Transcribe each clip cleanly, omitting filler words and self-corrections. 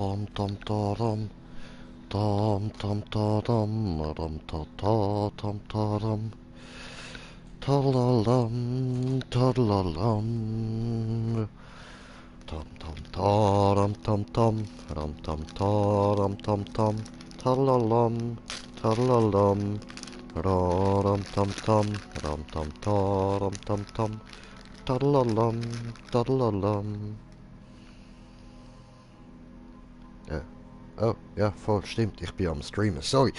Tom tom tom tom tom tom tom tom tom tom Tadalalam, tadalalam. Tom tom taram tom tom ram tom taram tom tom tadalalam, tadalalam. Raram tom tom ram tom taram tom tom tadalalam, tadalalam. Oh, ja, voll, stimmt, ich bin am Streamen, sorry.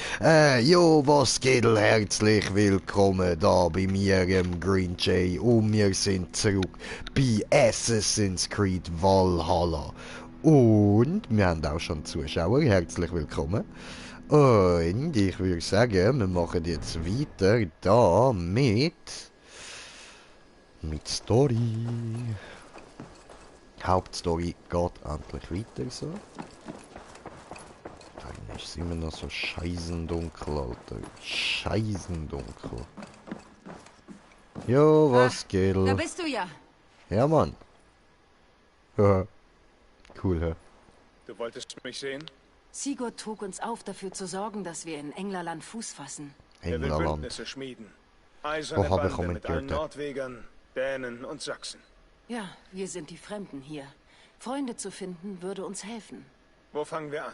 Jo, was geht, herzlich willkommen da bei mir im Green Jay und wir sind zurück bei Assassin's Creed Valhalla. Und wir haben auch schon Zuschauer, herzlich willkommen. Und ich würde sagen, wir machen jetzt weiter da mit Story. Hauptstory geht endlich weiter so. Eigentlich ist immer noch so scheißendunkel, Alter. Scheißendunkel. Jo, Ah, was geht? da bist du ja. Ja, Mann. Haha. Cool, hä? Du wolltest mich sehen? Sigurd trug uns auf, dafür zu sorgen, dass wir in Englerland Fuß fassen. Er will Englerland. Bündnisse schmieden. Eiserne Oh, habe ich Bande mit allen gehört. Nordwegern, Dänen und Sachsen. Ja, wir sind die Fremden hier. Freunde zu finden, würde uns helfen. Wo fangen wir an?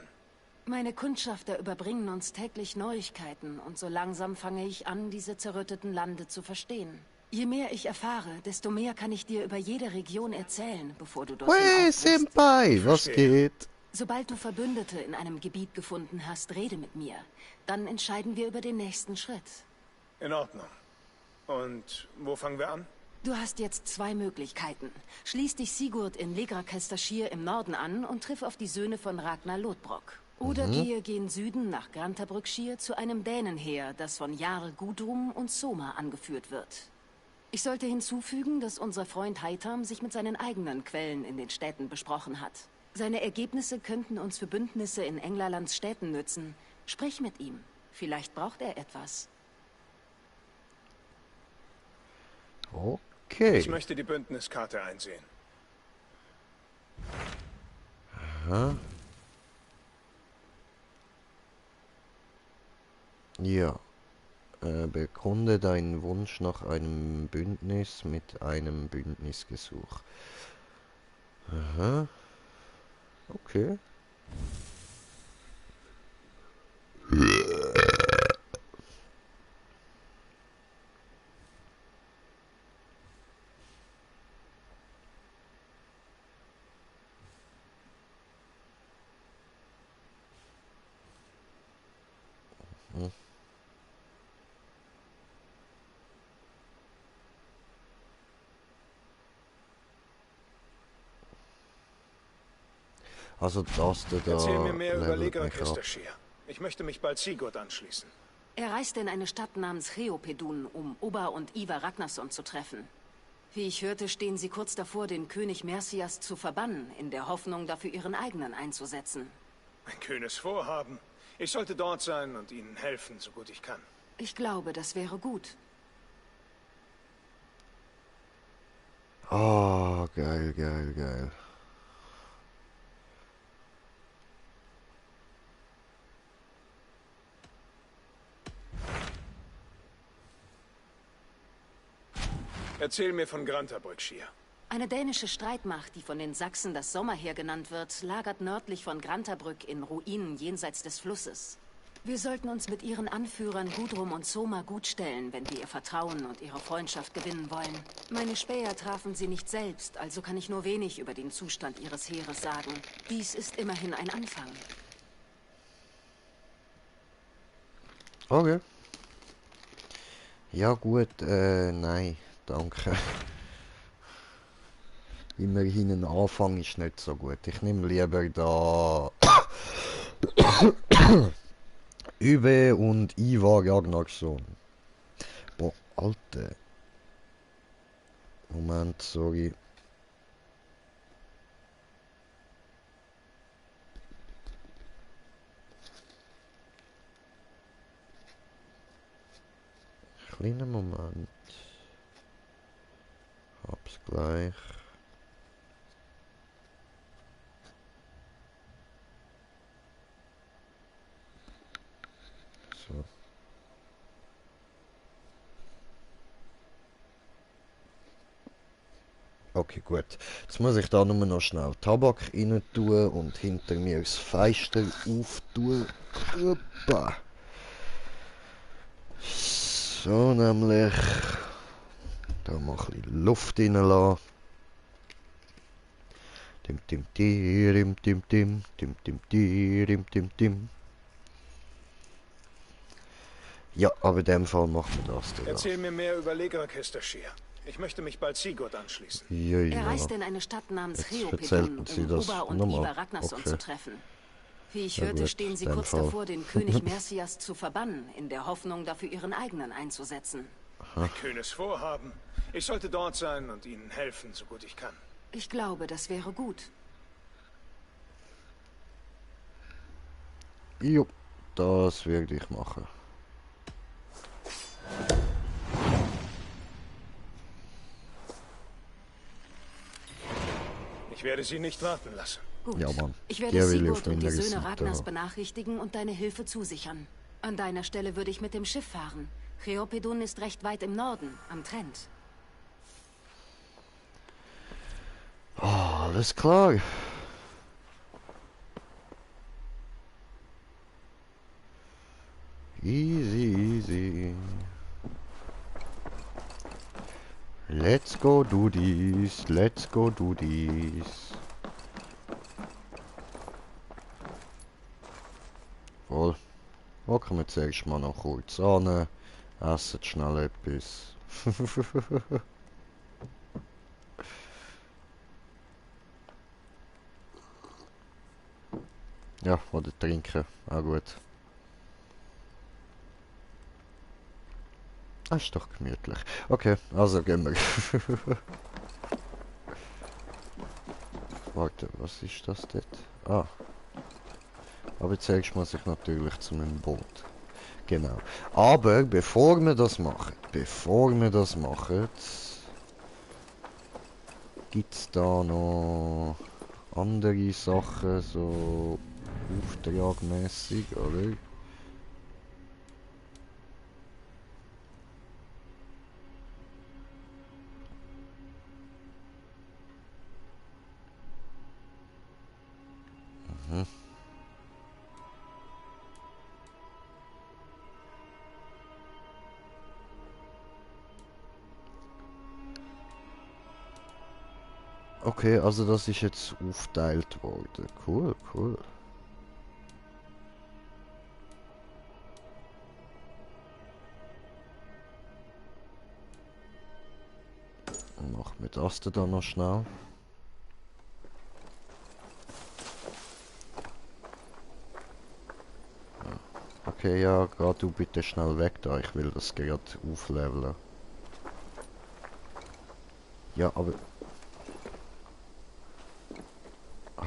Meine Kundschafter überbringen uns täglich Neuigkeiten und so langsam fange ich an, diese zerrütteten Lande zu verstehen. Je mehr ich erfahre, desto mehr kann ich dir über jede Region erzählen, bevor du dorthin Hey, aufbrichst. Senpai, was Verstehe. geht? Sobald du Verbündete in einem Gebiet gefunden hast, rede mit mir. Dann entscheiden wir über den nächsten Schritt. In Ordnung. Und wo fangen wir an? Du hast jetzt zwei Möglichkeiten. Schließ dich Sigurd in Legrakestershire im Norden an und triff auf die Söhne von Ragnar Lodbrok. Oder gehe gen Süden nach Grantabrückshire zu einem Dänenheer, das von Jarl Gudrun und Soma angeführt wird. Ich sollte hinzufügen, dass unser Freund Heitam sich mit seinen eigenen Quellen in den Städten besprochen hat. Seine Ergebnisse könnten uns für Bündnisse in Englerlands Städten nützen. Sprich mit ihm. Vielleicht braucht er etwas. Okay. Ich möchte die Bündniskarte einsehen. Aha. Ja. Bekunde deinen Wunsch nach einem Bündnis mit einem Bündnisgesuch. Aha. Okay. Also das da Erzähl mir mehr über levelt mich ab. Legrakestershire. Ich möchte mich bald Sigurd anschließen. Er reiste in eine Stadt namens Cheopedun, um Ober und Ivar Ragnarsson zu treffen. Wie ich hörte, stehen sie kurz davor, den König Mercias zu verbannen, in der Hoffnung, dafür ihren eigenen einzusetzen. Ein kühnes Vorhaben. Ich sollte dort sein und ihnen helfen, so gut ich kann. Ich glaube, das wäre gut. Ah, geil, geil, geil. Erzähl mir von Grantabrückshire. Eine dänische Streitmacht, die von den Sachsen das Sommerheer genannt wird, lagert nördlich von Grantabrück in Ruinen jenseits des Flusses. Wir sollten uns mit ihren Anführern Gudrun und Soma gut stellen, wenn wir ihr Vertrauen und ihre Freundschaft gewinnen wollen. Meine Späher trafen sie nicht selbst, also kann ich nur wenig über den Zustand ihres Heeres sagen. Dies ist immerhin ein Anfang. Okay. Ja gut, nein, danke. Immerhin ein Anfang ist nicht so gut. Ich nehme lieber da Uwe und Ivar Ragnarsson. Boah, Alter. Moment, sorry. Kleiner Moment. Hab's gleich. So. Okay, gut. Jetzt muss ich da nur noch schnell Tabak rein tun und hinter mir das Fenster auftun. Opa. So, nämlich. Da mal ein bisschen Luft reinlassen. Tim tim tim tim tim tim tim tim tim tim. Ja, aber in dem Fall machen wir das. Erzähl mir mehr über Legrakestershire. Ich möchte mich bald Sigurd anschließen. Ja, Er ja. reist in eine Stadt namens Jetzt Cheopedon, erzählten Sie um das Ober und nochmal. Ivar Ragnarsson Okay. zu treffen. Wie ich Ja hörte, gut, stehen sie in dem kurz Fall. davor, den König Mercias zu verbannen, in der Hoffnung, dafür ihren eigenen einzusetzen. Ein kühnes Vorhaben. Ich sollte dort sein und ihnen helfen, so gut ich kann. Ich glaube, das wäre gut. Jo, das werde ich machen. Ich werde sie nicht warten lassen. Gut. Ja, Mann. Ich werde Der will ich auf Sigurd und die meiner Söhne Seite Ragnars haben. benachrichtigen und deine Hilfe zusichern. An deiner Stelle würde ich mit dem Schiff fahren. Cheopedon ist recht weit im Norden, am Trent. Alles klar. Easy, easy. Let's go do this. Let's go do this. Wohl. Hocken wir zuerst mal noch kurz an. Essen schnell etwas. Ja, oder trinken. Auch gut. Das ist doch gemütlich. Okay, also gehen wir. Warte, was ist das dort? Ah. Aber zuerst muss ich natürlich zu meinem Boot. Genau. Aber bevor wir das machen, gibt es da noch andere Sachen, so auftragmäßig, oder? Okay, also das ist jetzt aufgeteilt worden. Cool, cool. Dann machen wir das dann noch schnell. Okay, ja, geh du bitte schnell weg da. Ich will das gerade aufleveln. Ja, aber...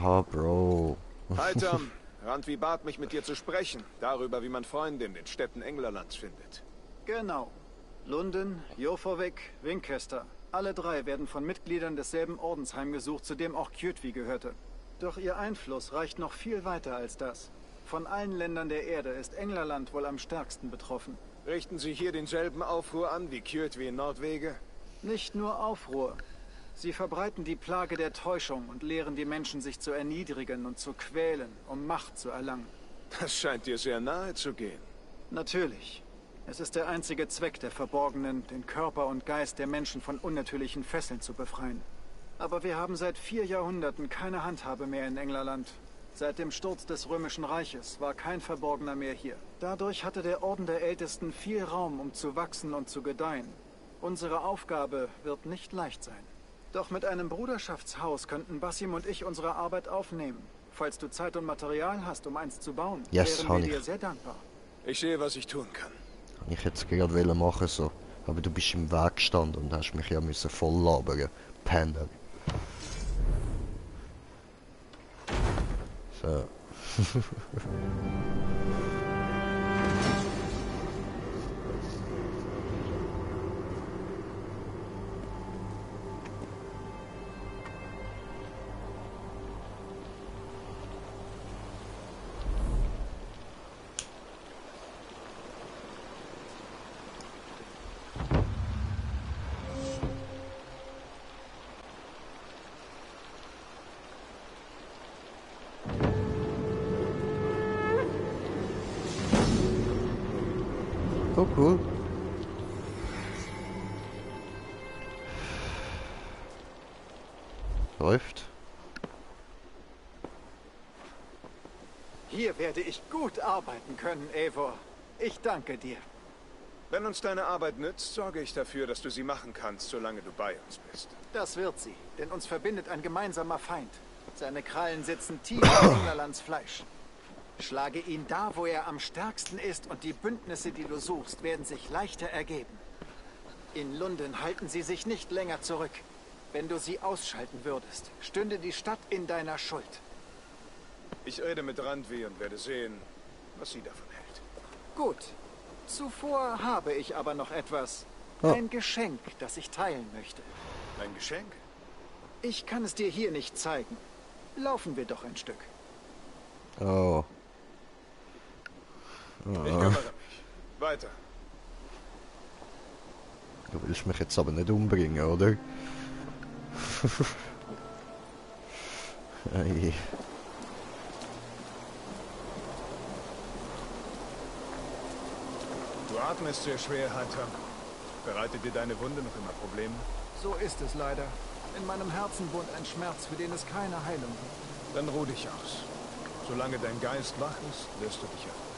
Ah, Bro. Hi Tom, Randvi bat mich mit dir zu sprechen, darüber wie man Freunde in den Städten Englerlands findet. Genau. Lunden, Joforvik, Winchester. Alle drei werden von Mitgliedern desselben Ordens heimgesucht, zu dem auch Kjötvi gehörte. Doch ihr Einfluss reicht noch viel weiter als das. Von allen Ländern der Erde ist Englerland wohl am stärksten betroffen. Richten Sie hier denselben Aufruhr an wie Kjötvi in Nordwege? Nicht nur Aufruhr. Sie verbreiten die Plage der Täuschung und lehren die Menschen, sich zu erniedrigen und zu quälen, um Macht zu erlangen. Das scheint dir sehr nahe zu gehen. Natürlich. Es ist der einzige Zweck der Verborgenen, den Körper und Geist der Menschen von unnatürlichen Fesseln zu befreien. Aber wir haben seit 4 Jahrhunderten keine Handhabe mehr in Englerland. Seit dem Sturz des Römischen Reiches war kein Verborgener mehr hier. Dadurch hatte der Orden der Ältesten viel Raum, um zu wachsen und zu gedeihen. Unsere Aufgabe wird nicht leicht sein. Doch mit einem Bruderschaftshaus könnten Basim und ich unsere Arbeit aufnehmen. Falls du Zeit und Material hast, um eins zu bauen, Yes, wären wir Honig. dir sehr dankbar. Ich sehe, was ich tun kann. Ich hätte es gerade wollen machen so. Aber du bist im Weg gestanden und hast mich ja müssen voll labern. Panda. So. Oh, cool. Läuft. Hier werde ich gut arbeiten können, Eivor. Ich danke dir. Wenn uns deine Arbeit nützt, sorge ich dafür, dass du sie machen kannst, solange du bei uns bist. Das wird sie, denn uns verbindet ein gemeinsamer Feind. Seine Krallen sitzen tief in Englerlands Fleisch. Schlage ihn da, wo er am stärksten ist, und die Bündnisse, die du suchst, werden sich leichter ergeben. In London halten sie sich nicht länger zurück. Wenn du sie ausschalten würdest, stünde die Stadt in deiner Schuld. Ich rede mit Randvi und werde sehen, was sie davon hält. Gut. Zuvor habe ich aber noch etwas. Oh. Ein Geschenk, das ich teilen möchte. Ein Geschenk? Ich kann es dir hier nicht zeigen. Laufen wir doch ein Stück. Oh. Ich kümmere mich. Weiter. Du willst mich jetzt aber nicht umbringen, oder? Ei. Du atmest sehr schwer, Hunter. Bereitet dir deine Wunde noch immer Probleme? So ist es leider. In meinem Herzen wohnt ein Schmerz, für den es keine Heilung gibt. Dann ruh dich aus. Solange dein Geist wach ist, wirst du dich erholen.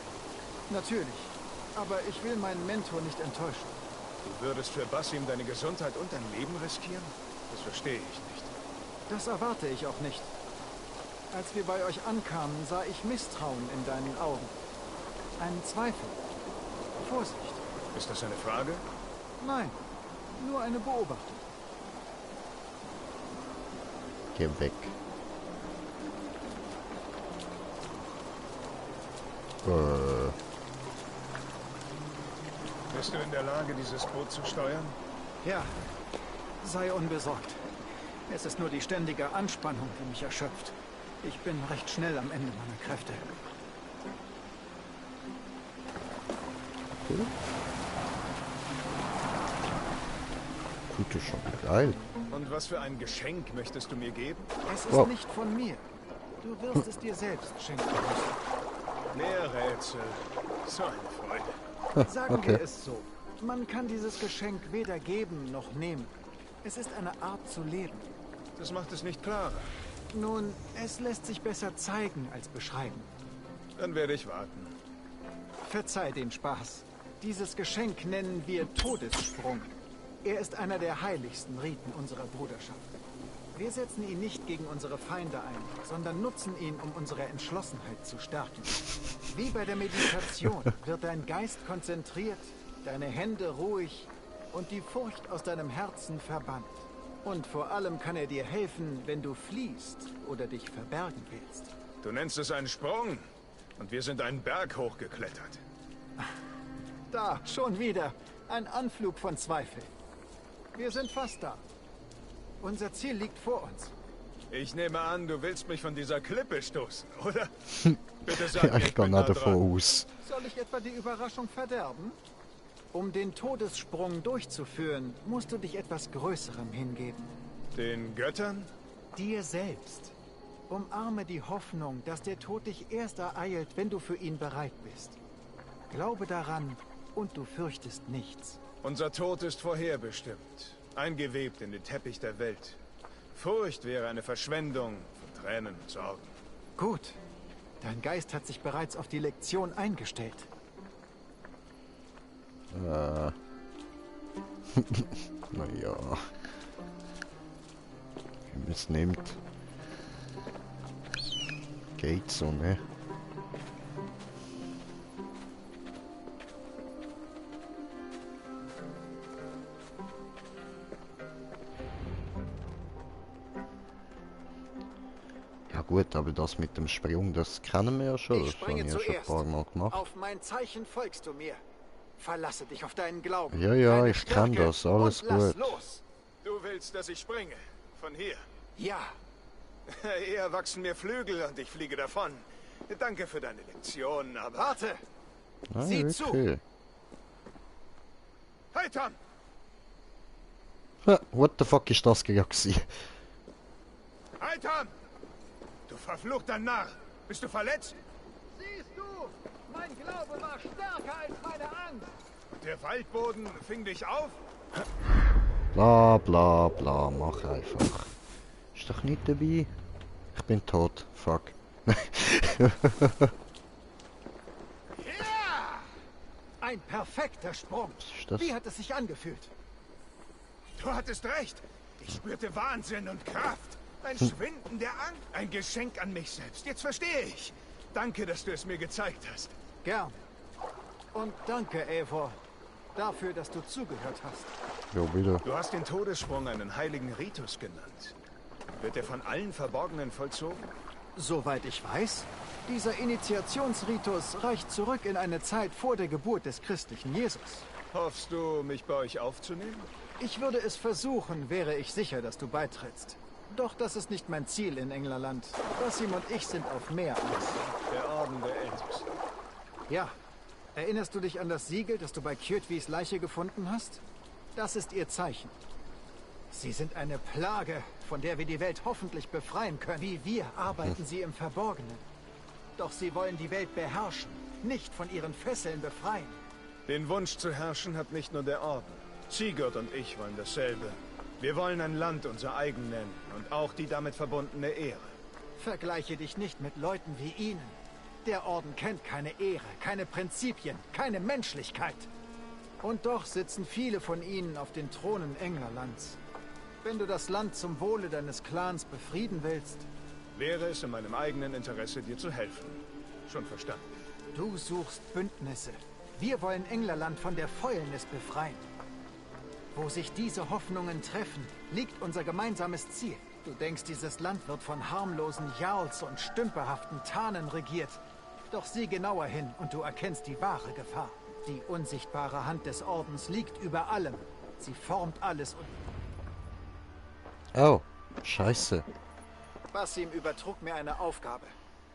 Natürlich. Aber ich will meinen Mentor nicht enttäuschen. Du würdest für Basim deine Gesundheit und dein Leben riskieren? Das verstehe ich nicht. Das erwarte ich auch nicht. Als wir bei euch ankamen, sah ich Misstrauen in deinen Augen. Einen Zweifel. Vorsicht. Ist das eine Frage? Nein, nur eine Beobachtung. Geh weg. Bist du in der Lage, dieses Boot zu steuern? Ja, sei unbesorgt. Es ist nur die ständige Anspannung, die mich erschöpft. Ich bin recht schnell am Ende meiner Kräfte. Tut es schon geil. Und was für ein Geschenk möchtest du mir geben? Es ist Wow. nicht von mir. Du wirst es dir selbst schenken müssen. Mehr Rätsel. So eine Freude. Sagen Okay. wir es so. Man kann dieses Geschenk weder geben noch nehmen. Es ist eine Art zu leben. Das macht es nicht klarer. Nun, es lässt sich besser zeigen als beschreiben. Dann werde ich warten. Verzeih den Spaß. Dieses Geschenk nennen wir Todessprung. Er ist einer der heiligsten Riten unserer Bruderschaft. Wir setzen ihn nicht gegen unsere Feinde ein, sondern nutzen ihn, um unsere Entschlossenheit zu stärken. Wie bei der Meditation wird dein Geist konzentriert, deine Hände ruhig und die Furcht aus deinem Herzen verbannt. Und vor allem kann er dir helfen, wenn du fliehst oder dich verbergen willst. Du nennst es einen Sprung. Und wir sind einen Berg hochgeklettert. Da, schon wieder. Ein Anflug von Zweifel. Wir sind fast da. Unser Ziel liegt vor uns. Ich nehme an, du willst mich von dieser Klippe stoßen, oder? Bitte sag Ja, mir, ich ich gehe bin nicht nah davon dran. aus. Soll ich etwa die Überraschung verderben? Um den Todessprung durchzuführen, musst du dich etwas Größerem hingeben. Den Göttern? Dir selbst. Umarme die Hoffnung, dass der Tod dich erst ereilt, wenn du für ihn bereit bist. Glaube daran und du fürchtest nichts. Unser Tod ist vorherbestimmt. Eingewebt in den Teppich der Welt. Furcht wäre eine Verschwendung von Tränen und Sorgen. Gut. Dein Geist hat sich bereits auf die Lektion eingestellt. Naja. Wie man es nimmt. Geht so, ne? Ja gut, aber das mit dem Sprung, das kennen wir ja schon. Ich Das habe springe ich ja schon ein zuerst. paar Mal gemacht. Auf mein Zeichen folgst du mir. Verlasse dich auf deinen Glauben. Ja, ja, deine ich kann Stärke das, alles und lass gut. los. Du willst, dass ich springe? Von hier? Ja, Eher wachsen mir Flügel und ich fliege davon. Danke für deine Lektion, aber... warte. Ah, Sieh zu. okay. Hey, Tom! Ha, what the fuck ist das gewesen? Hey, Tom! Du verfluchter Narr! Bist du verletzt? Siehst du, mein Glaube war stärker als meine Angst. Der Waldboden fing dich auf? Bla bla bla, mach einfach. Ist doch nicht dabei. Ich bin tot. Fuck. Ja! Ein perfekter Sprung. Was ist das? Wie hat es sich angefühlt? Du hattest recht. Ich spürte Wahnsinn und Kraft. Ein Schwinden der Angst. Ein Geschenk an mich selbst. Jetzt verstehe ich. Danke, dass du es mir gezeigt hast. Gern. Und danke, Eivor, dafür, dass du zugehört hast. Jo, bitte. Du hast den Todessprung einen heiligen Ritus genannt. Wird er von allen Verborgenen vollzogen? Soweit ich weiß, dieser Initiationsritus reicht zurück in eine Zeit vor der Geburt des christlichen Jesus. Hoffst du, mich bei euch aufzunehmen? Ich würde es versuchen, wäre ich sicher, dass du beitrittst. Doch das ist nicht mein Ziel in Englerland. Basim und ich sind auf mehr aus. Der Orden der Ältesten. Ja. Erinnerst du dich an das Siegel, das du bei Kjötvis Leiche gefunden hast? Das ist ihr Zeichen. Sie sind eine Plage, von der wir die Welt hoffentlich befreien können. Wie wir arbeiten sie im Verborgenen. Doch sie wollen die Welt beherrschen, nicht von ihren Fesseln befreien. Den Wunsch zu herrschen hat nicht nur der Orden. Sigurd und ich wollen dasselbe. Wir wollen ein Land unser eigen nennen und auch die damit verbundene Ehre. Vergleiche dich nicht mit Leuten wie ihnen. Der Orden kennt keine Ehre, keine Prinzipien, keine Menschlichkeit. Und doch sitzen viele von ihnen auf den Thronen Englerlands. Wenn du das Land zum Wohle deines Clans befrieden willst... Wäre es in meinem eigenen Interesse, dir zu helfen. Schon verstanden. Du suchst Bündnisse. Wir wollen Englerland von der Fäulnis befreien. Wo sich diese Hoffnungen treffen, liegt unser gemeinsames Ziel. Du denkst, dieses Land wird von harmlosen Jarls und stümperhaften Tanen regiert. Doch sieh genauer hin und du erkennst die wahre Gefahr. Die unsichtbare Hand des Ordens liegt über allem. Sie formt alles und... Oh, scheiße. Basim übertrug mir eine Aufgabe.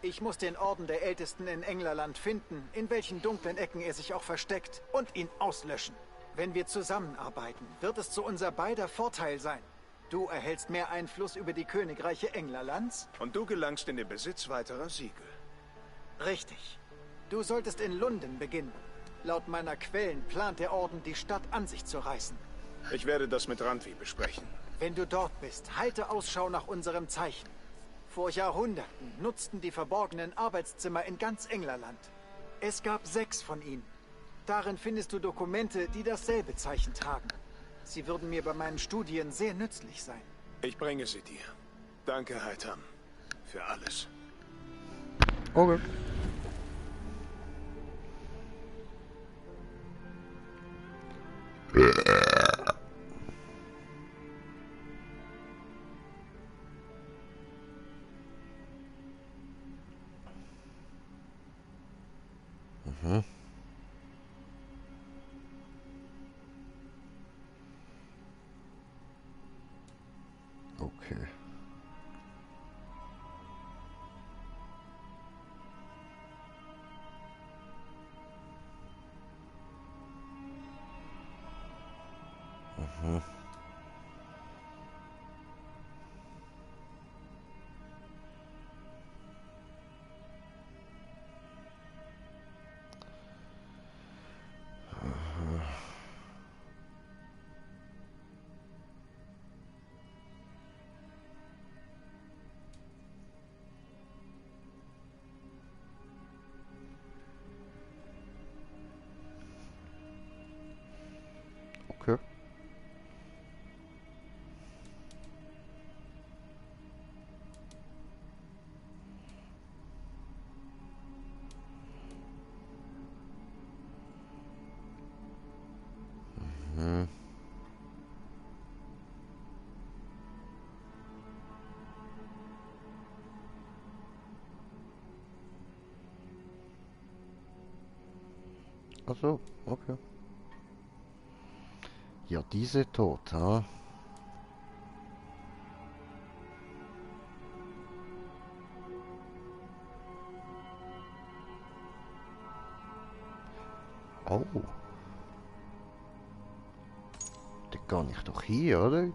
Ich muss den Orden der Ältesten in Englerland finden, in welchen dunklen Ecken er sich auch versteckt, und ihn auslöschen. Wenn wir zusammenarbeiten, wird es zu unser beider Vorteil sein. Du erhältst mehr Einfluss über die Königreiche Englerlands. Und du gelangst in den Besitz weiterer Siegel. Richtig. Du solltest in Lunden beginnen. Laut meiner Quellen plant der Orden, die Stadt an sich zu reißen. Ich werde das mit Randvi besprechen. Wenn du dort bist, halte Ausschau nach unserem Zeichen. Vor Jahrhunderten nutzten die verborgenen Arbeitszimmer in ganz Englerland. Es gab 6 von ihnen. Darin findest du Dokumente, die dasselbe Zeichen tragen. Sie würden mir bei meinen Studien sehr nützlich sein. Ich bringe sie dir. Danke, Heitam. Für alles. Okay. Mhm. Okay. Mhm. Okay. Mhm. Ach so, okay. Ja, diese tot, ha? Oh. Da kann ich doch hier, oder?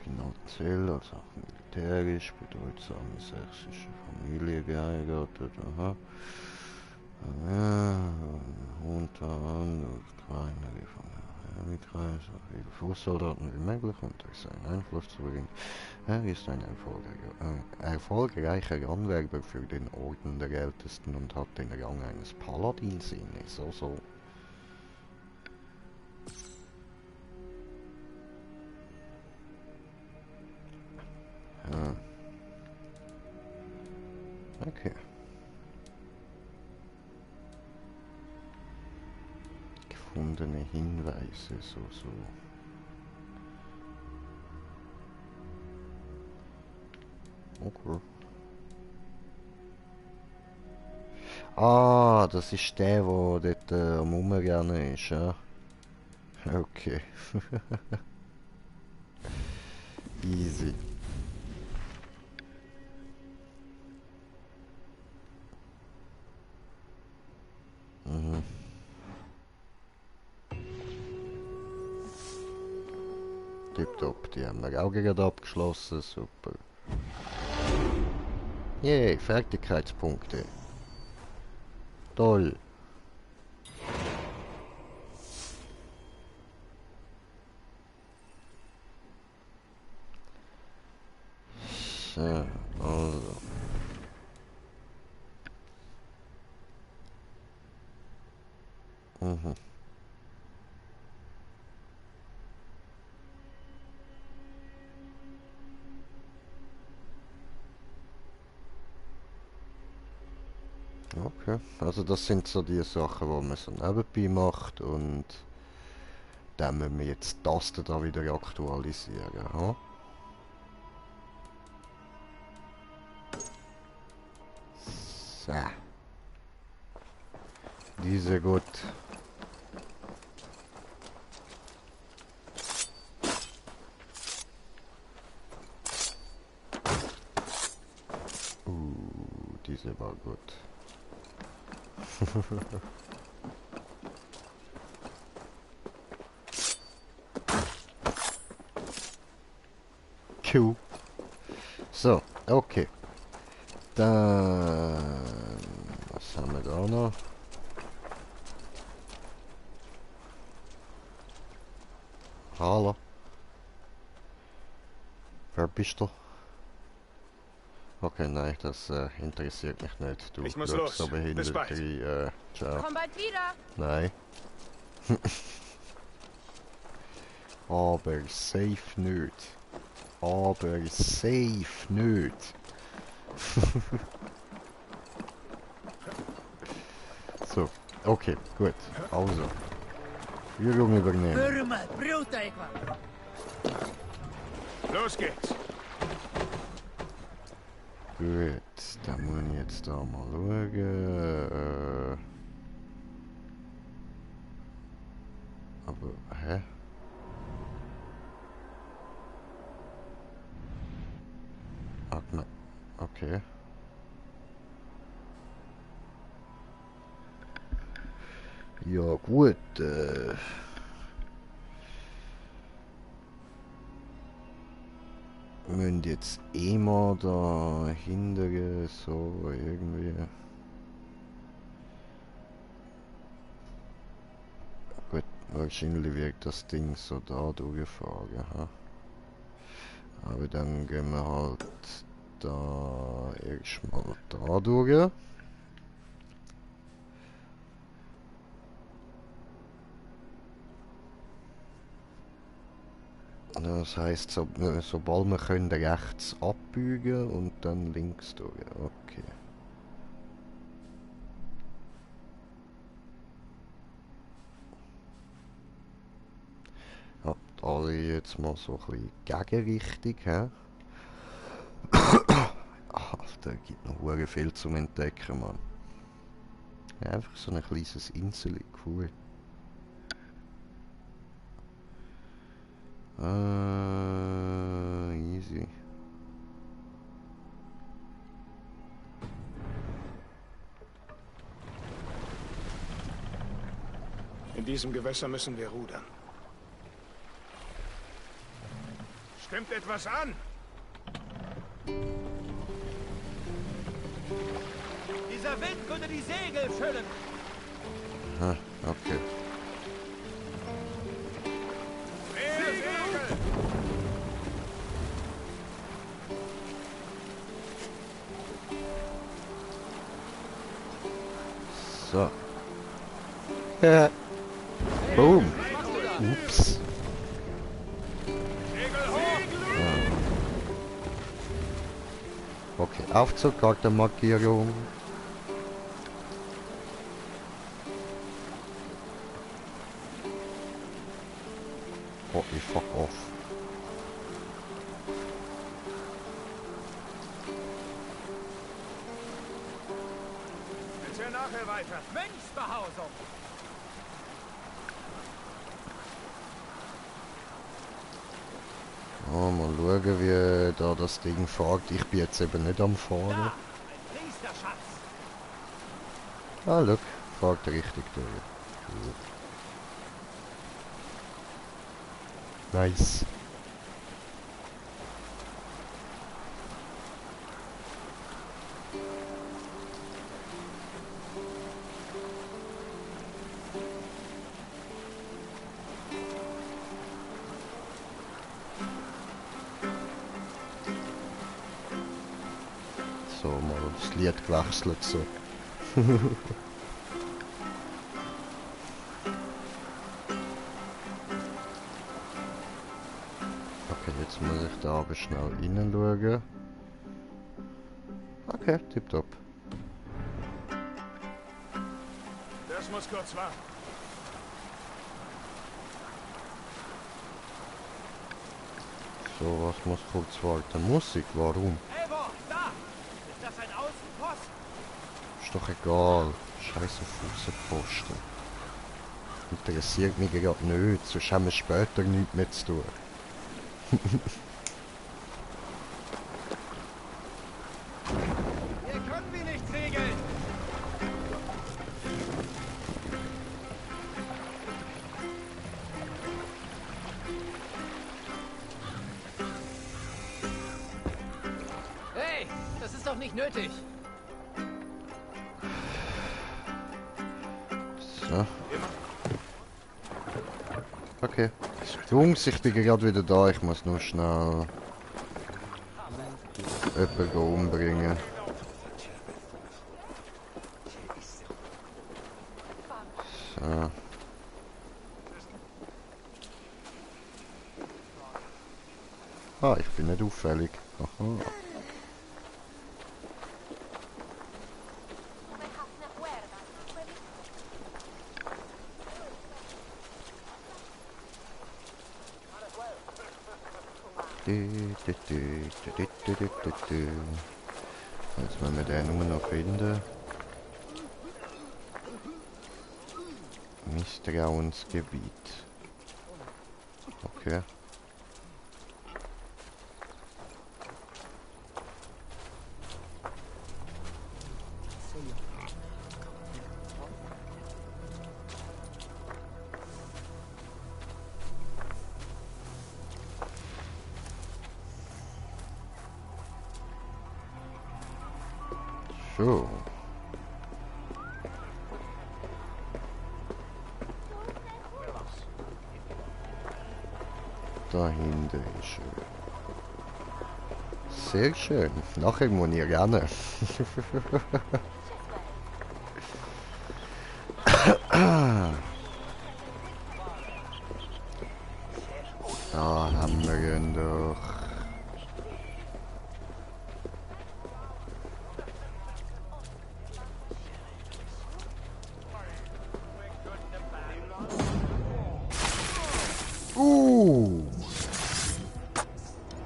Finanziell, also auch militärisch bedeutsame sächsische Familie geheiratet. Aha. Unter anderem kleinere Familienkreis, so viele Fußsoldaten wie möglich und durch seinen Einfluss zu bringen. Er ist ein erfolgreicher Anwerber für den Orden der Ältesten und hat den Rang eines Paladins inne. So. Ja. Okay. Gefundene Hinweise, so. Okay. Ah, das ist der, der dort am Rumrennen ist, ja? Okay. Easy. Mhm. Tipptopp, die haben wir auch gerade abgeschlossen, super. Yay, Fertigkeitspunkte. Toll. So, also. Mhm. Okay, also das sind so die Sachen, die man so nebenbei macht und dann müssen wir jetzt die Tasten da wieder aktualisieren. Ha? So. Diese gut. Diese war gut. Q. So, okay. Dann... Was haben wir da noch? Hallo. Wer bist du? Okay, nein, das interessiert mich nicht. Du Ich muss schaust los. so Bis behindert bald. rein. Ciao. Komm bald wieder. Nein. Aber safe nicht. Aber safe nicht. So, okay, gut. Also. Führung übernehmen. Würmer, Bruder, Los geht's. Gut, dann muss ich jetzt da mal schauen. Aber, hä? Okay. Ja gut, wir müssen jetzt eh mal da hinten so irgendwie. Gut, wahrscheinlich wird das Ding so da durchfahren. Ha? Aber dann gehen wir halt da erstmal da durch. Das heisst, sobald wir können rechts abbiegen und dann links durch. Okay. Ja, da jetzt mal so ein bisschen Gegenrichtung. He? Da gibt noch hure viel zum Entdecken, Mann. Ja, einfach so ein kleines Insel, cool. Easy. diesem Gewässer müssen wir rudern. Stimmt etwas an? Dieser Wind könnte die Segel füllen. Ah, okay. Mehr Segel! So. Boom. Ups. Okay, auf zur Kartenmarkierung. Oh, ich fuck off. Erzähl nachher weiter. Mönchsbehausung. Oh, mal schauen, wie da das Ding fährt. Ich bin jetzt eben nicht am Fahren. Da, ein Priesterschatz. Ah, look, fährt richtig durch. Cool. Nice. So, mal das Lied gewechselt so. Okay, jetzt muss ich da aber schnell reinschauen. Okay, tipptopp. Das muss kurz warten. So, was muss kurz warten? Musik, warum? Eivor, da! Ist das ein Außenpost? Ist doch egal. Scheiße Fussenposten. Interessiert mich gerade nicht, sonst haben wir später nichts mehr zu tun. Hier können wir nicht segeln! Hey, das ist doch nicht nötig. So. Okay. Jungs, ich bin gerade wieder da. Ich muss nur schnell jemanden umbringen. So. Ah, ich bin nicht auffällig. Aha. Jetzt müssen wir den nur noch finden. Misstrauensgebiet. Okay. So. Dahinter ist schön. Sehr schön. Nachher muss ich rennen. Da haben wir ihn doch.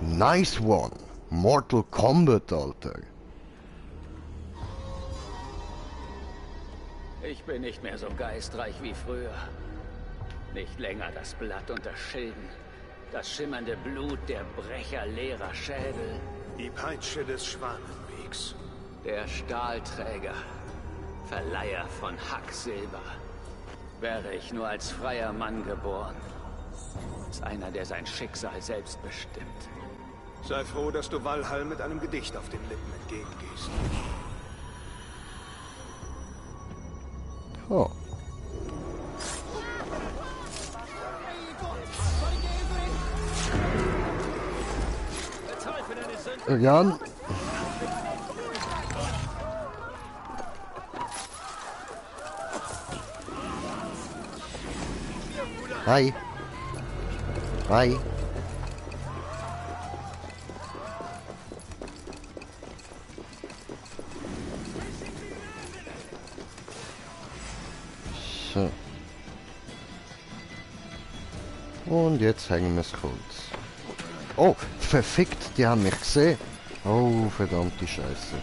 Nice one. Mortal Kombat, Alter. Ich bin nicht mehr so geistreich wie früher. Nicht länger das Blatt unter Schilden. Das schimmernde Blut der Brecher leerer Schädel. Die Peitsche des Schwanenwegs. Der Stahlträger. Verleiher von Hacksilber. Wäre ich nur als freier Mann geboren. Als einer, der sein Schicksal selbst bestimmt. Sei froh, dass du Valhall mit einem Gedicht auf den Lippen entgegengehst. Oh. Jan. Hi. Hi. So. Und jetzt hängen wir es kurz. Oh, verfickt, die haben mich gesehen. Oh, verdammte Scheiße.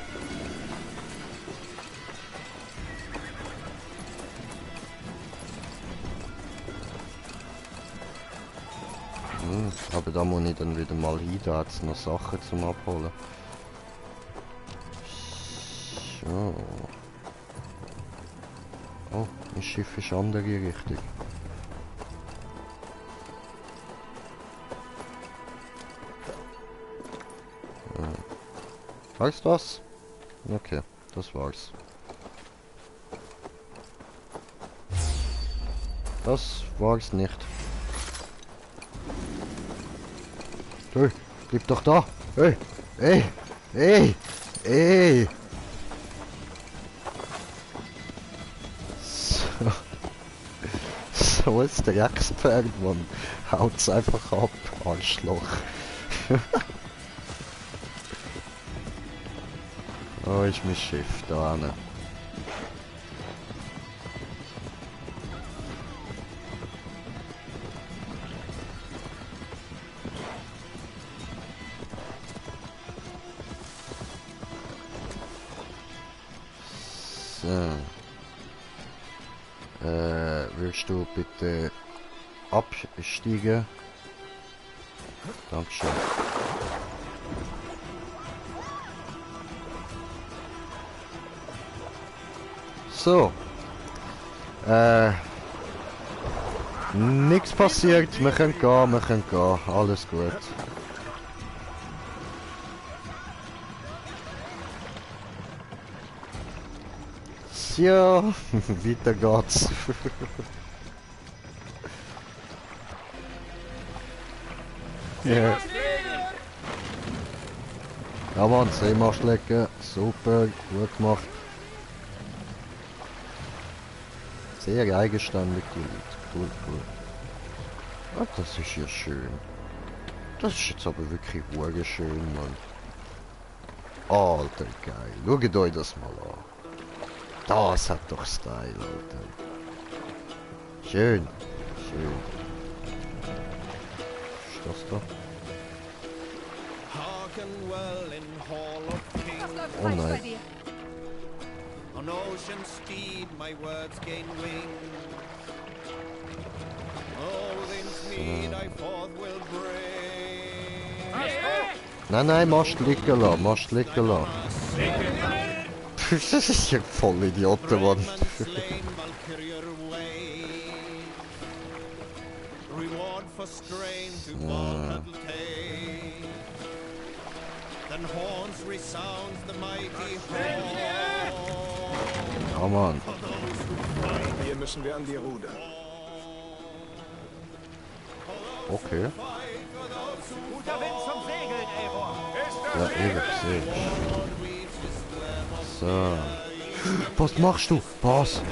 Aber da muss ich dann wieder mal hin, da hat es noch Sachen zum Abholen. So. Oh, mein Schiff ist andere Richtung. Weißt du was? Okay, das war's. Das war's nicht. Hey, bleib doch da! Hey! Hey! Hey! Hey! So ist der Dreckspferd, man. Haut's einfach ab, Arschloch. Oh, ist mein Schiff da hinten. So. Willst du bitte absteigen? Dankeschön. So. Nichts passiert, wir können gehen, alles gut. Ja, weiter geht's. Ja. Ja Mann, Seemast legen, super, gut gemacht. Sehr eigenständig die Leute, cool. Ah, das ist ja schön. Das ist jetzt aber wirklich schön, Mann. Alter, geil, schaut euch das mal an. Das hat doch Style, Alter. Schön. Schön. Ist das da? Oh nein. On ocean steed my words gain wings. Oh, things mean I forth will bring. Nein, Mast liegen lassen. Das ist ja voll Idioten, Mann. Ja, Mann. Hier müssen wir an die Ruder. Okay. Guter Wind zum Segeln, Eivor. Ja, eben, sehe ich. So. Was machst du? Was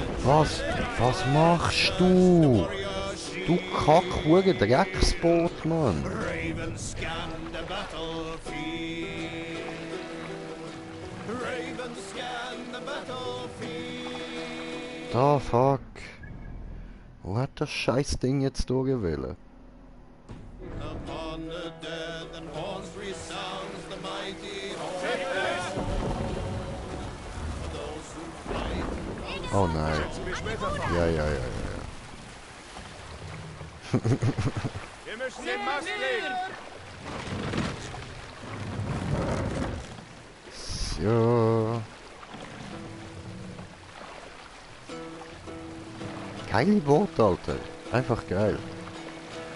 machst du? Du kackhuge Drecksboot, Mann. Da, fuck. Wo hat das scheiß Ding jetzt durchgewählt? Oh nein. Ja. Wir müssen den Mast legen. So. Geile Worte, Alter. Einfach geil.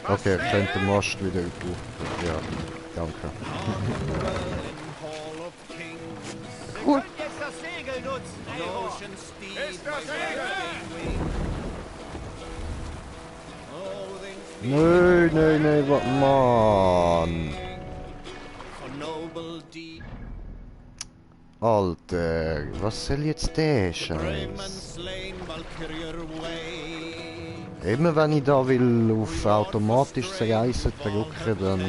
Okay, ich könnte den Mast wieder auf. Ja, danke. Hall of Kings. Wir können jetzt das Segel nutzen, On Eivor. ocean steed, Ist my das words Segel? gain wing. Oh, things Nee, was, Mann. for noble deed. Alter, was soll jetzt der Brave man Scheiß? slain, Valkyrie way. Immer wenn ich da will auf automatisches Reisen drücken, dann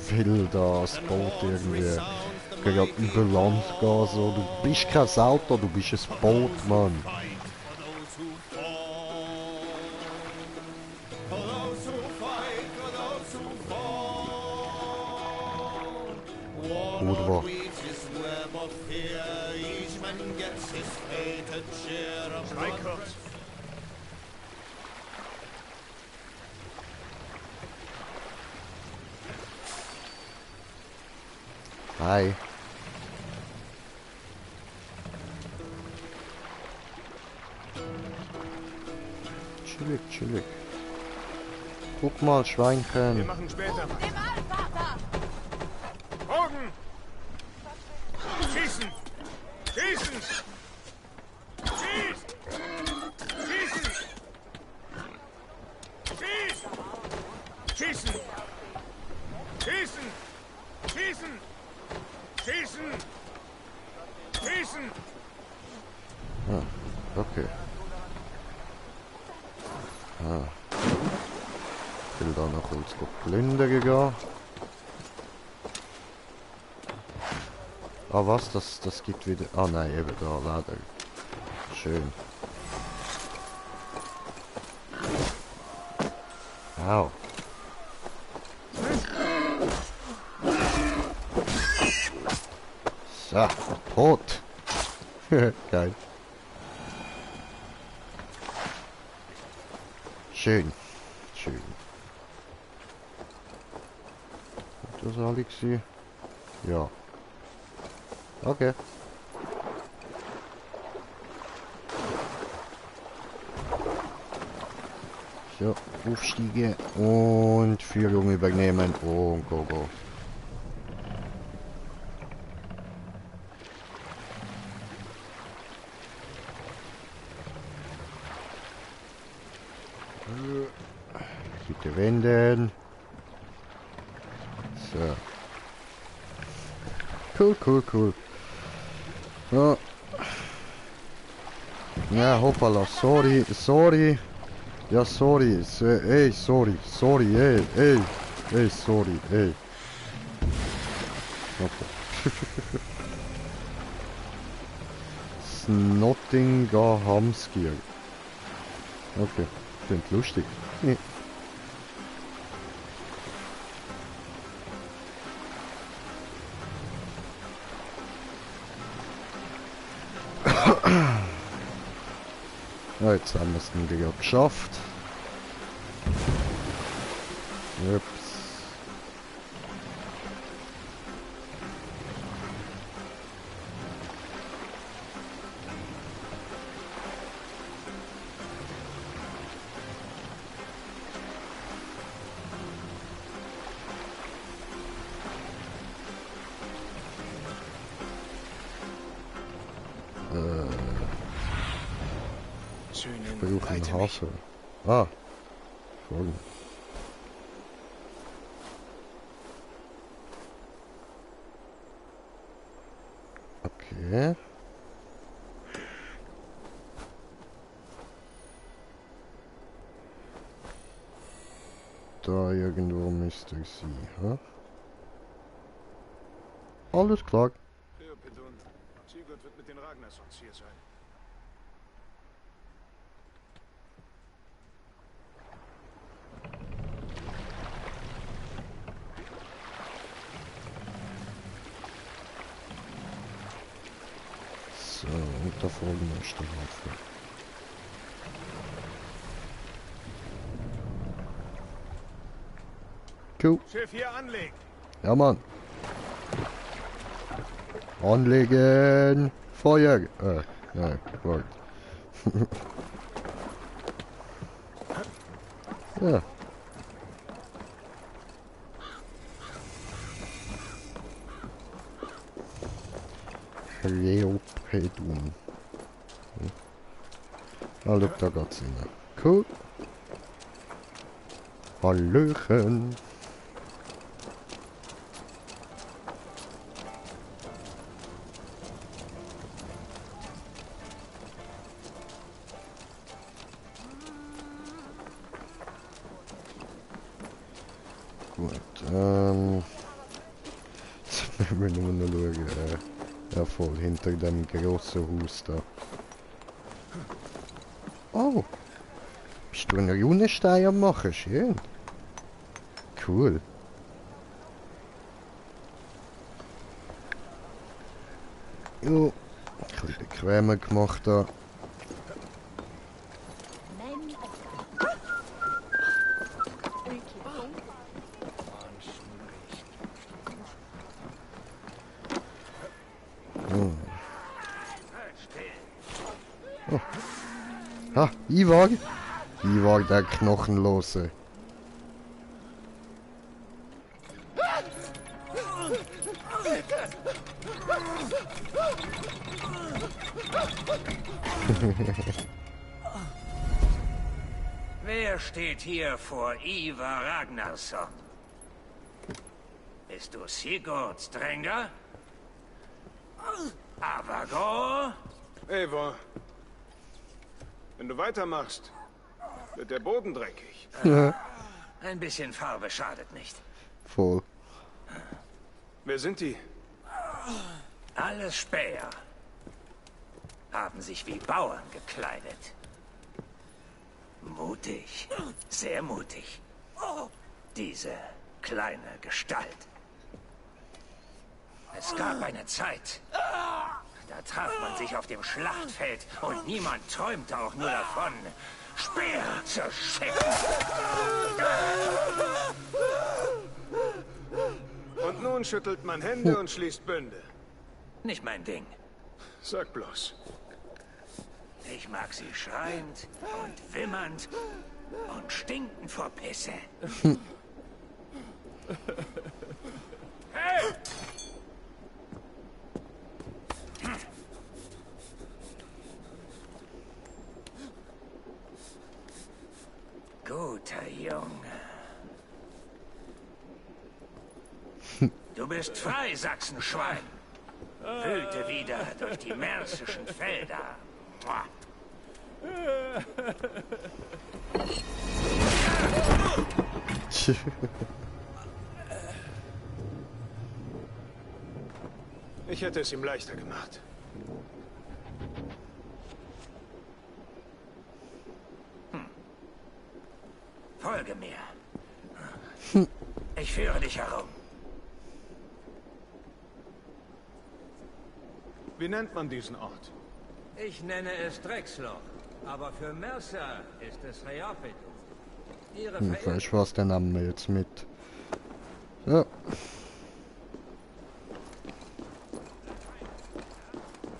will das Boot irgendwie gerade über Land gehen. So. Du bist kein Auto, du bist ein Boot, Mann. Fight for those who fall. For those who fight, for those who fall. Gut war. Warlord weaves his web of fear. Each man gets his fated share of Sei blood. kurz. Hi. Chillig, chillig. Guck mal, Wir Schweinchen. machen später. Bogen! Schießen! Schießen! Schießt! Schießen! Schießt! Schießen! Schießen! Schießen! Schießen! Schießen! Okay. Ah. Ich will da noch kurz plündern gehen. Ah was, das gibt wieder... Ah nein, eben da, Leder. Schön. Au. So, tot. Geil. Schön. Schön. Das alle gesehen? Ja. Okay. So, aufsteigen und Führung übernehmen und go go. Bitte wenden. So. Cool. Ja. Ja, hoppala, sorry. Ja, sorry. Ey, sorry, ey, sorry, ey. Okay. Snottingahamskir. Okay, klingt lustig. Nee. Ja, jetzt haben wir es dann wieder geschafft. Ups. Schönen Wir suchen Leite einen mich. Hafen. Ah. Folgen. Okay. Da irgendwo müsste ich sie, hä? Alles klar. Ja, Pedun. Sigurd wird mit den Ragnarsons hier sein. So, und da vorne ist der Hafen. Cool. Schiff hier anlegen. Ja, Mann. Anlegen. Feuer. Nein, gut. Ja. Leopedum. Ah, look, da geht's rein. Cool. Hallöchen. Gut, jetzt müssen wir nur noch schauen. Ja, voll, hinter dem grossen Haus da. Oh! Bist du einen Runenstein am machen? Schön. Cool. Jo, ein bisschen bequemer gemacht da. Ha, Ivar! Ivar, der Knochenlose. Wer steht hier vor Ivar Ragnarsson? Bist du Sigurd Strenger? Avagor? Eivor, wenn du weitermachst, wird der Boden dreckig. Ein bisschen Farbe schadet nicht. Voll. Wer sind die? Alles Späher. Haben sich wie Bauern gekleidet. Mutig. Sehr mutig. Diese kleine Gestalt. Es gab eine Zeit, da traf man sich auf dem Schlachtfeld und niemand träumte auch nur davon, Speer zu schicken. Und nun schüttelt man Hände und schließt Bünde. Nicht mein Ding. Sag bloß. Ich mag sie schreiend und wimmernd und stinkend vor Pisse. Hey! Guter Junge. Du bist frei, Sachsenschwein. Wüte wieder durch die märsischen Felder. Ich hätte es ihm leichter gemacht. Folge mir. Ich führe dich herum. Wie nennt man diesen Ort? Ich nenne es Drecksloch, aber für Mercer ist es Reapedum. Vielleicht war es der Name jetzt mit. Ja.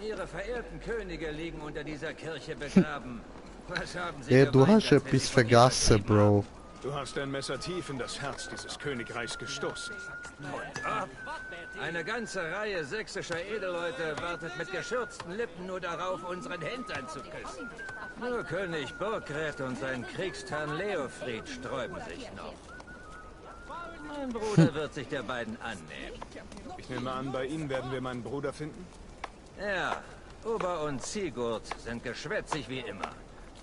Ihre verehrten Könige liegen unter dieser Kirche begraben. Was haben Sie Ey, du gemeint, hast als wir etwas Sie von ihr vergessen, vertrieben haben? Bro. Du hast dein Messer tief in das Herz dieses Königreichs gestoßen. Und ab. Eine ganze Reihe sächsischer Edelleute wartet mit geschürzten Lippen nur darauf, unseren Hintern zu küssen. Nur König Burgred und sein Kriegsherrn Leofried sträuben sich noch. Mein Bruder wird sich der beiden annehmen. Ich nehme an, bei Ihnen werden wir meinen Bruder finden? Ja, Ober und Sigurd sind geschwätzig wie immer.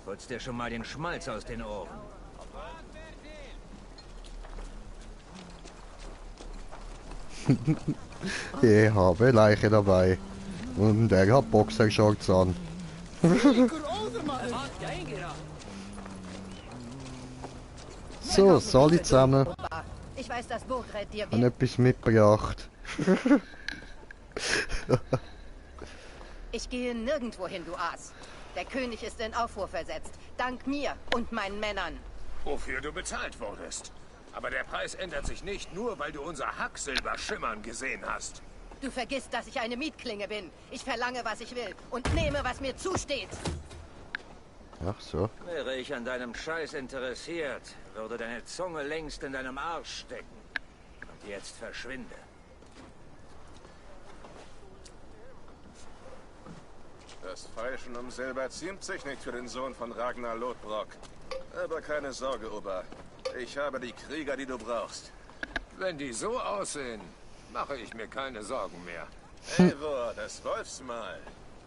Putz dir schon mal den Schmalz aus den Ohren. Ich habe Leiche dabei. Und er hat Boxershorts an. So, Sali zusammen. Ich weiß, dass Burgred dir Habe etwas mitgebracht. Ich gehe nirgendwo hin, du Aas. Der König ist in Aufruhr versetzt. Dank mir und meinen Männern. Wofür du bezahlt wurdest. Aber der Preis ändert sich nicht nur, weil du unser Hacksilber schimmern gesehen hast. Du vergisst, dass ich eine Mietklinge bin. Ich verlange, was ich will und nehme, was mir zusteht. Ach so. Wäre ich an deinem Scheiß interessiert, würde deine Zunge längst in deinem Arsch stecken. Und jetzt verschwinde. Das Feilschen um Silber ziemt sich nicht für den Sohn von Ragnar Lodbrok. Aber keine Sorge, Ober. Ich habe die Krieger, die du brauchst. Wenn die so aussehen, mache ich mir keine Sorgen mehr. Eivor, das Wolfsmal.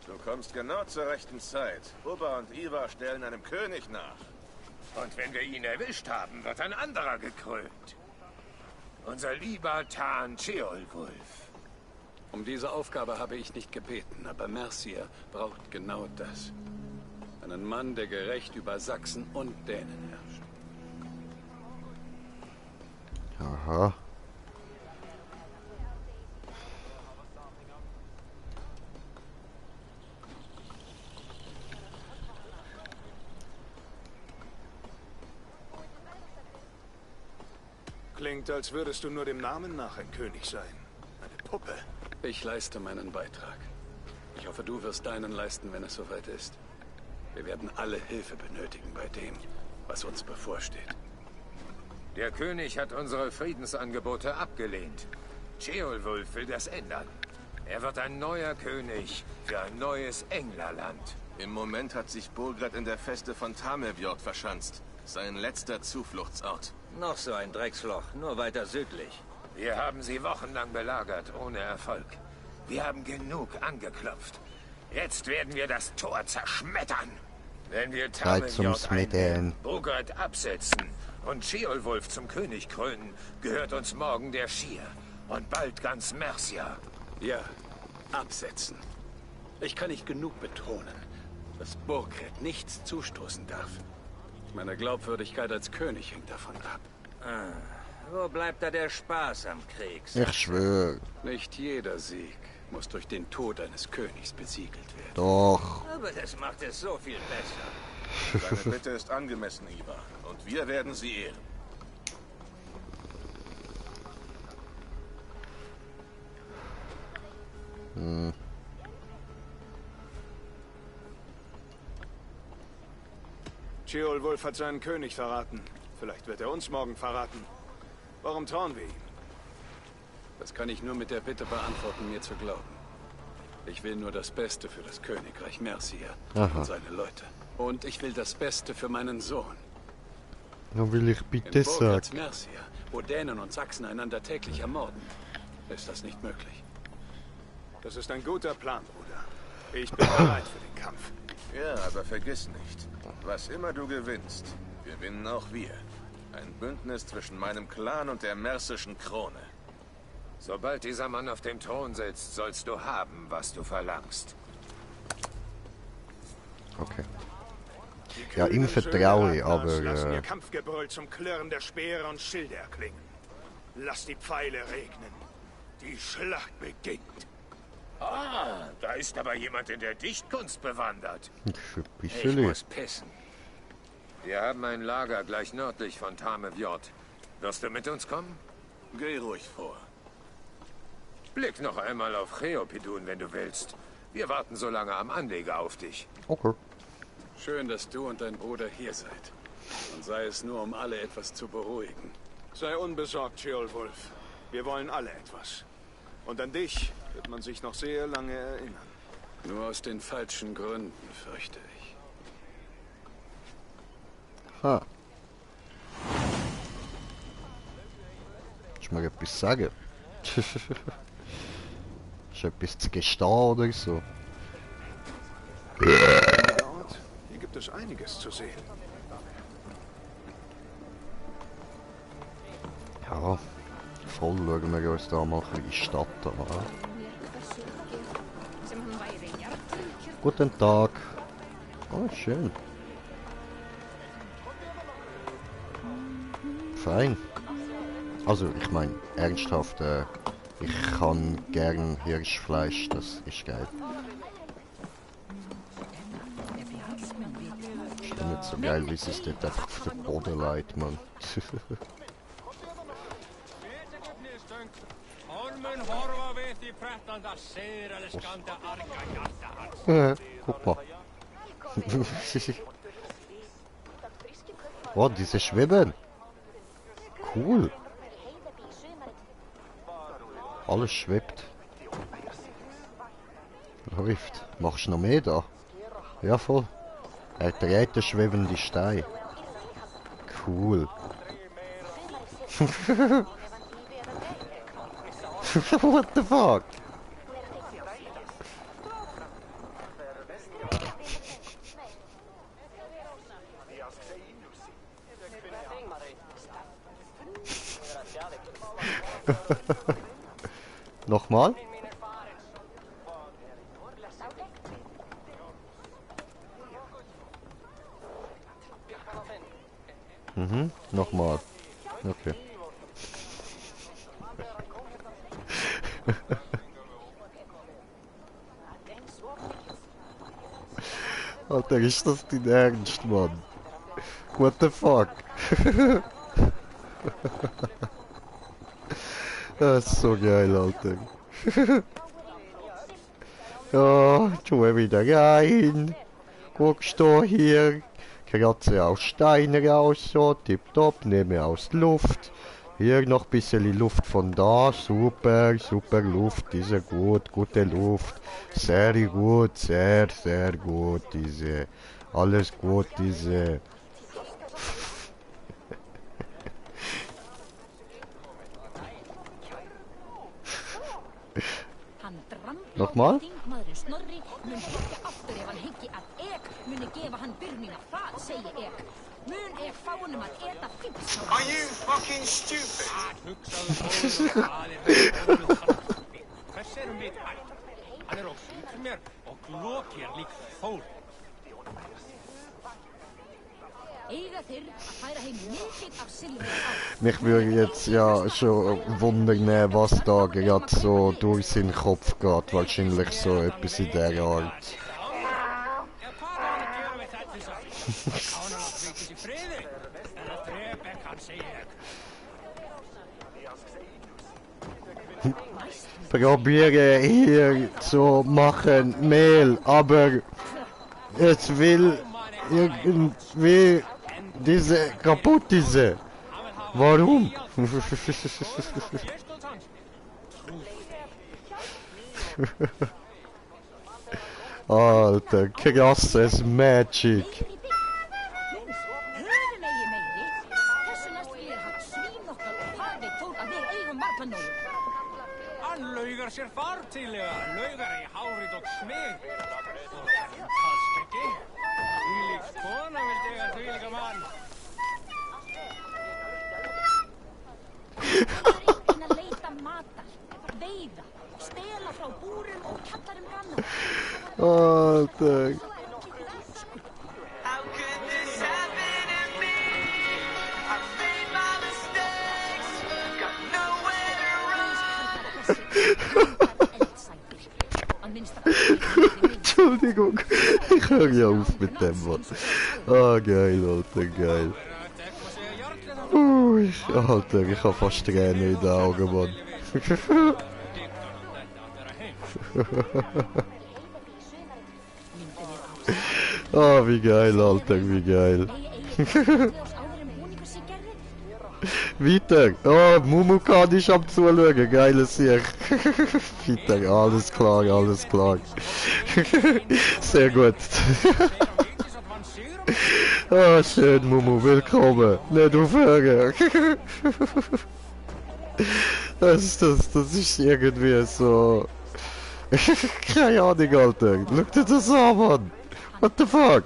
Du kommst genau zur rechten Zeit. Ober und Ivar stellen einem König nach. Und wenn wir ihn erwischt haben, wird ein anderer gekrönt. Unser lieber Tan Ceolwulf. Um diese Aufgabe habe ich nicht gebeten, aber Mercia braucht genau das. Einen Mann, der gerecht über Sachsen und Dänen herrscht. Aha. Klingt, als würdest du nur dem Namen nach ein König sein. Eine Puppe. Ich leiste meinen Beitrag. Ich hoffe, du wirst deinen leisten, wenn es soweit ist. Wir werden alle Hilfe benötigen bei dem, was uns bevorsteht. Der König hat unsere Friedensangebote abgelehnt. Ceolwulf will das ändern. Er wird ein neuer König für ein neues Englerland. Im Moment hat sich Burgred in der Feste von Tamevjord verschanzt. Sein letzter Zufluchtsort. Noch so ein Drecksloch, nur weiter südlich. Wir haben sie wochenlang belagert, ohne Erfolg. Wir haben genug angeklopft. Jetzt werden wir das Tor zerschmettern. Wenn wir Tamevjord einnehmen, Burgred absetzen und Ceolwulf zum König krönen, gehört uns morgen der Schir und bald ganz Mercia. Ja, absetzen. Ich kann nicht genug betonen, dass Burgred nichts zustoßen darf. Meine Glaubwürdigkeit als König hängt davon ab. Wo bleibt da der Spaß am Krieg? Ich schwöre. Nicht jeder Sieg muss durch den Tod eines Königs besiegelt werden. Doch. Aber das macht es so viel besser. Deine Bitte ist angemessen, Ivar. Und wir werden sie ehren. Ceolwulf hat seinen König verraten. Vielleicht wird er uns morgen verraten. Warum trauen wir ihm? Das kann ich nur mit der Bitte beantworten, mir zu glauben. Ich will nur das Beste für das Königreich Mercia und seine Leute. Und ich will das Beste für meinen Sohn. Dann will ich bitte In Burgreds sagen. Mercia, wo Dänen und Sachsen einander täglich ermorden, ist das nicht möglich. Das ist ein guter Plan, Bruder. Ich bin bereit für den Kampf. Ja, aber vergiss nicht, was immer du gewinnst, gewinnen auch wir. Ein Bündnis zwischen meinem Clan und der mersischen Krone. Sobald dieser Mann auf dem Thron sitzt, sollst du haben, was du verlangst. Okay. Ja, ihm vertraue ich, aber... Lassen ihr Kampfgebrüll zum Klirren der Speere und Schilde erklingen. Lass die Pfeile regnen. Die Schlacht beginnt. Ah, da ist aber jemand in der Dichtkunst bewandert. Ich Ich muss pissen. Wir haben ein Lager gleich nördlich von Tamevjord. Wirst du mit uns kommen? Geh ruhig vor. Blick noch einmal auf Cheopidun, wenn du willst. Wir warten so lange am Anleger auf dich. Okay. Schön, dass du und dein Bruder hier seid. Und sei es nur, um alle etwas zu beruhigen. Sei unbesorgt, Ceolwulf. Wir wollen alle etwas. Und an dich wird man sich noch sehr lange erinnern. Nur aus den falschen Gründen, fürchte ich. Ha. Kannst du mir etwas sagen? Ist etwas zu gestehen oder so? Dort, hier gibt es einiges zu sehen. Ja, voll schauen wir uns da mal ein bisschen die Stadt an. Guten Tag. Oh, schön. Fein. Also, ich meine, ernsthaft, ich kann gern Hirschfleisch, das ist geil. Ist nicht so geil, wie es dort einfach auf den Boden leitet, man. Guck mal. Oh, diese Schwimmen. Cool. Alles schwebt. Läuft. Machst du noch mehr da? Ja, voll. Er dreht den schwebenden Stein. Cool. What the fuck? Nochmal? Mhm, nochmal. Okay. Alter, ist das dein Ernst, Mann? What the fuck? Das ist so geil, Alter. Ja, tu wieder rein. Guckst du hier. Kratze aus Steine raus, so, tipptopp, nehme aus Luft. Hier noch ein bisschen Luft von da, super, super Luft, diese gut, gute Luft. Sehr gut, sehr, sehr gut, diese. Alles gut, diese. Nochmal? Are you fucking stupid? Mich würde jetzt ja schon wundern, was da gerade so durch seinen Kopf geht. Wahrscheinlich so etwas in der Art. Probiere hier zu machen Mehl, aber es will irgendwie diese kaputt diese. Warum? Alter, krasses Magic. Sér fartilega, laugar í hárið og smið. Og talstekki. Þvílík kona vildi eiga þvílíka mann. Reyna að leita matar, veiða, stela frá búrum og kjallarum granna. Alter. Entschuldigung, ich höre ja auf mit dem, Mann. Ah, geil, Alter, geil. Alter, ich habe fast Tränen in den Augen, Mann. Ah, wie geil, Alter, wie geil. Weiter! Oh, Mumukan ist am Zuschauen, geiles Sieg. Weiter, alles klar, alles klar. Sehr gut. Ah, schön, Mumu, willkommen. Nicht aufhören. Das ist irgendwie so... Keine Ahnung, Alter. Schau dir das an, Mann. What the fuck?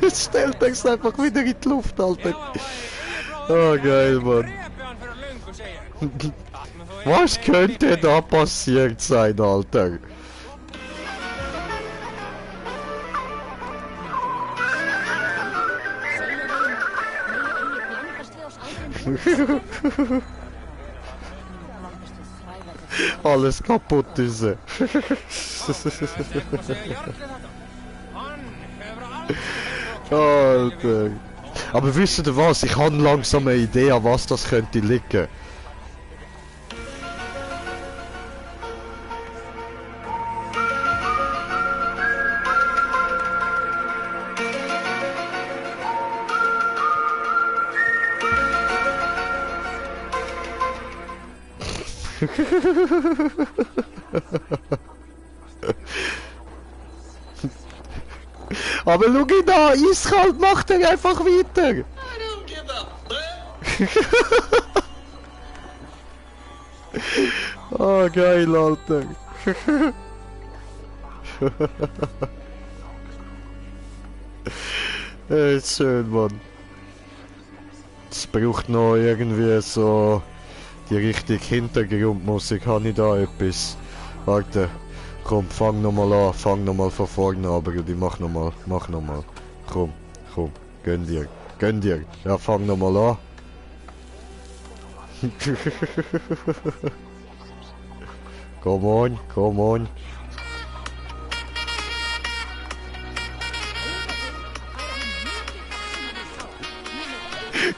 Es stellt uns einfach wieder in die Luft, Alter. Oh, geil, Mann. Was könnte da passiert sein, Alter? Alles kaputt ist. Alter. Aber wisst ihr was? Ich habe langsam eine Idee, an was das könnte liegen. Aber schau ihn da, eiskalt macht er einfach weiter. Oh, geil, Alter. Ist schön, Mann. Es braucht noch irgendwie so die richtige Hintergrundmusik. Habe ich da etwas? Warte, komm, fang nochmal an, fang nochmal von vorne an, aber ich mach nochmal. Komm, gönn dir. Ja, fang nochmal an. Come on.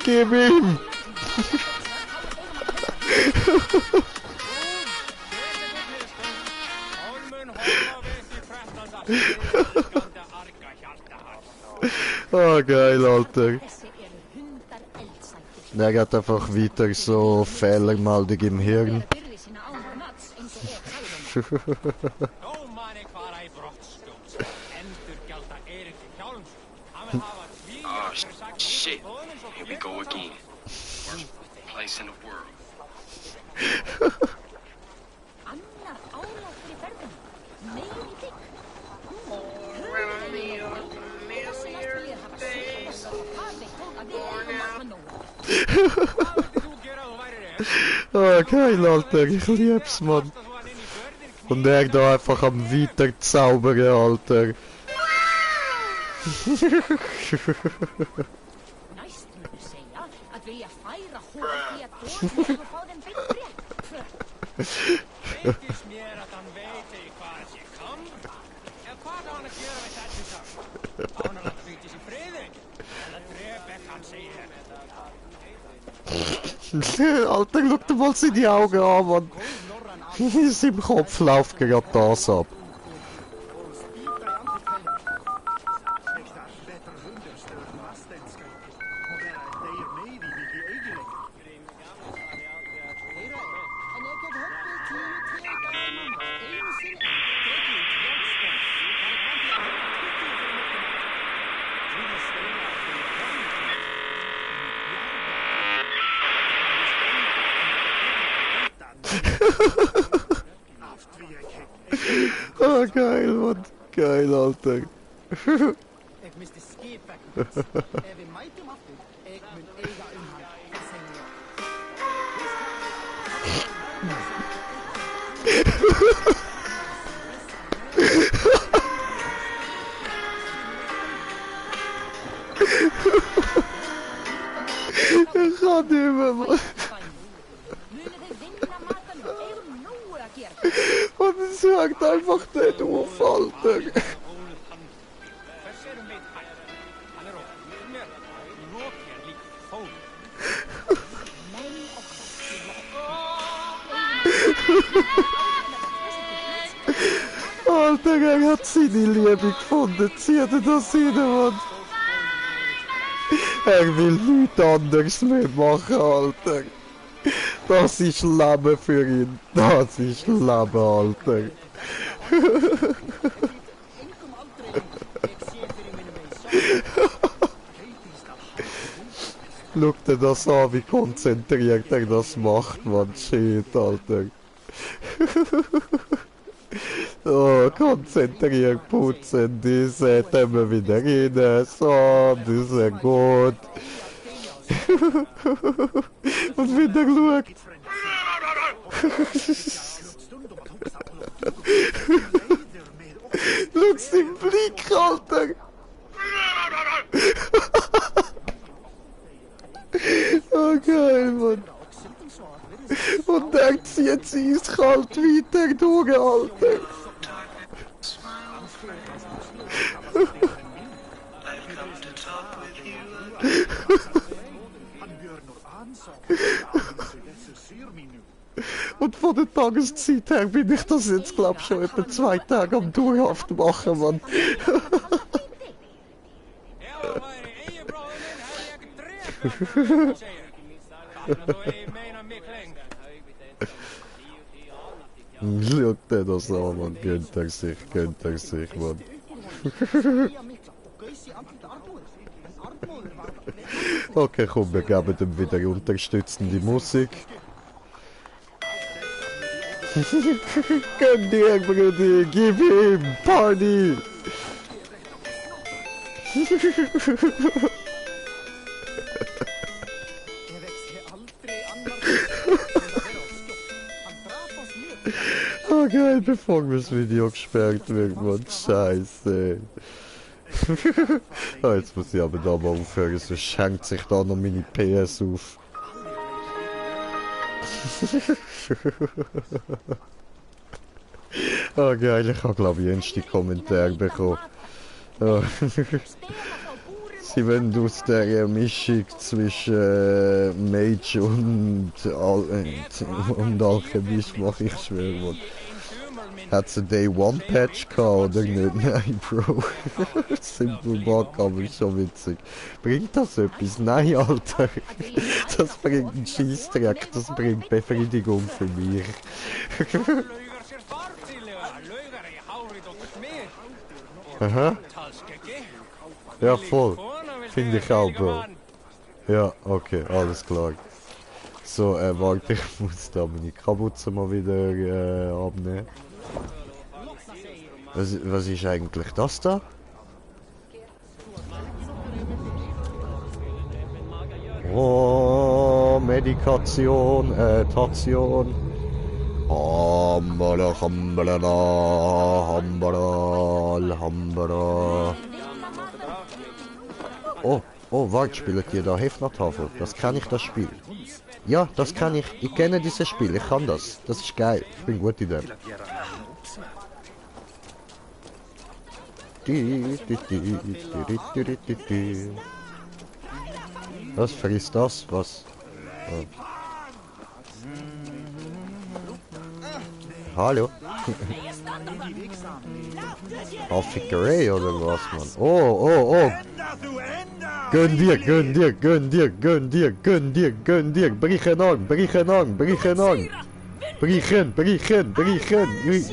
Gib ihm! Oh, geil, Alter. Der hat einfach weiter so Fehlermeldung im Hirn. Oh, shit. Here we go again. Worst place in the world. Oh, geil, Alter, ich lieb's, Mann. Und er da einfach am weiterzaubern, Alter. Alter, schau dir mal seine Augen an, Mann. In seinem Kopf läuft gerade das ab. Oh, geil, Mann. Geil, Alter. Ik mis de scheeppakken. Wie mij te maken, ik mijn eigen inhoud verzingen. Ik ga niet meer, man. Und es hört einfach nicht auf, Alter. Alter, er hat seine Liebe gefunden. Zieht er das rein, Mann. Er will nichts anderes mehr machen, Alter. Das ist Leben für ihn. Das ist Leben, Alter. Schau dir das an, wie konzentriert er das macht, man. Shit, Alter. Oh, konzentriert putzen, die setzen wir wieder rein. So, das ist ja gut. Und wieder schaut. Schau den Blick, Alter. Oh, geil, Mann. Und der zieht sie eiskalt weiter durch, Alter. Und von der Tageszeit her bin ich das jetzt, glaub ich, schon etwa 2 Tage am dauerhaft machen, Mann. Schaut er das an, man. Gönnt er sich, man. Okay, komm, wir geben ihm wieder unterstützende Musik. Gönn dir, Brudi, gib ihm Party! Oh geil, bevor das Video gesperrt wird, man. Scheiße. Oh, jetzt muss ich aber da mal aufhören, sonst schenkt sich da noch meine PS auf. Oh geil, ich habe glaube ich erste Kommentare bekommen. Oh. Sie wollen aus der Mischung zwischen Mage und Alchemist mache ich schwör. Hat es einen Day-One-Patch gehabt oder nicht? Nein, Bro. Simple Bug, aber schon witzig. Bringt das etwas? Nein, Alter. Das bringt einen Scheissdreck. Das bringt Befriedigung für mich. Aha. Ja, voll. Finde ich auch, Bro. Ja, okay, alles klar. So, warte, ich muss da meine Kapuze mal wieder abnehmen. Was ist eigentlich das da? Oh, Medikation, Tation. Hambala, hambala, hambala, hambala. Oh, warte, spielt ihr da Hefnertafel? Das kann ich, das Spiel. Ja, das kann ich. Ich kenne dieses Spiel, ich kann das. Das ist geil. Ich bin gut in dem. Was frisst das? Was? Oh. Hallo? Fickerei oder was, Mann? Oh! Gönn dir! Brechen an!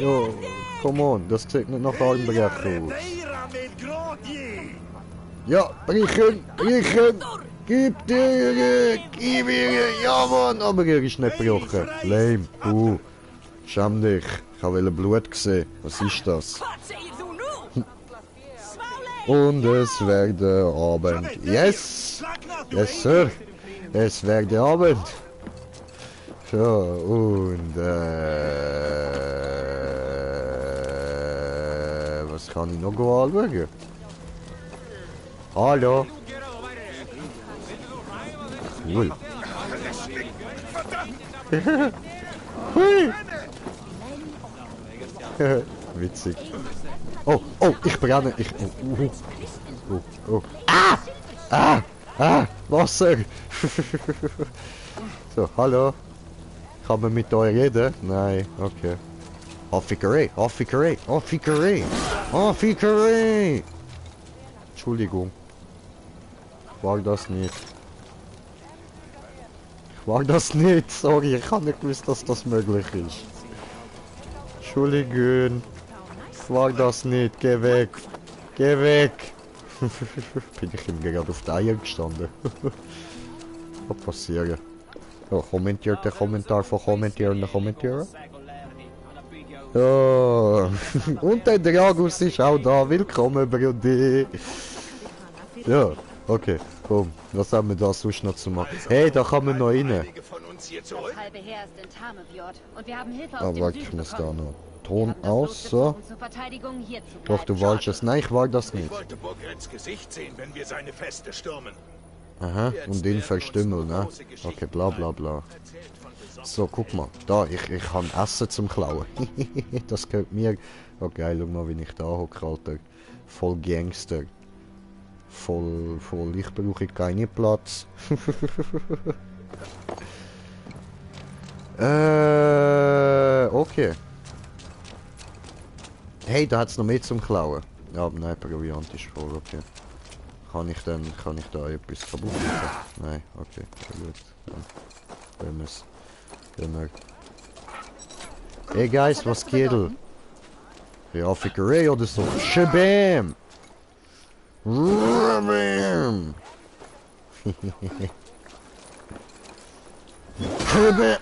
Oh, come on, das sieht nicht nach Armbrechen aus. Ja, brechen! Gib dir! Ja, Mann! Aber er ist nicht gebrochen. Lame, schäm dich. Ich habe Blut gesehen. Was ist das? Und es werde Abend. Yes! Yes, Sir! Es werde Abend. So, und was kann ich noch anschauen? Hallo? Cool. Hui! Witzig. Oh, ich brenne. Wasser! So, hallo? Kann man mit euch reden? Nein, okay. Fickerei! Entschuldigung. Ich mag das nicht. Sorry, ich habe nicht gewusst, dass das möglich ist. Entschuldigung. Ich mag das nicht. Geh weg. Bin ich ihm gerade auf die Eier gestanden. Was passiert? Oh, kommentiert der Kommentar von kommentierenden Kommentaren. Oh. Und der Dragus ist auch da. Willkommen, Brudi. Ja, okay. Komm, was haben wir da sonst noch zu machen? Hey, da kann man noch rein. Das halbe Heer ist in Tamevjord und wir haben Hilfe aus dem Aber ich Süden muss da bekommen. noch Ton aus, so. Doch, du wolltest es. Nein, ich war das nicht. Ich wollte Burgreds Gesicht sehen, wenn wir seine Feste stürmen. Aha, und den verstümmeln, ne? Okay, bla bla bla. So, guck mal. Da, ich kann Essen zum Klauen. Das gehört mir. Oh geil, schau mal, wie ich da hocke, Alter. Voll Gangster. Voll, ich brauche keinen Platz. Okay. Hey, da hat's noch mehr zum Klauen. Ja, aber nein, Proviant ist voll, okay. Kann ich da etwas kaputt machen? Nein, okay, gut. Dann wir Hey Guys, was geht? Ja, Fickerei oder so. Shabam! Shabam! Shabam!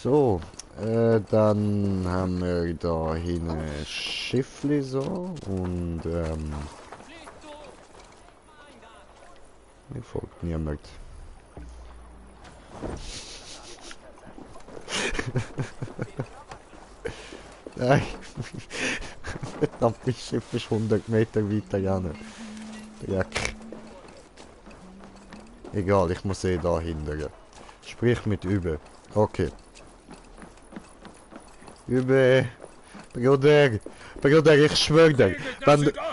So, dann haben wir da hin ein Schiffli so und mir folgt niemand. Nein, verdammt, das Schiff ist 100 Meter weiter gerne. Jack. Egal, ich muss da hinterher. Sprich mit Übe. Okay. Übe. Bruder, ich schwör dir,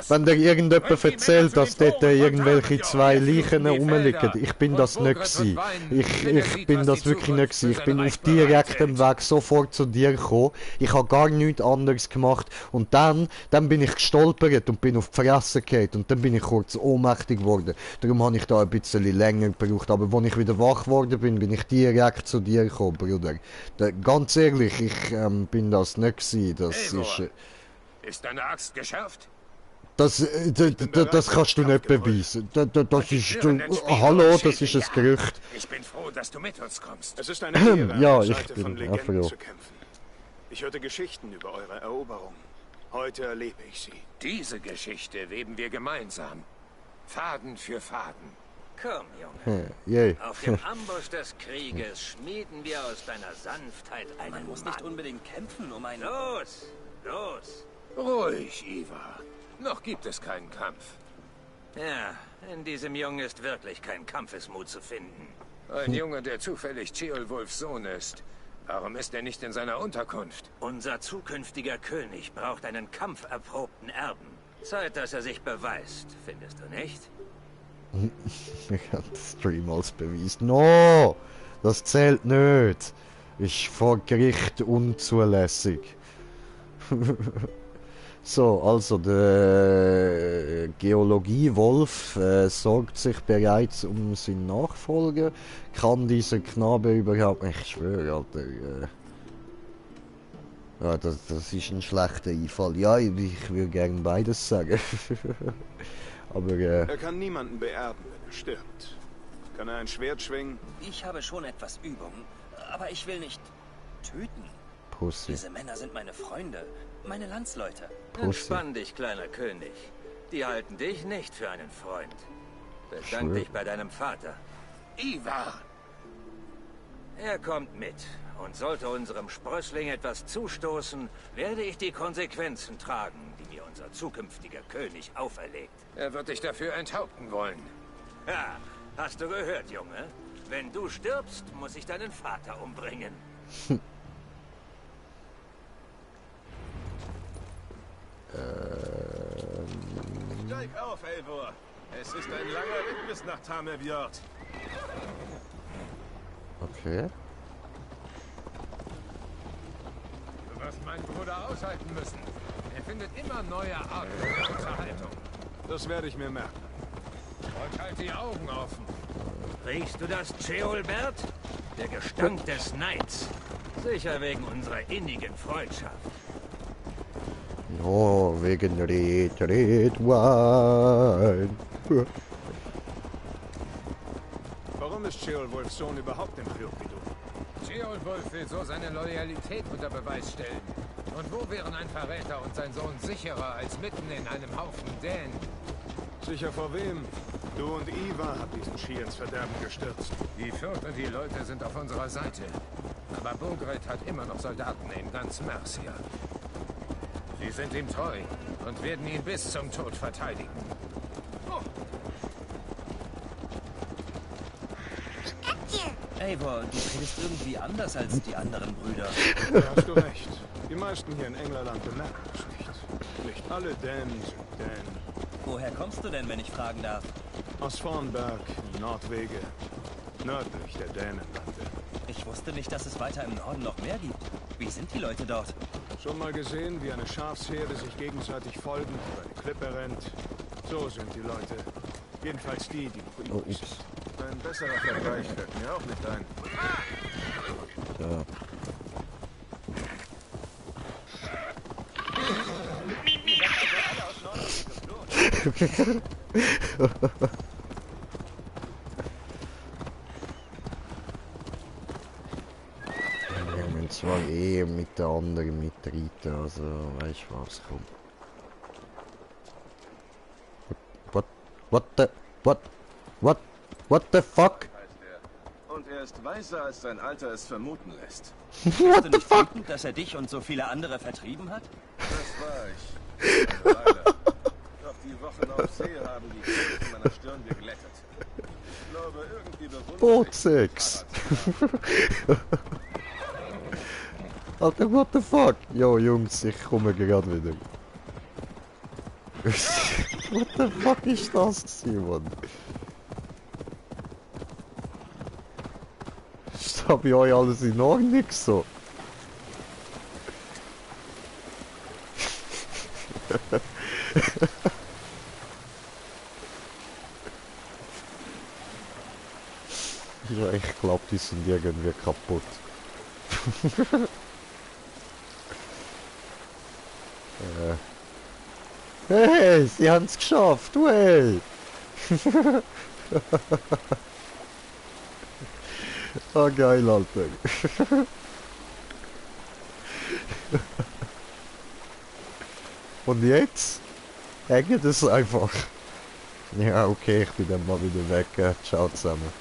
wenn dir irgendjemand erzählt, dass dort irgendwelche zwei Leichen rumliegen, ich bin das nicht gewesen. Ich bin das wirklich nicht gewesen. Ich bin auf direktem Weg sofort zu dir gekommen. Ich habe gar nichts anderes gemacht. Und dann bin ich gestolpert und bin auf die Fresse gefallen. Und dann bin ich kurz ohnmächtig geworden. Darum habe ich da ein bisschen länger gebraucht. Aber als ich wieder wach geworden bin ich direkt zu dir gekommen, Bruder. Ganz ehrlich, ich bin das nicht gewesen. Das ist deine Axt geschärft? Das kannst du nicht beweisen. Das ist... hallo, das ist ein Gerücht. Ich bin froh, dass du mit uns kommst. Es ist eine Ehre, an ja, der ich Seite bin von Legenden froh. zu kämpfen. Ich hörte Geschichten über eure Eroberung. Heute erlebe ich sie. Diese Geschichte weben wir gemeinsam. Faden für Faden. Komm, Junge. Yeah. Auf dem Ambusch des Krieges schmieden wir aus deiner Sanftheit einen Man muss nicht unbedingt kämpfen, um einen... Los! Ruhig, Ivar. Noch gibt es keinen Kampf. Ja, in diesem Jungen ist wirklich kein Kampfesmut zu finden. Ein Junge, der zufällig Ceolwulfs Sohn ist. Warum ist er nicht in seiner Unterkunft? Unser zukünftiger König braucht einen kampferprobten Erben. Zeit, dass er sich beweist, findest du nicht? Ich habe den Stream als Beweis. No! Das zählt nicht. Ist vor Gericht unzulässig. So, also der Geologie-Wolf sorgt sich bereits um seinen Nachfolger. Kann dieser Knabe überhaupt... Ich schwöre, Alter. Ja, das ist ein schlechter Einfall. Ja, ich würde gerne beides sagen. Aber er kann niemanden beerben, wenn er stirbt. Kann er ein Schwert schwingen? Ich habe schon etwas Übung, aber ich will nicht töten. Pussy. Diese Männer sind meine Freunde, meine Landsleute. Entspann dich, kleiner König. Die halten dich nicht für einen Freund. Bedank dich bei deinem Vater. Ivar! Er kommt mit. Und sollte unserem Sprössling etwas zustoßen, werde ich die Konsequenzen tragen, die mir unser zukünftiger König auferlegt. Er wird dich dafür enthaupten wollen. Ha, hast du gehört, Junge? Wenn du stirbst, muss ich deinen Vater umbringen. Steig auf, Eivor. Es ist ein langer Weg bis nach Tammerfjord. Okay. Du wirst meinen Bruder aushalten müssen. Er findet immer neue Arten der Unterhaltung. Das werde ich mir merken. Und halt die Augen offen. Riechst du das, Ceolbert? Der Gestank des Neids. Sicher wegen unserer innigen Freundschaft. Ja, wegen Red Wine. Warum ist Ceolwulfs Sohn überhaupt im Fjordbidu? Ceolwulf will so seine Loyalität unter Beweis stellen. Und wo wären ein Verräter und sein Sohn sicherer als mitten in einem Haufen Dänen? Sicher vor wem? Du und Ivar habt diesen Ski ins Verderben gestürzt. Die Fürth und die Leute sind auf unserer Seite. Aber Burgred hat immer noch Soldaten in ganz Mercia. Sie sind ihm treu und werden ihn bis zum Tod verteidigen. Eivor, du redest irgendwie anders als die anderen Brüder. Da hast du recht. Die meisten hier in Englerland bemerken es nicht. Nicht alle Dänen sind Dänen. Woher kommst du denn, wenn ich fragen darf? Aus Vornberg, Nordwege. Nördlich der Dänenlande. Ich wusste nicht, dass es weiter im Norden noch mehr gibt. Wie sind die Leute dort? Schon mal gesehen, wie eine Schafsherde sich gegenseitig folgend über eine Klippe rennt? So sind die Leute. Jedenfalls die friedlich sind. Ein besserer Vergleich fällt mir auch nicht ein. Ja. Wir müssen zwar mit der anderen mitreiten, also weißt du was, komm. What the fuck? Und er ist weiser, als sein Alter es vermuten lässt. Bist du nicht wütend, dass er dich und so viele andere vertrieben hat? Das war ich. Eine Weile. Doch die Wochen auf See haben die Kälte in meiner Stirn geglättet. Ich glaube, irgendwie bewundert Bootsex. Alter, what the fuck? Jo, Jungs, ich komme gerade wieder. What the fuck ist das, Simon? Ist da bei euch alles in Ordnung so? Ja, ich glaube, die sind irgendwie kaputt. Hey, sie haben es geschafft, hey! Ah, geil, Alter. Und jetzt? Hängt es einfach. Ja, okay, ich bin dann mal wieder weg. Ciao zusammen.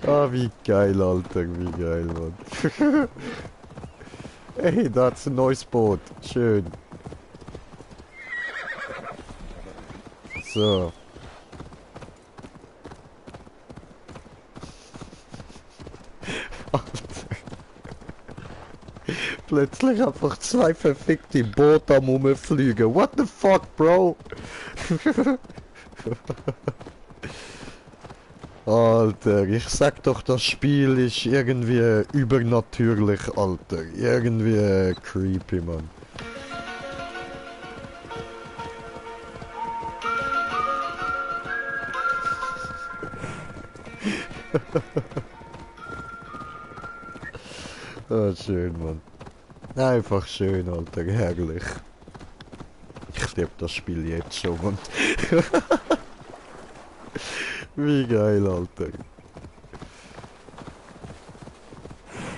Ah, wie geil, Alter, wie geil, Mann. Hey, da ist ein neues Boot. Schön. So. Plötzlich einfach zwei verfickte Boote am Rumfliegen. What the fuck, Bro? Alter, ich sag doch, das Spiel ist irgendwie übernatürlich, Alter. Irgendwie creepy, Mann. Ah, schön, Mann. Einfach schön, Alter, herrlich. Ich liebe das Spiel jetzt schon, Mann. Wie geil, Alter.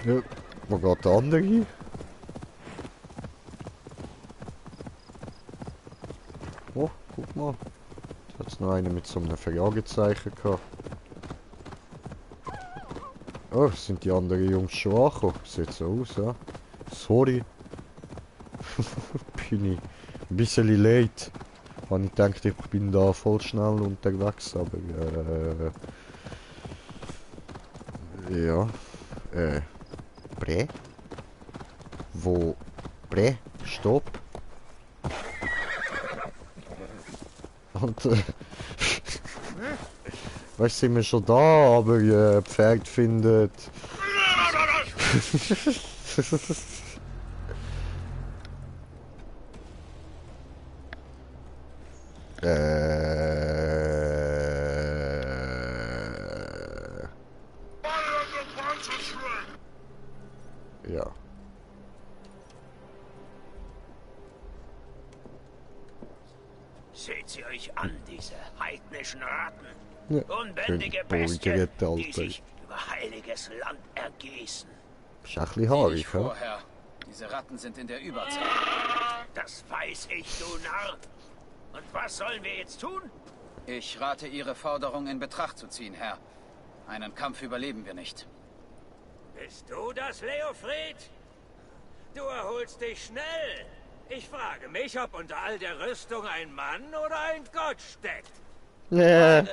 Ja, wo geht der andere hin? Oh, guck mal. Da hat's noch einen mit so einem Fragezeichen gehabt. Oh, sind die anderen Jungs schon angekommen? Sieht so aus, ja. Sorry. Bin ich ein bisschen late. Ich dachte, ich bin da voll schnell unterwegs, aber ja. Bre? Wo? Bre? Stopp? Und weißt du, sind wir schon da, aber Pferd findet. Ja. Seht sie euch an, diese heidnischen Ratten. Ja. Unbändige Bestien, die sich über heiliges Land ergießen. Ist ein bisschen haarig, ja? Herr. Diese Ratten sind in der Überzahl. Das weiß ich, du Narr. Und was sollen wir jetzt tun? Ich rate, Ihre Forderung in Betracht zu ziehen, Herr. Einen Kampf überleben wir nicht. Bist du das, Leofried? Du erholst dich schnell. Ich frage mich, ob unter all der Rüstung ein Mann oder ein Gott steckt. Nee.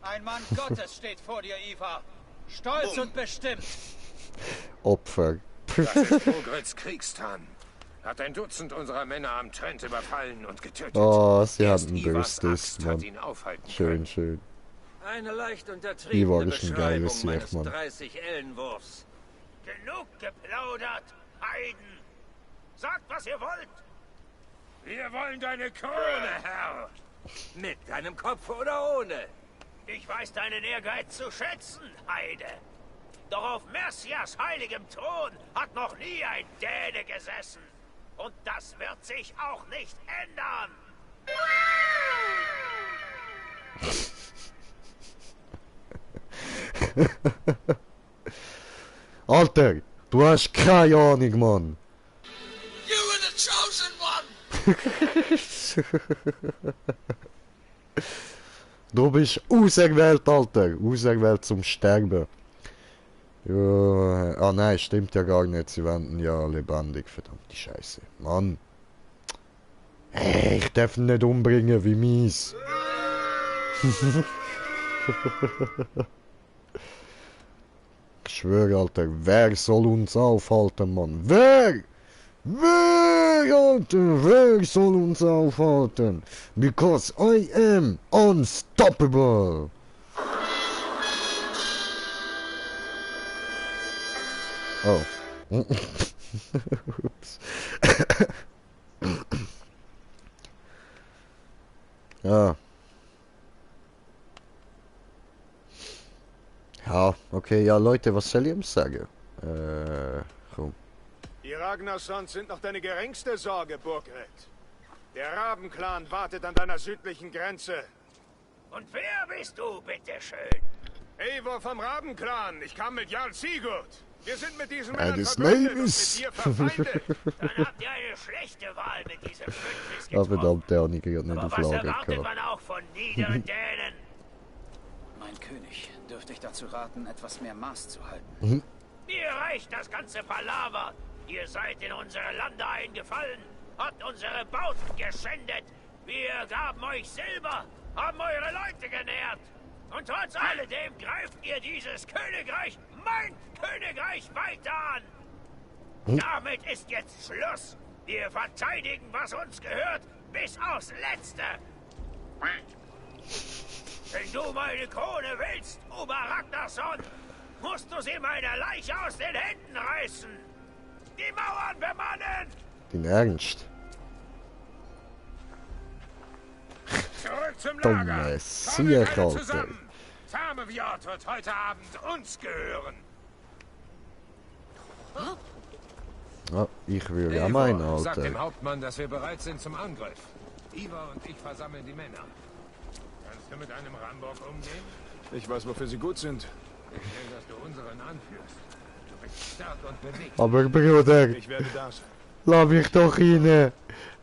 Ein Mann Gottes steht vor dir, Ivar. Stolz und bestimmt. Opfer. Das ist Bogrets Kriegstan. hat ein Dutzend unserer Männer am Trent überfallen und getötet. Oh, sie Erst haben Ivars Bürstes, Axt hat Mann. ihn aufhalten Schön, können. schön. Eine leicht Ivar untertriebene ist ein geiles Beschreibung meines Sieg, Mann. 30-Ellenwurfs. Genug geplaudert, Heiden! Sagt, was ihr wollt! Wir wollen deine Krone, Herr! Mit deinem Kopf oder ohne? Ich weiß deinen Ehrgeiz zu schätzen, Heide. Doch auf Mercias heiligem Thron hat noch nie ein Däne gesessen. Und das wird sich auch nicht ändern. Alter, du hast keine Ahnung, Mann. You were the chosen one! Du bist auserwählt, Alter. Auserwählt zum Sterben. Ja, ah nein, stimmt ja gar nicht. Sie wenden ja lebendig. Verdammte Scheiße. Mann. Hey, ich darf ihn nicht umbringen, wie mies. Ich schwöre, Alter, wer soll uns aufhalten, Mann? Wer? Wer, Alter, wer soll uns aufhalten? Because I am unstoppable. Oh. Ups. Ja. Ja, okay, ja Leute, was soll ich ihm sagen? Komm. Die Ragnarsons sind noch deine geringste Sorge, Burgred. Der Rabenclan wartet an deiner südlichen Grenze. Und wer bist du, bitteschön? Eivor vom Rabenclan. Ich kam mit Jarl Sigurd. Wir sind mit diesen Ja, Männern das verbündet und Leben mit ist- dir verfeindet. Dann habt ihr eine schlechte Wahl mit diesem Bündnis Ah, getroffen. verdammt, der hat nicht gerade nicht Aber auf was Lager erwartet gehabt. man auch von niederen Dänen? Mein König, dürfte ich dazu raten, etwas mehr Maß zu halten. Mhm. Mir reicht das ganze Palaver. Ihr seid in unsere Lande eingefallen, habt unsere Bauten geschändet. Wir gaben euch Silber, haben eure Leute genährt. Und trotz alledem greift ihr dieses Königreich, mein Königreich, weiter an. Damit ist jetzt Schluss. Wir verteidigen, was uns gehört, bis aufs Letzte. Wenn du meine Krone willst, Ober Ragnarsson, musst du sie meiner Leiche aus den Händen reißen. Die Mauern bemannen! Den Ernst? Zurück zum Dumme Kommen Sieg, alle Alter. zusammen! Tamevjord wird heute Abend uns gehören. Ja, ich würde ja Eivor, meinen, sag dem Alter. Hauptmann, dass wir bereit sind zum Angriff. Ivar und ich versammeln die Männer. Kannst du mit einem Rambock umgehen? Ich weiß, wofür sie gut sind. Ich will, dass du unseren anführst. Du bist stark und bewegt. Aber Bruder, Ich werde da sein. lass mich doch rein.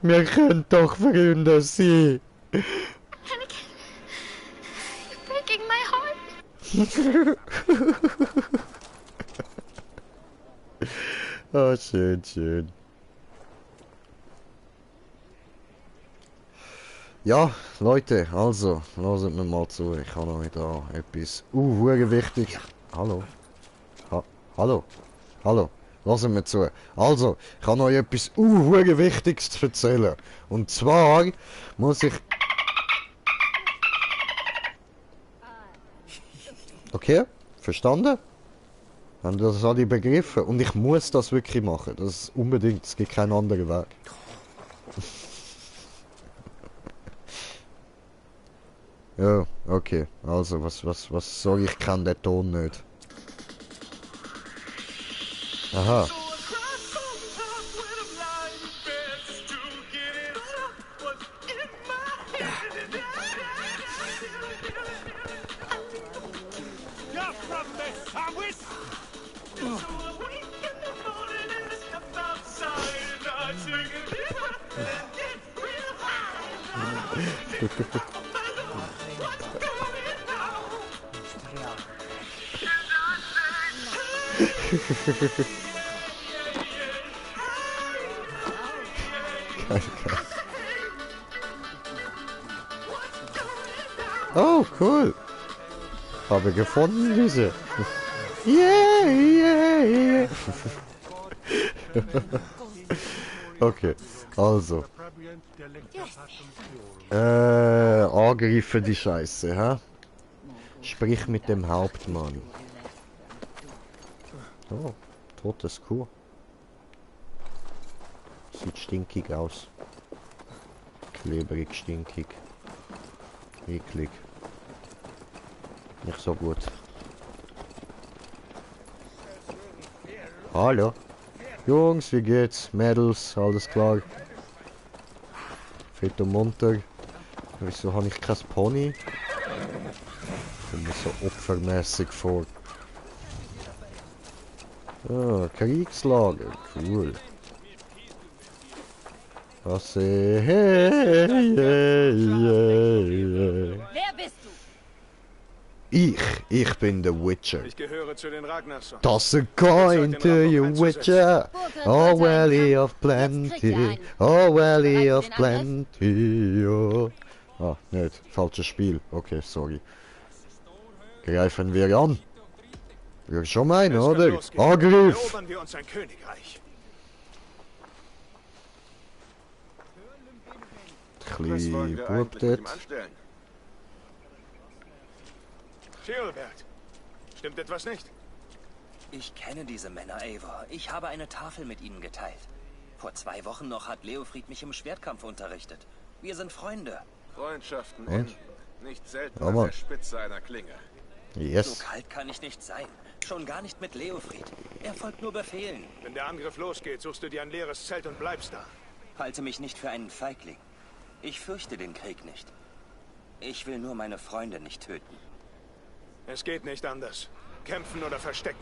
Wir können doch Freunde sein. Anakin, you're breaking my heart. Oh, schön, schön. Ja, Leute, also, lasst mir mal zu. Ich habe euch da etwas hure wichtig. Hallo? Hallo? Hallo? Lasst mir zu. Also, ich habe euch etwas hure Wichtiges zu erzählen. Und zwar muss ich... Okay? Verstanden? Haben das alle begriffen? Und ich muss das wirklich machen. Das ist unbedingt. Es gibt keinen anderen Weg. Ja, okay. Also, was soll ich? Kann den Ton nicht. Aha. You're from the Sawis! Oh, cool. Habe gefunden, diese. Yeah, yeah, yeah. Okay, also. Angreifen die Scheiße, hä? Sprich mit dem Hauptmann. Oh, totes Kuh. Sieht stinkig aus. Klebrig, stinkig. Eklig. Nicht so gut. Hallo? Jungs, wie geht's? Mädels, alles klar? Fit und munter. Wieso habe ich kein Pony? Ich komme mir so opfermäßig vor. Ah, Kriegslager, cool. Was hey, Wer bist du? Ich bin der Witcher. Ich gehöre zu den Ragnarson. Toss a coin to you, Witcher. Oh, Valley of Plenty. Oh, Valley of Plenty. Oh. Ah, nicht. Falsches Spiel. Okay, sorry. Greifen wir an. Wir schon meinen, oder? Angriff! Erobern wir uns ein Königreich. Klein Bub dort. Theobald, stimmt etwas nicht? Ich kenne diese Männer, Eivor. Ich habe eine Tafel mit ihnen geteilt. Vor 2 Wochen noch hat Leofried mich im Schwertkampf unterrichtet. Wir sind Freunde. Freundschaften Und? enden nicht selten Ja, an Mann. der Spitze einer Klinge. Yes. So kalt kann ich nicht sein. Schon gar nicht mit Leofried. Er folgt nur Befehlen. Wenn der Angriff losgeht, suchst du dir ein leeres Zelt und bleibst da. Halte mich nicht für einen Feigling. Ich fürchte den Krieg nicht. Ich will nur meine Freunde nicht töten. Es geht nicht anders. Kämpfen oder verstecken.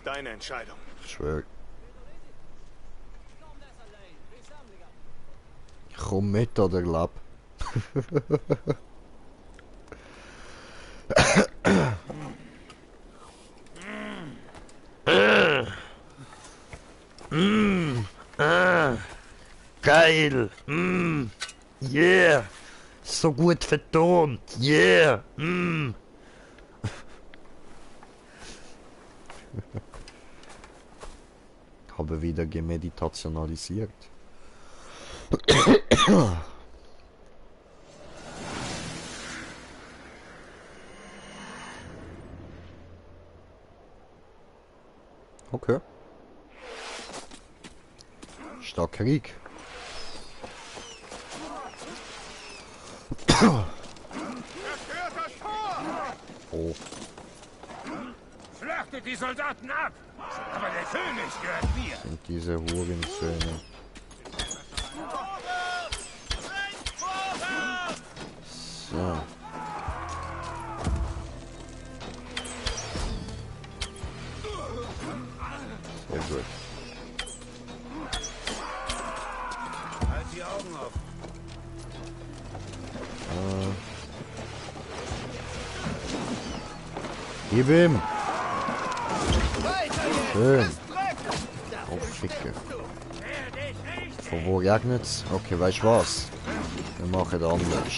Deine Entscheidung. Ich schwör. Komm mit oder lab. Geil. Yeah. So gut vertont. Yeah. Habe wieder gemeditationalisiert. Okay. Stark Krieg. Oh. Schlachtet die Soldaten ab! Aber der König gehört mir! Sind diese Hurensöhne. So. Sehr gut. Halt die Augen auf! Gib ihm! Schön. Oh, Ficke. Von wo regnet's? Okay, weißt du was? Wir machen es anders.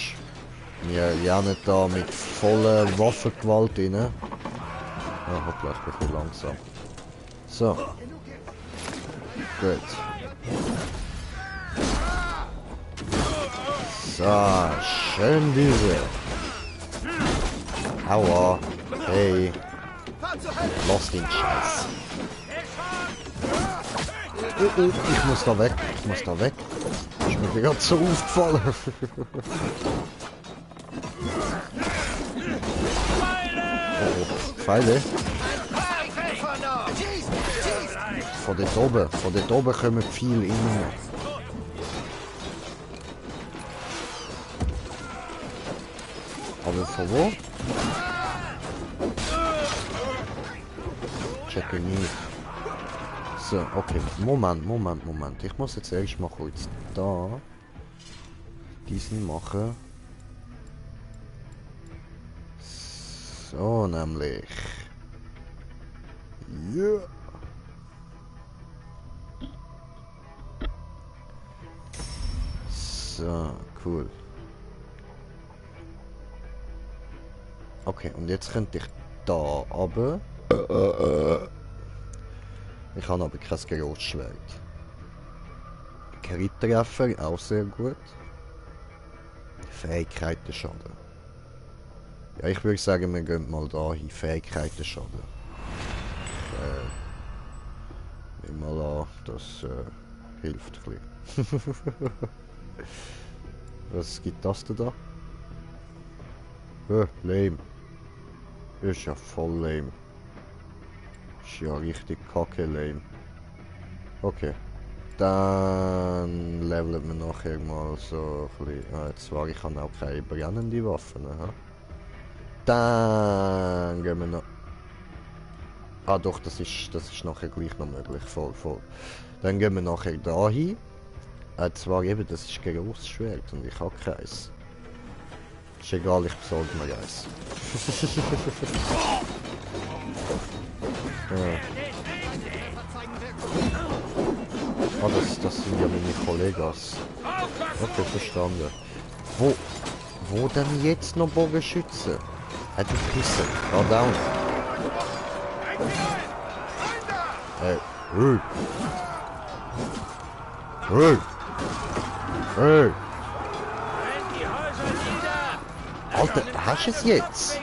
Wir rennen da mit voller Waffengewalt rein. Oh, hoppla, ich bin ein bisschen langsam. So. Gut. So, schön diese. Aua. Hey. Lass den Scheiß. Ich muss da weg. Ich muss da weg. Ist mir gerade so aufgefallen. Oh, Pfeile. Von dort oben. Von dort oben kommen viel rein. Aber von wo? Checke nicht. So, okay. Moment. Ich muss jetzt erst mal kurz da diesen machen. So, nämlich. Ja. So, cool. Okay, und jetzt könnte ich da aber. Ich habe aber kein Großschwert. Crit-Treffer, auch sehr gut. Fähigkeiten Schaden. Ja, ich würde sagen, wir gehen mal da hin. Fähigkeiten Schaden. Nehmen wir mal an, das hilft ein bisschen. Was gibt das denn da? Lame. Ist ja voll lame. Ist ja richtig kacke lame. Okay. Dann levelt man nachher mal so ein bisschen. Zwar, ich habe auch keine brennende Waffen. Aha. Dann gehen wir noch. Ah doch, das ist nachher gleich noch möglich. Voll. Dann gehen wir nachher da hin. Zwar eben, das ist ein grosses Schwert und ich habe keins. Ist egal, ich besorge mir eins. Ja. Ah, das sind ja meine Kollegas. Okay, verstanden. Wo denn jetzt noch Bogenschützen? Du Pisse. Da down. Hey. Alter, hast du es jetzt? Ist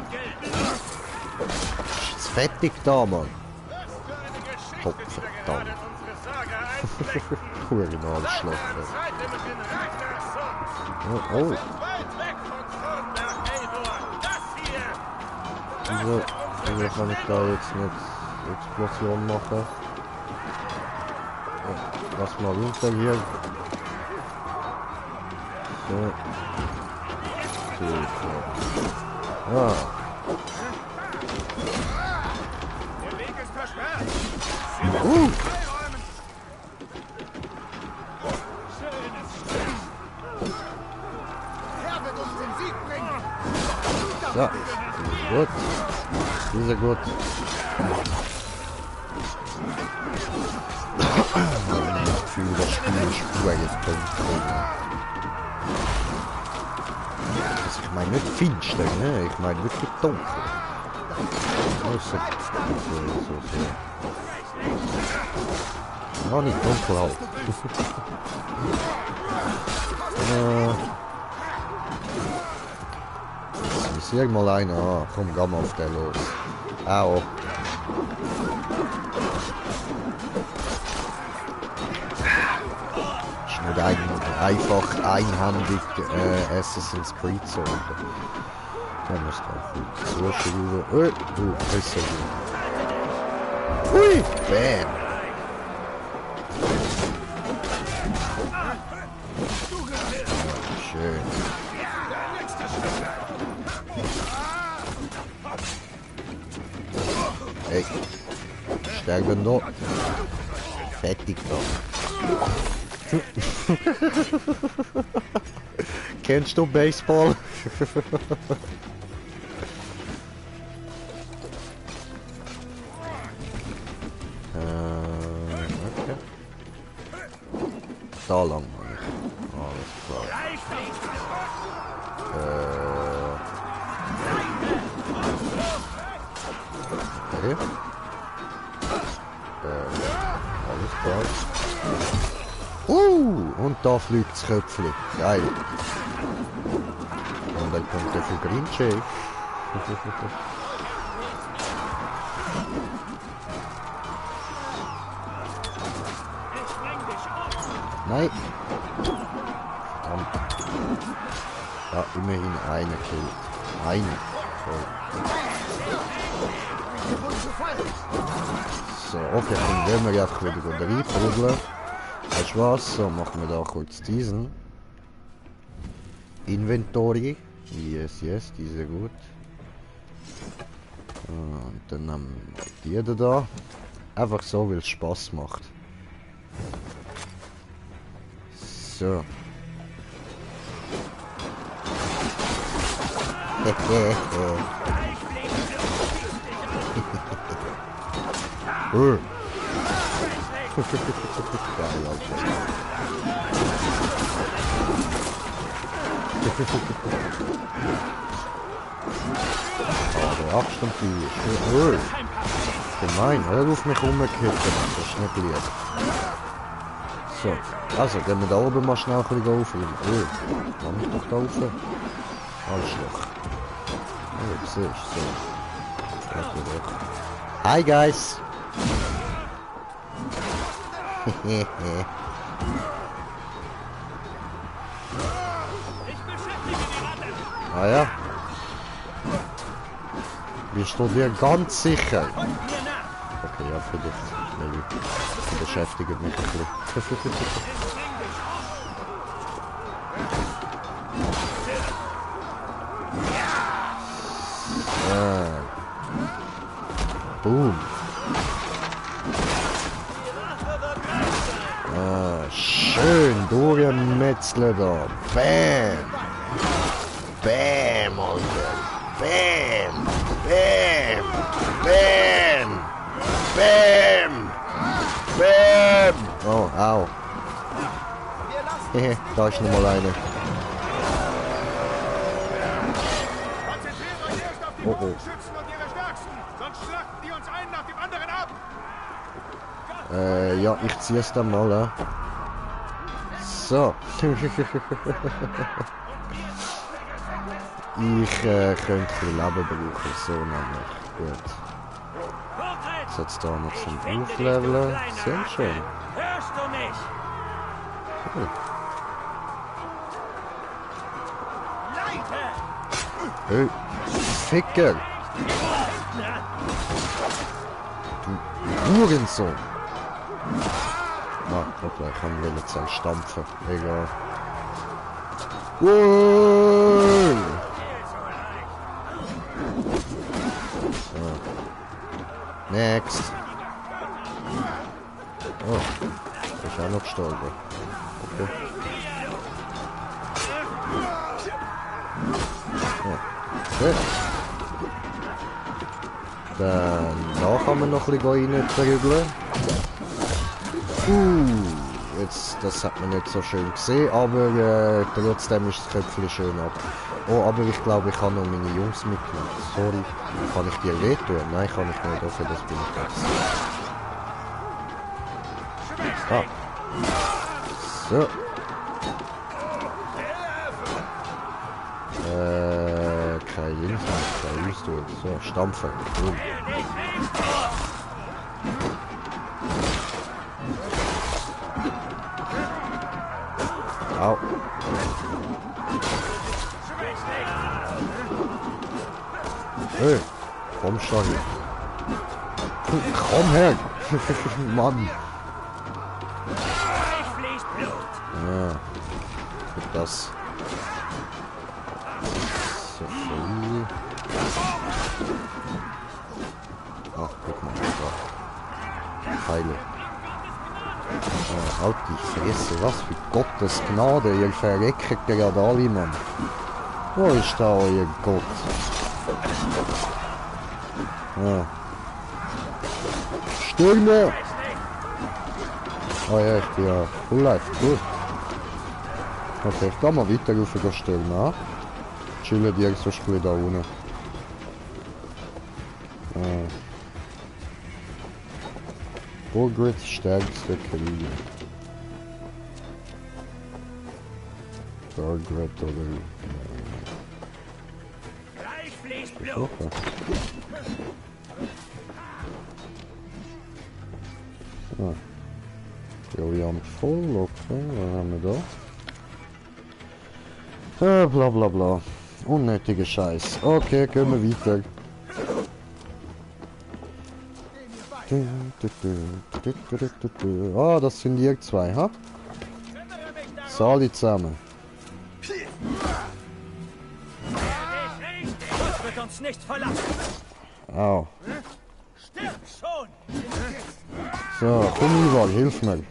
jetzt fertig da, Mann. Oh, verdammt. Original Schlacht. Oh. Wieso kann ich da jetzt nicht Explosion machen? Lass mal runter hier. So. Ah. Der Weg ist versperrt. Herr wird uns den Sieg bringen. Ja, gut. Sehr gut. Ich fühle das Spiel jetzt dunkel. Also ich meine nicht finster, ne? Ich meine wirklich dunkel. So. Ja, nicht dunkel halt. Jetzt visier mal einen an. Komm, geh mal auf den los. Au. Ist nicht einfach einhandig Assassin's Creed so. Da muss da zuschauen. Ist so gut. Ui! Bam! Schön. Hey, sterben noch. Fertig da. Kennst du Baseball? Okay. Da lang, Mann. Alles klar. Okay. Alles klar. Und da fliegt das Köpfchen. Geil. Und dann kommt der für Green Jay. Nein. Verdammt. Ja, immerhin eine Kill. Eine. Voll. So, okay, dann werden wir einfach wieder reinprügeln. Weißt du was? So, machen wir da kurz diesen. Inventory. Yes, diese gut. Und dann nehmen wir die da. Einfach so, weil es Spaß macht. So. Geil, Alter. Der Abstand ist gemein, hör auf mich rumkippen, das ist nicht lieb. So, also gehen wir da oben mal schnell ein bisschen aufräumen. Oh, kann ich doch da rauf? Arschloch. Oh, du siehst, so. Hi guys! Ah ja. Bist du dir ganz sicher? Okay, ja, vielleicht. Maybe. Das beschäftigt mich ein bisschen. Boom. Schön durchmetzeln da. Bam. Bam, Alter. Bam. Bam. Bam. Bam. Bam. Oh, au. Hehe, da ist nochmal eine. Oh, oh. Ja, ich ziehe es dann mal, ja. So. Ich könnte ein bisschen Leben brauchen, so nämlich. Gut. Jetzt da noch zum Aufleveln. Sehr schön. Hörst du mich? Cool. Hey, Ficker! Du Hurensohn! Ah, okay, ich kann ihn jetzt stampfen. Egal. Wow! So. Next! Oh, ich bin auch noch gestorben. Okay. Okay. Dann da kann man noch ein bisschen reinprügeln. Jetzt, das hat man nicht so schön gesehen, aber trotzdem ist das Köpfchen schön ab. Oh, aber ich glaube, ich kann noch meine Jungs mitnehmen. Sorry. Kann ich dir wehtun? Nein, kann ich nicht. Dafür, das bin ich jetzt. Ah. So. Kein Links, kein Ausdruck. So, stampfen. Cool. Au. Hey, komm schon hier. Komm her. Mann. Ja, das. So viel. Ach, guck mal, da. Pfeile. Oh, halt die Fresse, was für Gottes Gnade, ihr verreckt gerade alle, Mann. Wo ist da euer Gott? Ja. Stürme! Oh ja, ich bin ja full life, cool. Okay, ich kann mal weiter rauf stürmen, ja? Chillen die so Spiel da unten. Burgrit stärkste Krieger. Burgrit oder... Gleich fließt Blut. Ah. Brillant voll, okay, was haben wir da? Bla bla bla. Unnötiger Scheiß. Okay, gehen wir weiter. Ah, das sind ihr zwei, ha? Sali zusammen. Gott wird uns nicht verlassen. Au. Stirb schon. So, komm Ival, hilf mir.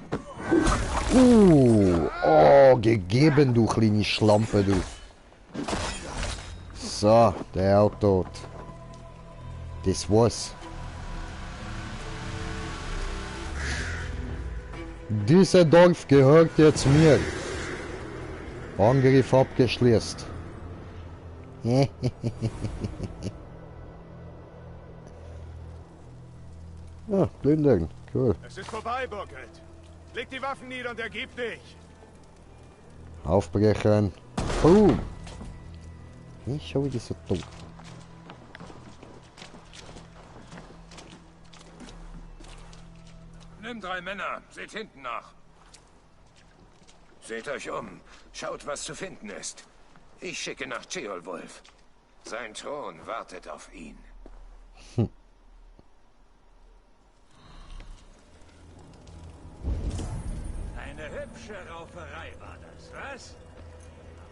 Oh, gegeben, du kleine Schlampe, du. So, der auch tot. Das war's. Dieses Dorf gehört jetzt mir. Angriff abgeschlossen. Ah, Blindern. Cool. Es ist vorbei, Burkett. Leg die Waffen nieder und ergib dich. Aufbrechen. Boom. Nicht schon wieder so dumm. Nimm 3 Männer. Seht hinten nach. Seht euch um. Schaut, was zu finden ist. Ich schicke nach Ceolwulf. Sein Thron wartet auf ihn. Eine hübsche Rauferei war das, was?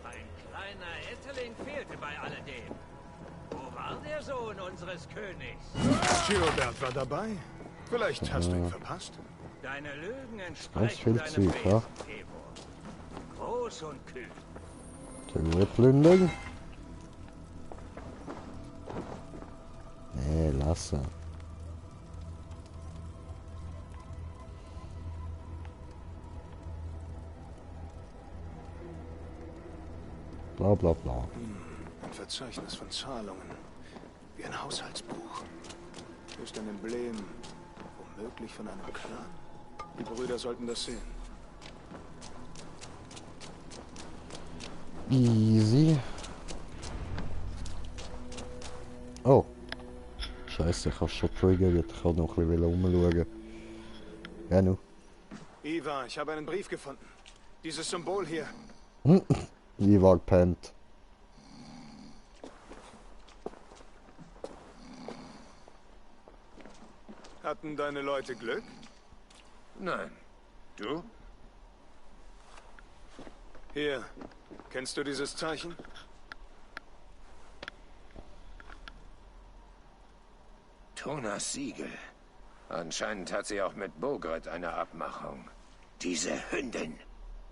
Aber ein kleiner Etterling fehlte bei alledem. Wo war der Sohn unseres Königs? Chirobert war dabei. Vielleicht hast du ihn verpasst. Deine Lügen Ganz entsprechen viel deinem Zeug, ja. Wesen, Eivor. Groß und kühn. Die plündern. Nee, lassen. Bla bla bla. Ein Verzeichnis von Zahlungen. Wie ein Haushaltsbuch. Hier ist ein Emblem. Womöglich von einem Clan. Die Brüder sollten das sehen. Easy. Oh. Scheiße, ich habe schon triggert. Ich kann noch ein bisschen umschauen. Ja, nu. Ivar, ich habe einen Brief gefunden. Dieses Symbol hier. Ivar pennt. Hatten deine Leute Glück? Nein. Du? Hier. Kennst du dieses Zeichen? Thonas Siegel. Anscheinend hat sie auch mit Bogret eine Abmachung. Diese Hündin.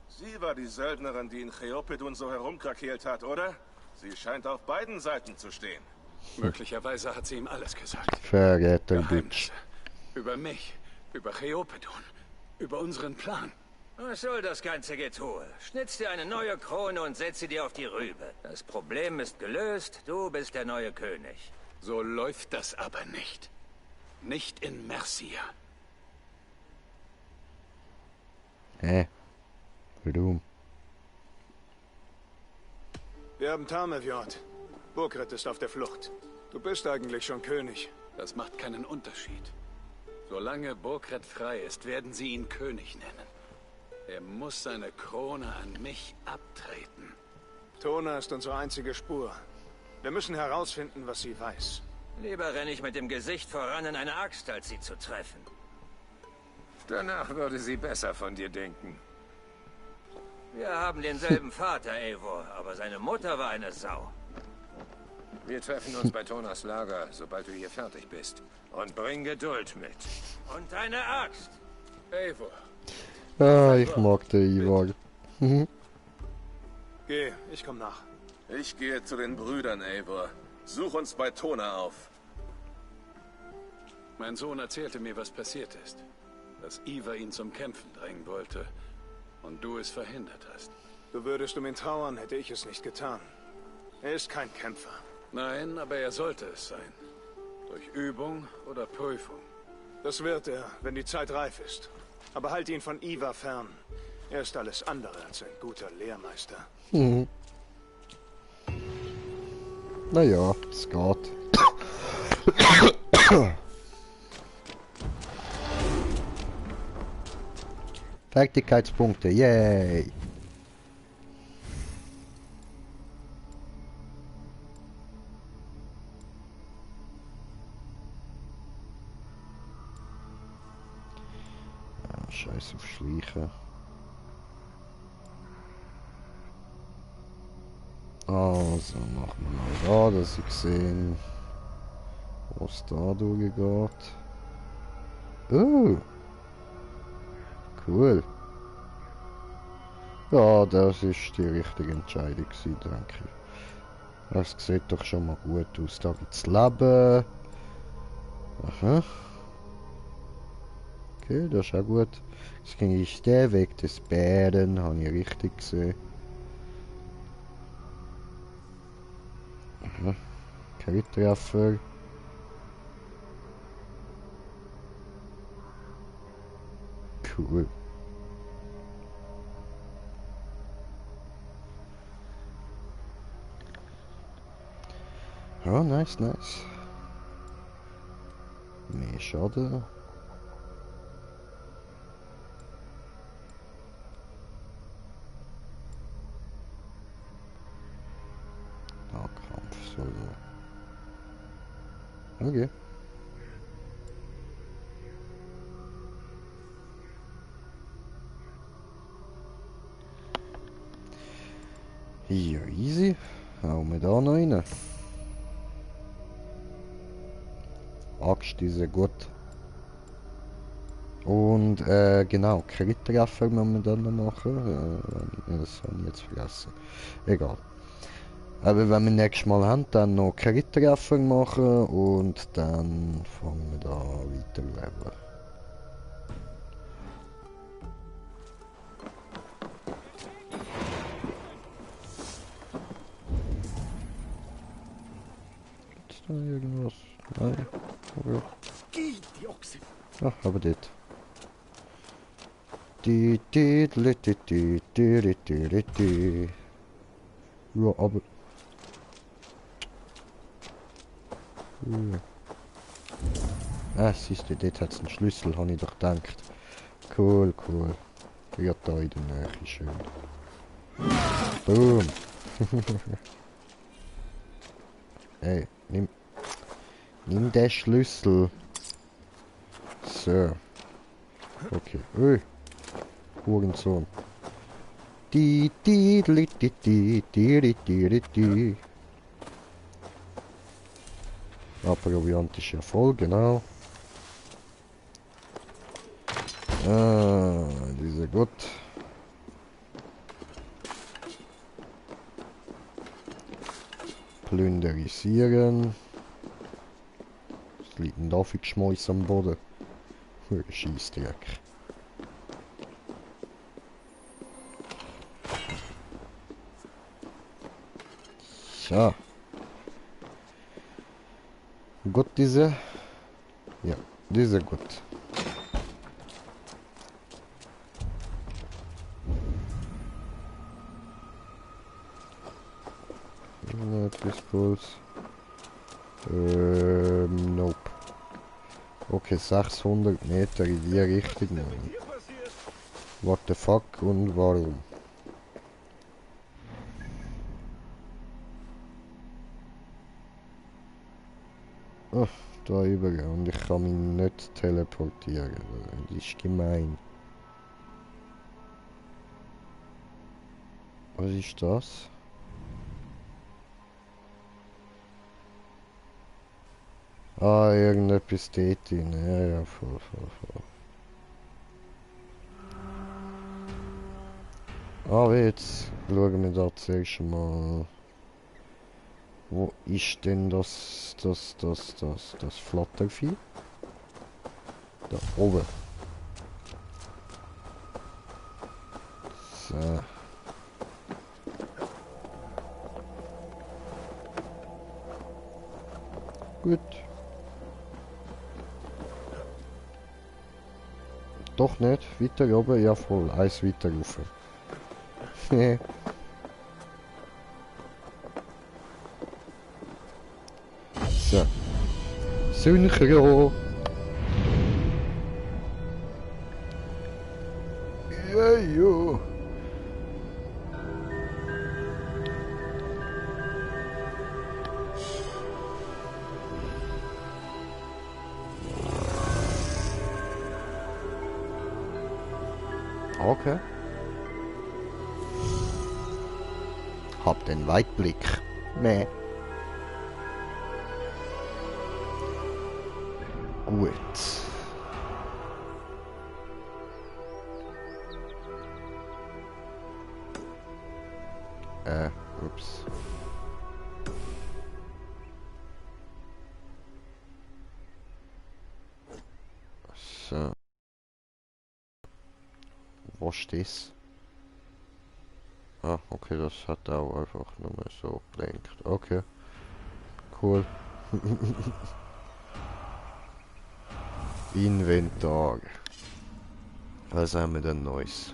Sie war die Söldnerin, die in Cheopedun so herumkrakeelt hat, oder? Sie scheint auf beiden Seiten zu stehen. Möglicherweise hat sie ihm alles gesagt. Verräter, Bitch. Geheimnisse. Über mich, über Cheopedun, über unseren Plan. Was soll das ganze Getue? Schnitz dir eine neue Krone und setz sie dir auf die Rübe. Das Problem ist gelöst, du bist der neue König. So läuft das aber nicht. Nicht in Mercia. Hä? Warum? Wir haben Tarmevjord. Burgred ist auf der Flucht. Du bist eigentlich schon König. Das macht keinen Unterschied. Solange Burgred frei ist, werden sie ihn König nennen. Er muss seine Krone an mich abtreten. Tona ist unsere einzige Spur. Wir müssen herausfinden, was sie weiß. Lieber renne ich mit dem Gesicht voran in eine Axt, als sie zu treffen. Danach würde sie besser von dir denken. Wir haben denselben Vater, Eivor, aber seine Mutter war eine Sau. Wir treffen uns bei Thonas Lager, sobald du hier fertig bist. Und bring Geduld mit. Und eine Axt. Eivor. Ah, ich mag den Ivar. Geh, ich komm nach. Ich gehe zu den Brüdern, Eivor. Such uns bei Tona auf. Mein Sohn erzählte mir, was passiert ist. Dass Ivar ihn zum Kämpfen drängen wollte. Und du es verhindert hast. Du würdest um ihn trauern, hätte ich es nicht getan. Er ist kein Kämpfer. Nein, aber er sollte es sein. Durch Übung oder Prüfung. Das wird er, wenn die Zeit reif ist. Aber halte ihn von Ivar fern. Er ist alles andere als ein guter Lehrmeister. Naja, es geht. Fertigkeitspunkte, yay! Scheiß auf Schleichen. Also machen wir mal da, dass ich sehe, was da durchgeht. Oh! Cool. Ja, das ist die richtige Entscheidung gewesen, denke ich. Das sieht doch schon mal gut aus. Da gibt's Leben. Aha. Okay, das ist auch gut. Jetzt ging ich den Weg des Bären, habe ich richtig gesehen. Aha. Kein Treffer. Cool. Ja, nice, nice. Mehr Schaden. Nahkampf, so. Okay. Hier, easy. Hauen wir da noch rein. Axt ist ja gut. Und genau, Crit-Treffer müssen wir dann noch machen. Das habe ich jetzt vergessen. Egal. Aber wenn wir nächstes Mal haben, dann noch Crit-Treffer machen und dann fangen wir da weiter leveln. Gibt's da irgendwas? Nein. Ja. Ach, aber dort. Ja, aber... Ah, siehst du, dort hat es einen Schlüssel, habe ich doch gedacht. Cool, cool. Gerade da in der Nähe, schön. Boom. Hey, nimm den Schlüssel. So. Okay. Ui. Hurensohn. Proviant ist ja voll, genau. Ah, die ist ja gut. Plünderisieren. Es liegt ein Daffig-Schmeiß am Boden. Scheissdreck. So. Gut, diese? Ja, diese gut. Pistols. Nope. Okay, 600 Meter in die Richtung. What the fuck und warum? Oh, da über und ich kann mich nicht teleportieren. Das ist gemein. Was ist das? Ah, irgendetwas dort drin. Ja, voll. Aber jetzt schauen wir da zuerst mal. Wo ist denn das Flattervieh? Da oben. So. Gut. Doch nicht. Weiter oben? Ja voll. Eins weiter rauf. So. Synchro. Ja, jo. Okay. Hab den Weitblick. Nee. Gut. Ups. So. Was steht's? Ah, okay, das hat auch einfach nur mal so gelenkt. Okay. Cool. Inventar. Was haben wir denn Neues?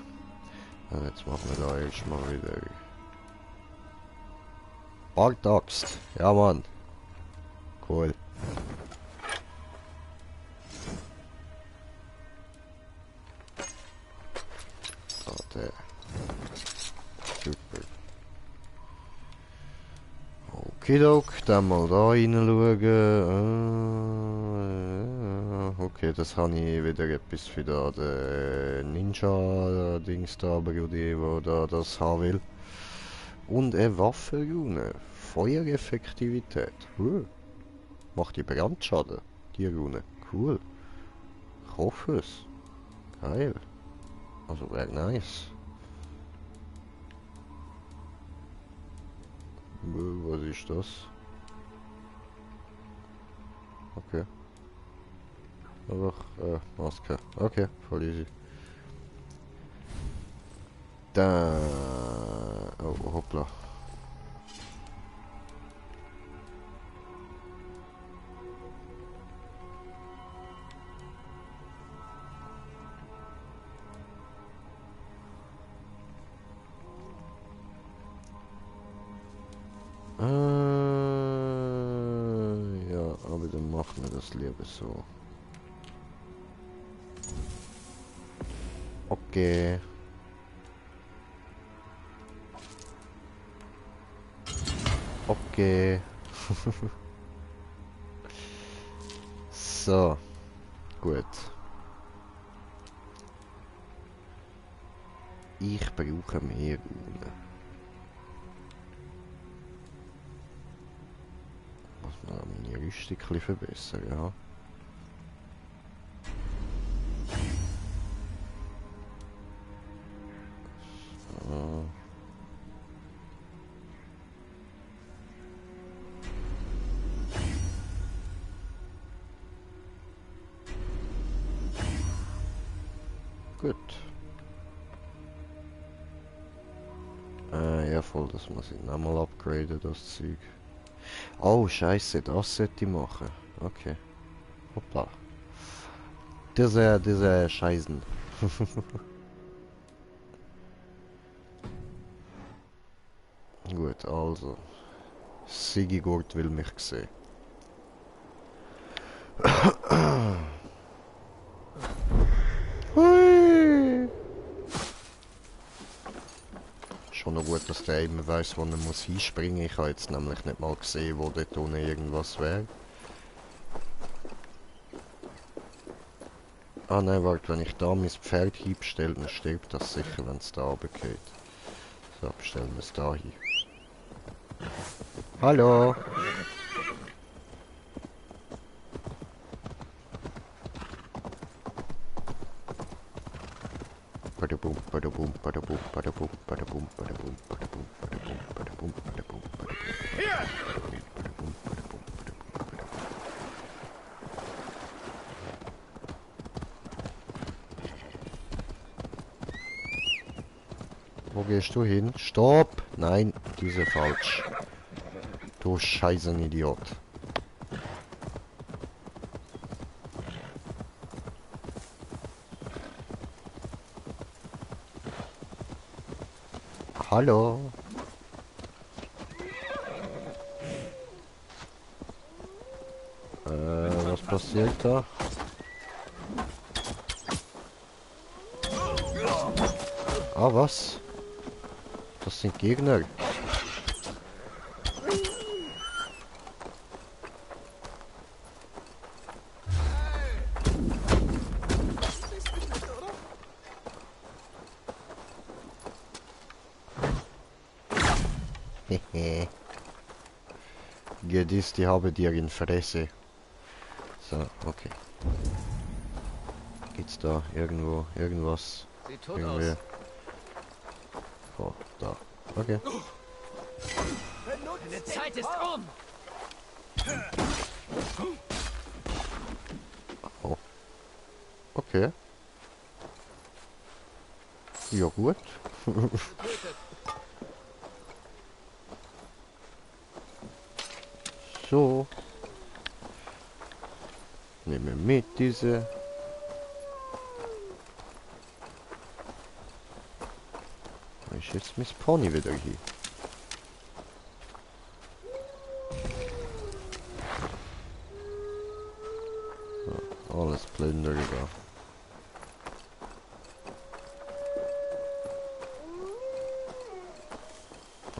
Ja, jetzt machen wir da erstmal wieder. Bartaxt. Ja, Mann. Cool. So, der. Super. Okidok, dann mal da reinschauen. Okay, das habe ich wieder etwas für da den Ninja-Dings da, Brudi, wo da das haben will. Und eine Waffenrune. Feuereffektivität. Macht die Brandschaden, die Rune. Cool. Ich hoffe es. Geil. Also wäre nice. Was ist das? Okay. Einfach, Maske. Okay, voll easy. Da. Oh, hoppla. Ja, aber dann machen wir das lieber so. Okay. Okay. So. Gut. Ich brauche mehr Runen. Muss man meine Rüstung ein bisschen verbessern, ja. So. Gut. Ja voll, das muss ich nochmal upgraden, das Zeug. Oh, scheiße, das sollte ich machen. Okay. Hoppla. Diese Scheißen. Gut, also. Sigurd will mich sehen. Hui. Schon noch gut, dass der immer weiss, wo er muss hinspringen. Ich habe jetzt nämlich nicht mal gesehen, wo dort unten irgendwas wäre. Ah nein, warte, wenn ich da mein Pferd hinstelle, dann stirbt das sicher, wenn es da runtergeht. So, bestellen wir es da hin. Hallo! Badabum, badabum, badabum, badabum, badabum, badabum, badabum, badabum, badabum, badabum, badabum. Hier! Badabum, badabum, badabum, badabum. Wo gehst du hin? Stopp! Nein, diese falsch. Du scheißen Idiot. Hallo. Was passiert da? Ah, was? Das sind Gegner. Gedis, die habe dir in Fresse. So, okay. Gibt's da irgendwo irgendwas? Sieht tot aus. Oh, da. Okay. Deine Zeit ist um! Oh. Okay. Ja gut. So. Nehmen wir mit diese. Da ist jetzt mein Pony wieder hier. hinterher da.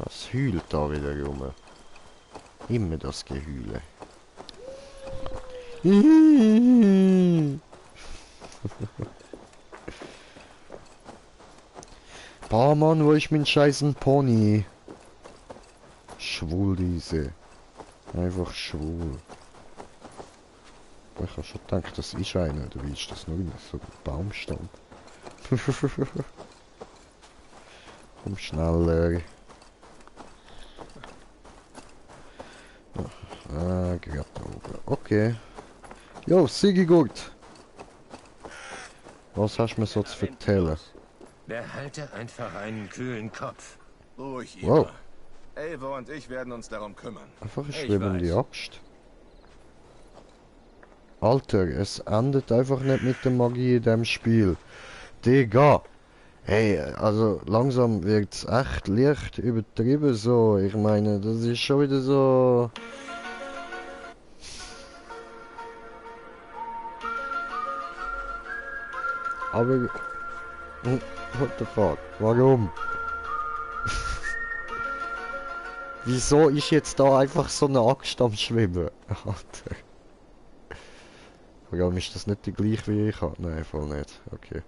Was hühlt da wieder rum? Immer das Gehühle. Boah, Mann, wo ist mein scheißen Pony? Schwul diese. Einfach schwul. Ich habe schon gedacht, das ist einer, oder wie ist das nur so ein Baumstamm? Komm schneller. Ah, gerade da oben. Okay. Jo, Sigurd. Was hast du mir so zu erzählen? Behalte einfach einen kühlen Kopf. Ruhig, Iva. Wow. Eivor und ich werden uns darum kümmern. Einfach ein Schweben um die Axt. Alter, es endet einfach nicht mit der Magie in dem Spiel. Digga! Hey, also langsam wird's echt leicht übertrieben so. Ich meine, das ist schon wieder so... Aber... What the fuck? Warum? Wieso ist jetzt da einfach so eine Axt am Schwimmen? Alter. Vor allem ist das nicht die gleiche wie ich habe. Nein, voll nicht. Okay.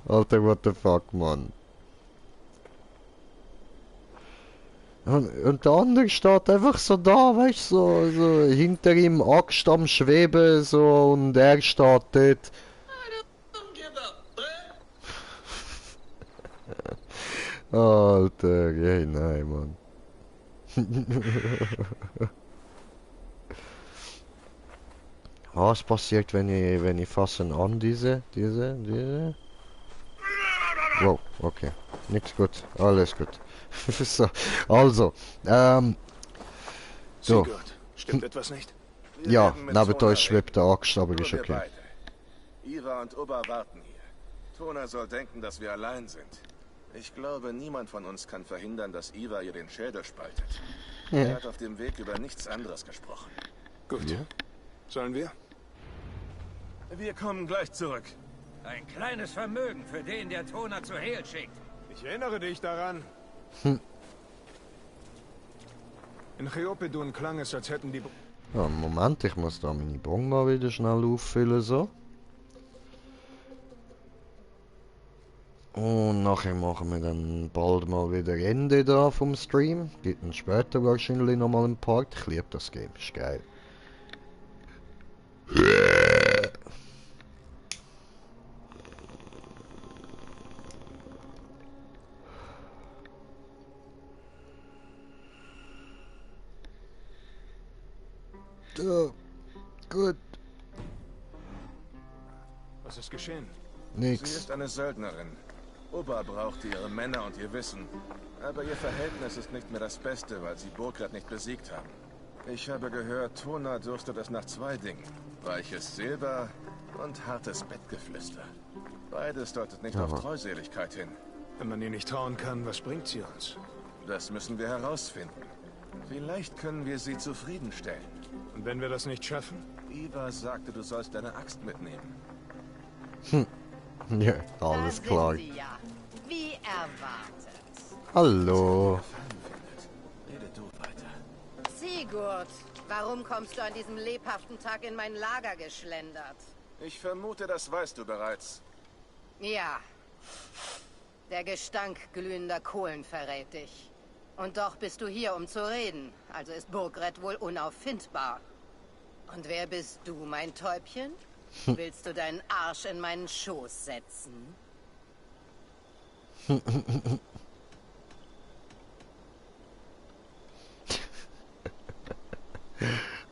Alter, what the fuck, Mann. Und der andere steht einfach so da, weißt du, so hinter ihm Axt am Schweben, so, und er steht dort. Alter, hey, nein, Mann. Was passiert, wenn ich fassen an diese? Wow, okay. Nichts gut, alles gut. So, also, so. Sigurd, stimmt etwas nicht? Ja, neben euch schwebt der Axt, aber ist okay. Iva und Oba warten hier. Tona soll denken, dass wir allein sind. Ich glaube, niemand von uns kann verhindern, dass Iva ihr den Schädel spaltet. Ja. Er hat auf dem Weg über nichts anderes gesprochen. Gut. Ja? Sollen wir? Wir kommen gleich zurück. Ein kleines Vermögen für den, der Tona zu Hel schickt. Ich erinnere dich daran. In Cheopedon klang es, als hätten die... Ja, Moment, ich muss da meine Bon mal wieder schnell auffüllen, so. Und nachher machen wir dann bald mal wieder Ende da vom Stream. Gibt dann später wahrscheinlich nochmal einen Part. Ich liebe das Game, ist geil. So, gut. Was ist geschehen? Nix. Sie ist eine Söldnerin. Oba brauchte ihre Männer und ihr Wissen. Aber ihr Verhältnis ist nicht mehr das Beste, weil sie Burgred nicht besiegt haben. Ich habe gehört, Tona durstet es nach zwei Dingen. Weiches Silber und hartes Bettgeflüster. Beides deutet nicht auf Treuseligkeit hin. Wenn man ihr nicht trauen kann, was bringt sie uns? Das müssen wir herausfinden. Vielleicht können wir sie zufriedenstellen. Und wenn wir das nicht schaffen? Iva sagte, du sollst deine Axt mitnehmen. Ja, alles klar. Sie ja. Wie erwartet. Hallo. Rede du weiter. Sigurd, warum kommst du an diesem lebhaften Tag in mein Lager geschlendert? Ich vermute, das weißt du bereits. Ja. Der Gestank glühender Kohlen verrät dich. Und doch bist du hier, um zu reden. Also ist Burgred wohl unauffindbar. Und wer bist du, mein Täubchen? Willst du deinen Arsch in meinen Schoß setzen?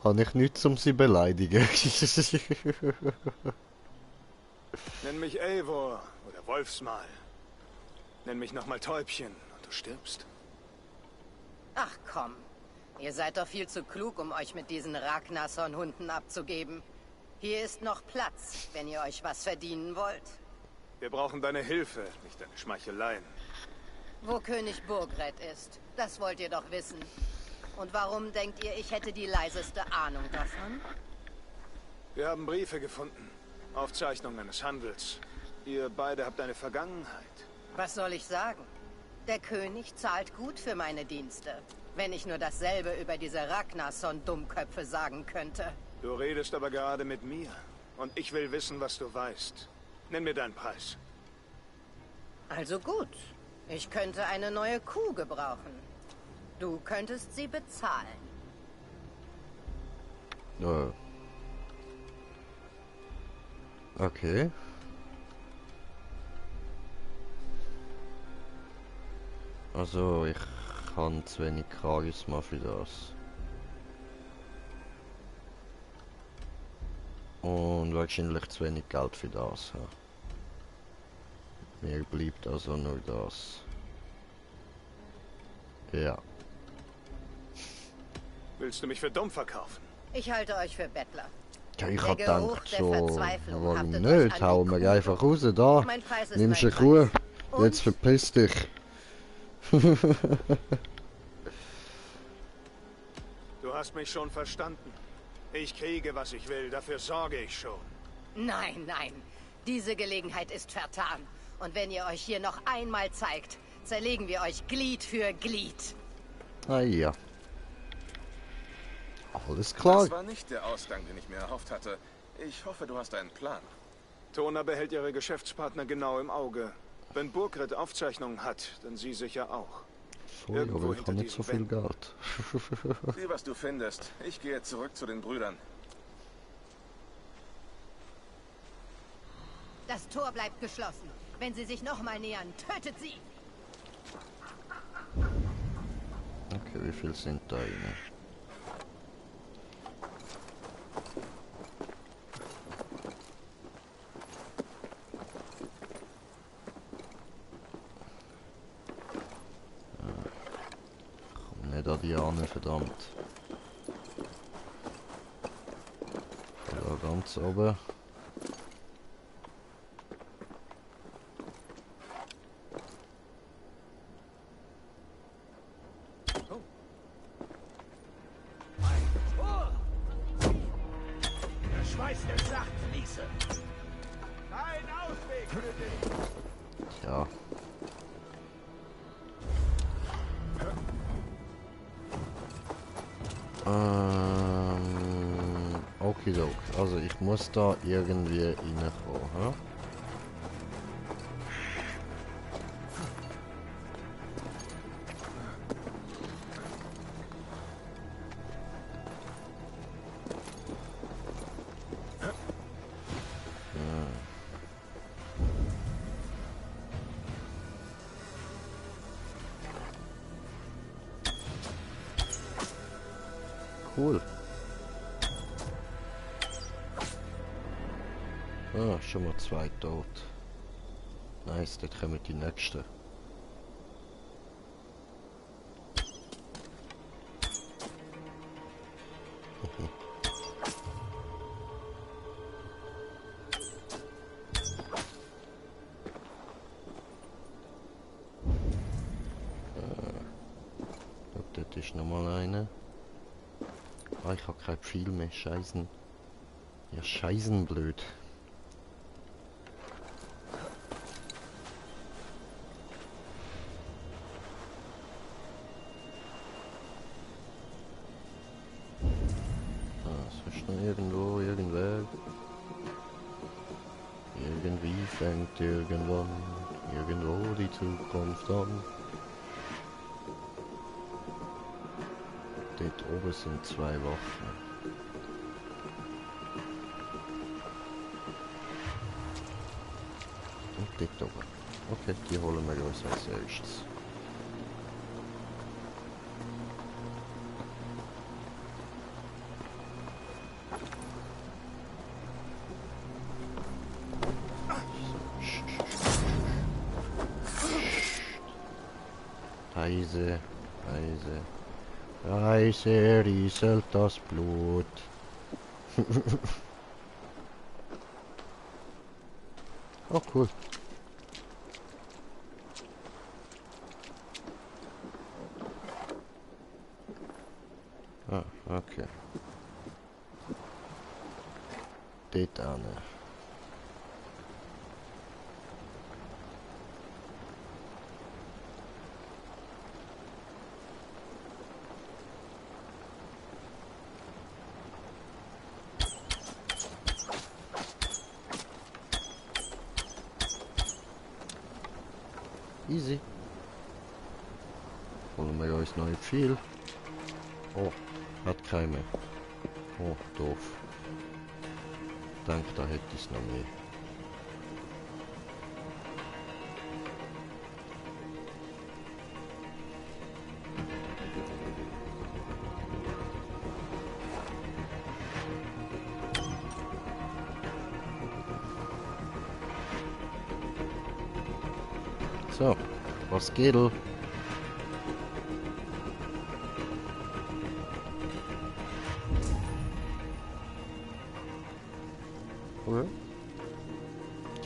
Habe ich nichts, um sie beleidigen. Nenn mich Eivor oder Wolfsmal. Nenn mich nochmal Täubchen und du stirbst. Ach komm, ihr seid doch viel zu klug, um euch mit diesen Ragnarsson-Hunden abzugeben. Hier ist noch Platz, wenn ihr euch was verdienen wollt. Wir brauchen deine Hilfe, nicht deine Schmeicheleien. Wo König Burgred ist, das wollt ihr doch wissen. Und warum denkt ihr, ich hätte die leiseste Ahnung davon? Wir haben Briefe gefunden. Aufzeichnungen eines Handels. Ihr beide habt eine Vergangenheit. Was soll ich sagen? Der König zahlt gut für meine Dienste. Wenn ich nur dasselbe über diese Ragnarsson-Dummköpfe sagen könnte. Du redest aber gerade mit mir. Und ich will wissen, was du weißt. Nenn mir deinen Preis. Also gut. Ich könnte eine neue Kuh gebrauchen. Du könntest sie bezahlen. Okay. Also, ich habe zu wenig Charisma für das. Und wahrscheinlich zu wenig Geld für das. Ja. Mir bleibt also nur das. Ja. Willst du mich für dumm verkaufen? Ich halte euch für Bettler. Ja, ich Der hab Geruch gedacht der so, Verzweiflung warum haftet nicht? euch an Hauen die wir einfach raus, da. Mein Preis ist Nimmst mein eine Kuh. Preis. Jetzt verpiss dich. Du hast mich schon verstanden. Ich kriege, was ich will. Dafür sorge ich schon. Nein, nein. Diese Gelegenheit ist vertan. Und wenn ihr euch hier noch einmal zeigt, zerlegen wir euch Glied für Glied. Ah ja. Alles klar. Das war nicht der Ausgang, den ich mir erhofft hatte. Ich hoffe, du hast einen Plan. Tona behält ihre Geschäftspartner genau im Auge. Wenn Burgred Aufzeichnungen hat, dann sie sicher auch. So, aber ich habe nicht so viel Geld. Sieh, was du findest. Ich gehe zurück zu den Brüdern. Das Tor bleibt geschlossen. Wenn sie sich nochmal nähern, tötet sie! Okay, wie viel sind da rein? Komm nicht an die Ahne, verdammt. Da ganz oben. Ja. Okidok. Also ich muss da irgendwie reinkommen, hä? Cool. Ah, schon mal 2 tot. Nice, dort kommen die nächsten. Dort ist nochmal eine. Ah, ich habe kein Pfeil mehr, Scheißen. Ja, Scheißenblöd. Ah, ist noch irgendwo, irgendwer. Irgendwie fängt irgendwann, irgendwo die Zukunft an. Dort oben sind 2 Waffen. Und dort oben. Okay, die holen wir uns als erstes. Leise, leise. Leise rieselt das Blut. Oh, cool. Easy. Holen wir uns neue Pfeil. Oh, hat keine. Oh, doof. Ich denke, da hätte ich noch mehr. So, was geht? Okay.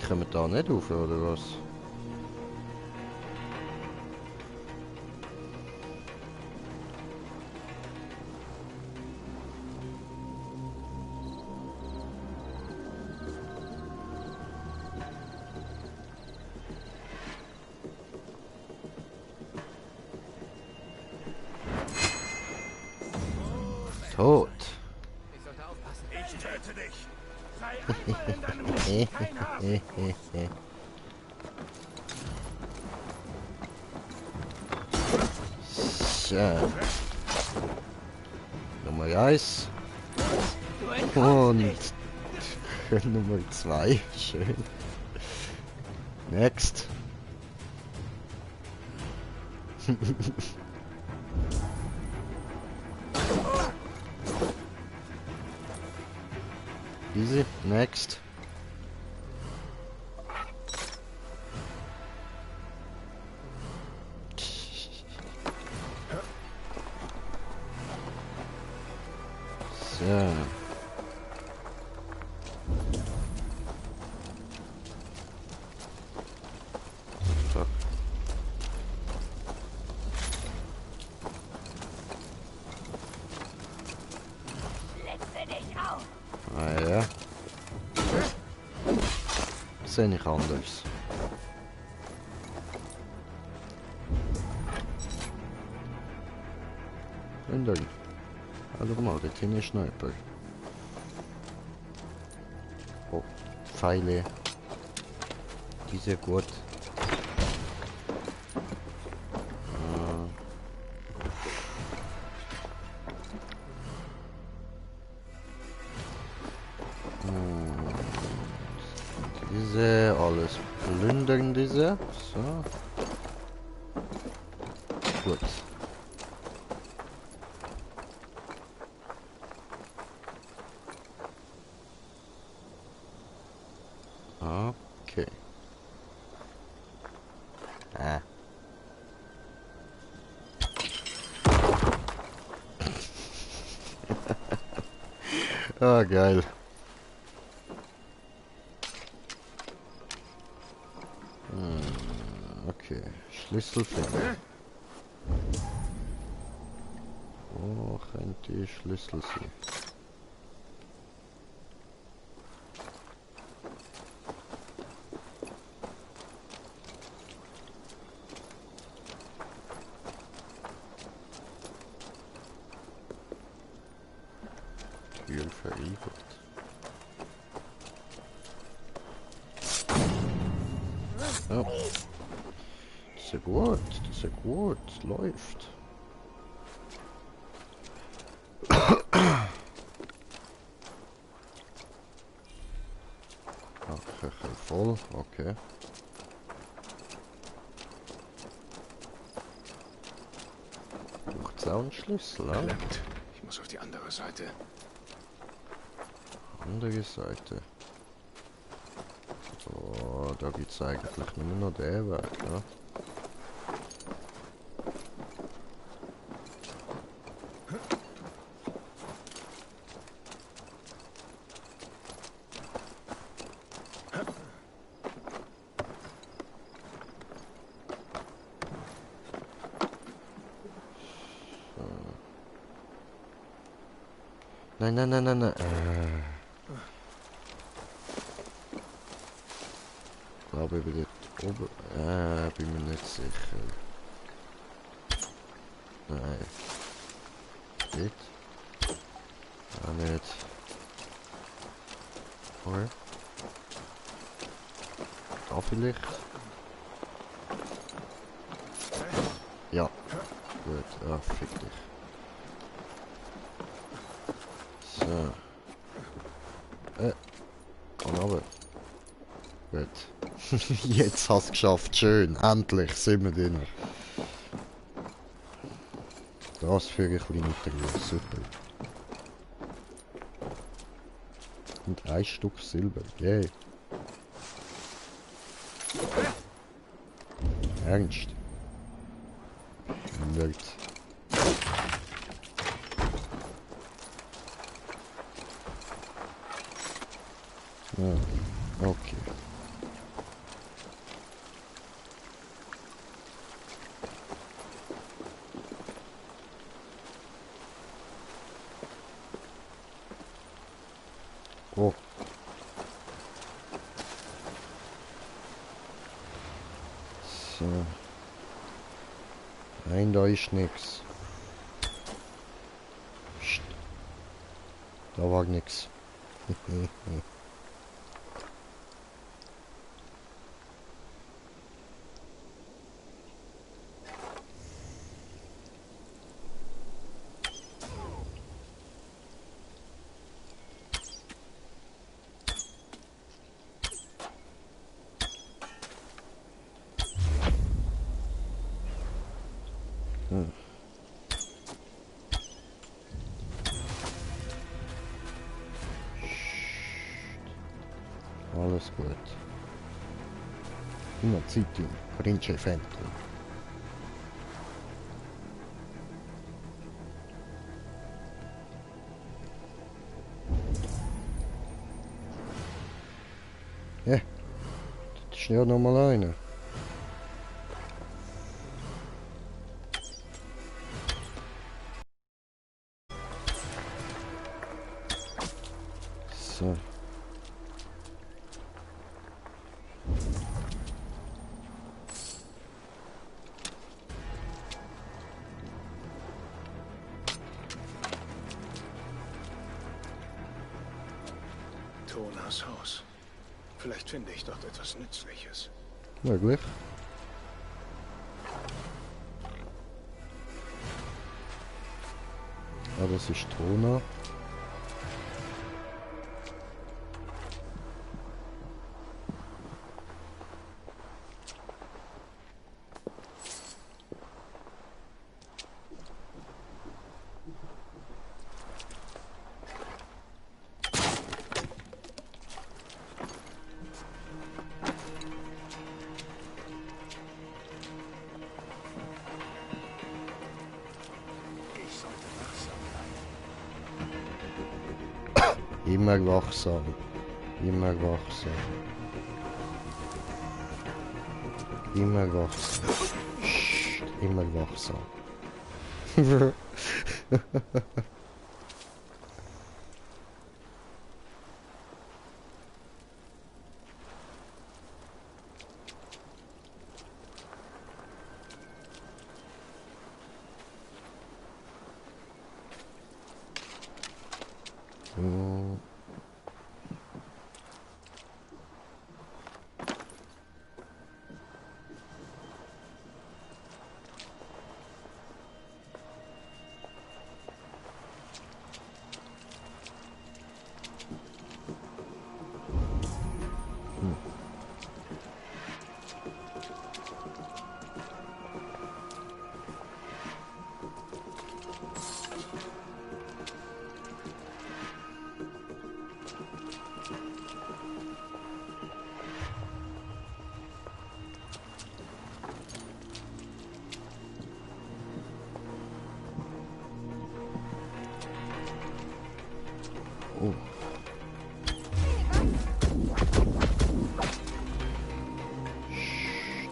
Kommen wir da nicht rauf, oder was? Tot. Ich sollte aufpassen. Ich töte dich. Sei einmal in deinem Leben kein Hafen. So. Nummer 1. Und Nummer 2. Schön. Next. Easy. Next. So. Fuck. Ah ja. Sehe ich anders. Und dann. Schau mal, dort hinten ist Sniper. Oh, Pfeile. Die sind gut. Diese, alles plündern diese. So. Gut. Okay. Ah, geil. Okay, Schlüssel finden. Wo könnte die Schlüssel sein? Tür verriegelt. Oh. Das ist ja gut, das ist ja gut, läuft. Okay, voll, okay. Braucht es auch einen Schlüssel, oder? Ich muss auf die andere Seite. Andere Seite. So, da gibt es eigentlich nur noch den Weg, ne? Nein, nein, nein, nein, nein. Ich glaube, ich bin dort oben. Bin mir nicht sicher. Nein. Nicht. Auch nicht. Okay. Da vielleicht. Ja. Gut, ja, fick dich. So. Komm runter. Gut. Jetzt hast du es geschafft. Schön. Endlich sind wir drin. Das führe ich ein bisschen weiter. Super. Und ein Stück Silber. Yay. Ernst. Nerd. Ja, okay. Oh. So. Nein, da ist nix. Psst. Da war nix. Alles gut. Immer Zeitung, Grinche Phantom. Ja, das ist ja nochmal einer. So. Tonas Haus. Vielleicht finde ich dort etwas Nützliches. Möglich. Ah, das ist Tona. Immer wachsam. Immer wachsam. Immer wachsam. Psst, immer wachsam. Oh.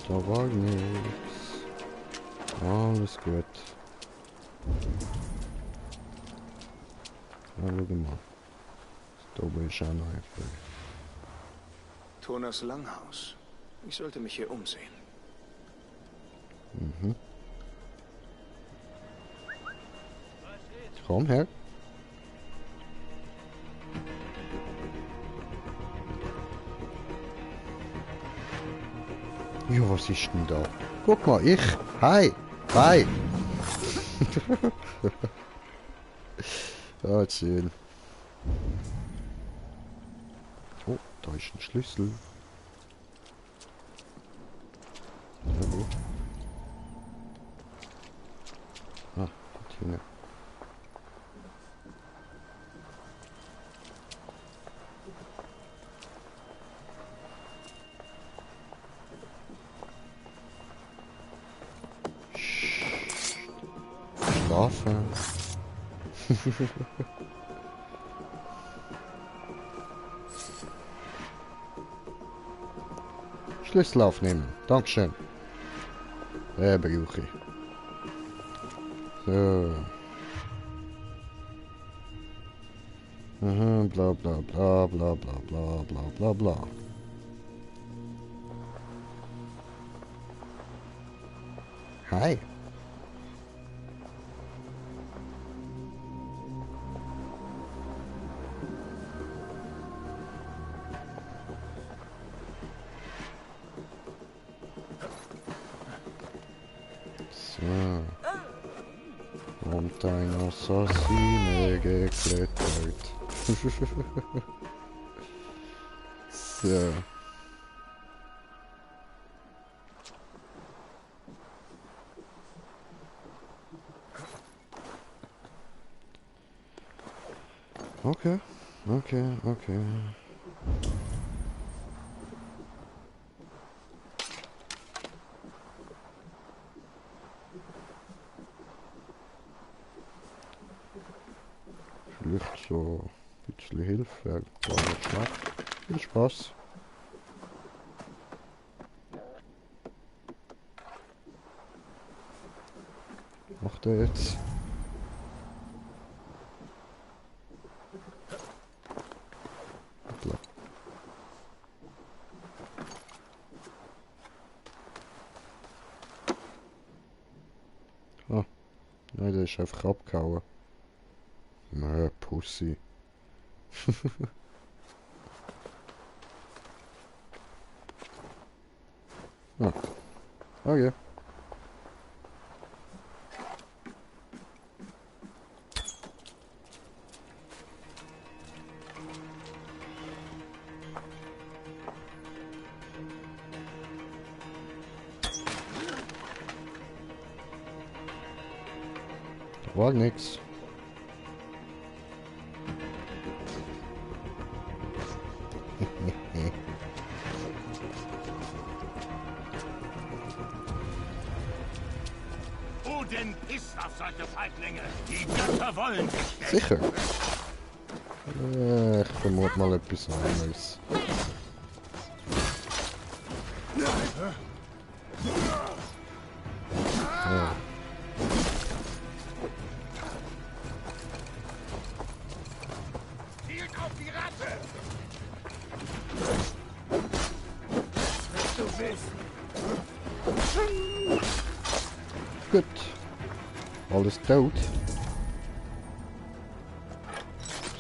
Da war nichts. Alles gut. Na, schau mal. Da oben ist auch noch ein Fall. Tonas Langhaus. Ich sollte mich hier umsehen. Mhm. Komm her. Ja, was ist denn da? Guck mal, ich. Hi. Bye! Ah, schön. Oh, da ist ein Schlüssel. Hallo. Ah, gut hier. Schlafen. Schlüssel aufnehmen. Dankeschön. Brauche ich. So. Mhm, bla bla bla bla bla bla bla bla bla. Hi. So. Und ein Assassine geklettert. So. Okay, okay, okay. Vielleicht so ein bisschen Hilfe wäre gar nicht schlecht. Viel Spaß. Macht er jetzt? Ah, nein, der ist einfach abgehauen. Nö, Pussy. Ah, okay. War nix. Odin pisst auf solche Feiglinge. Die Götter wollen dich. Sicher. Ich vermute mal etwas anderes. Ja. Zielt auf die Ratte! Du willst. Gut. Alles tot.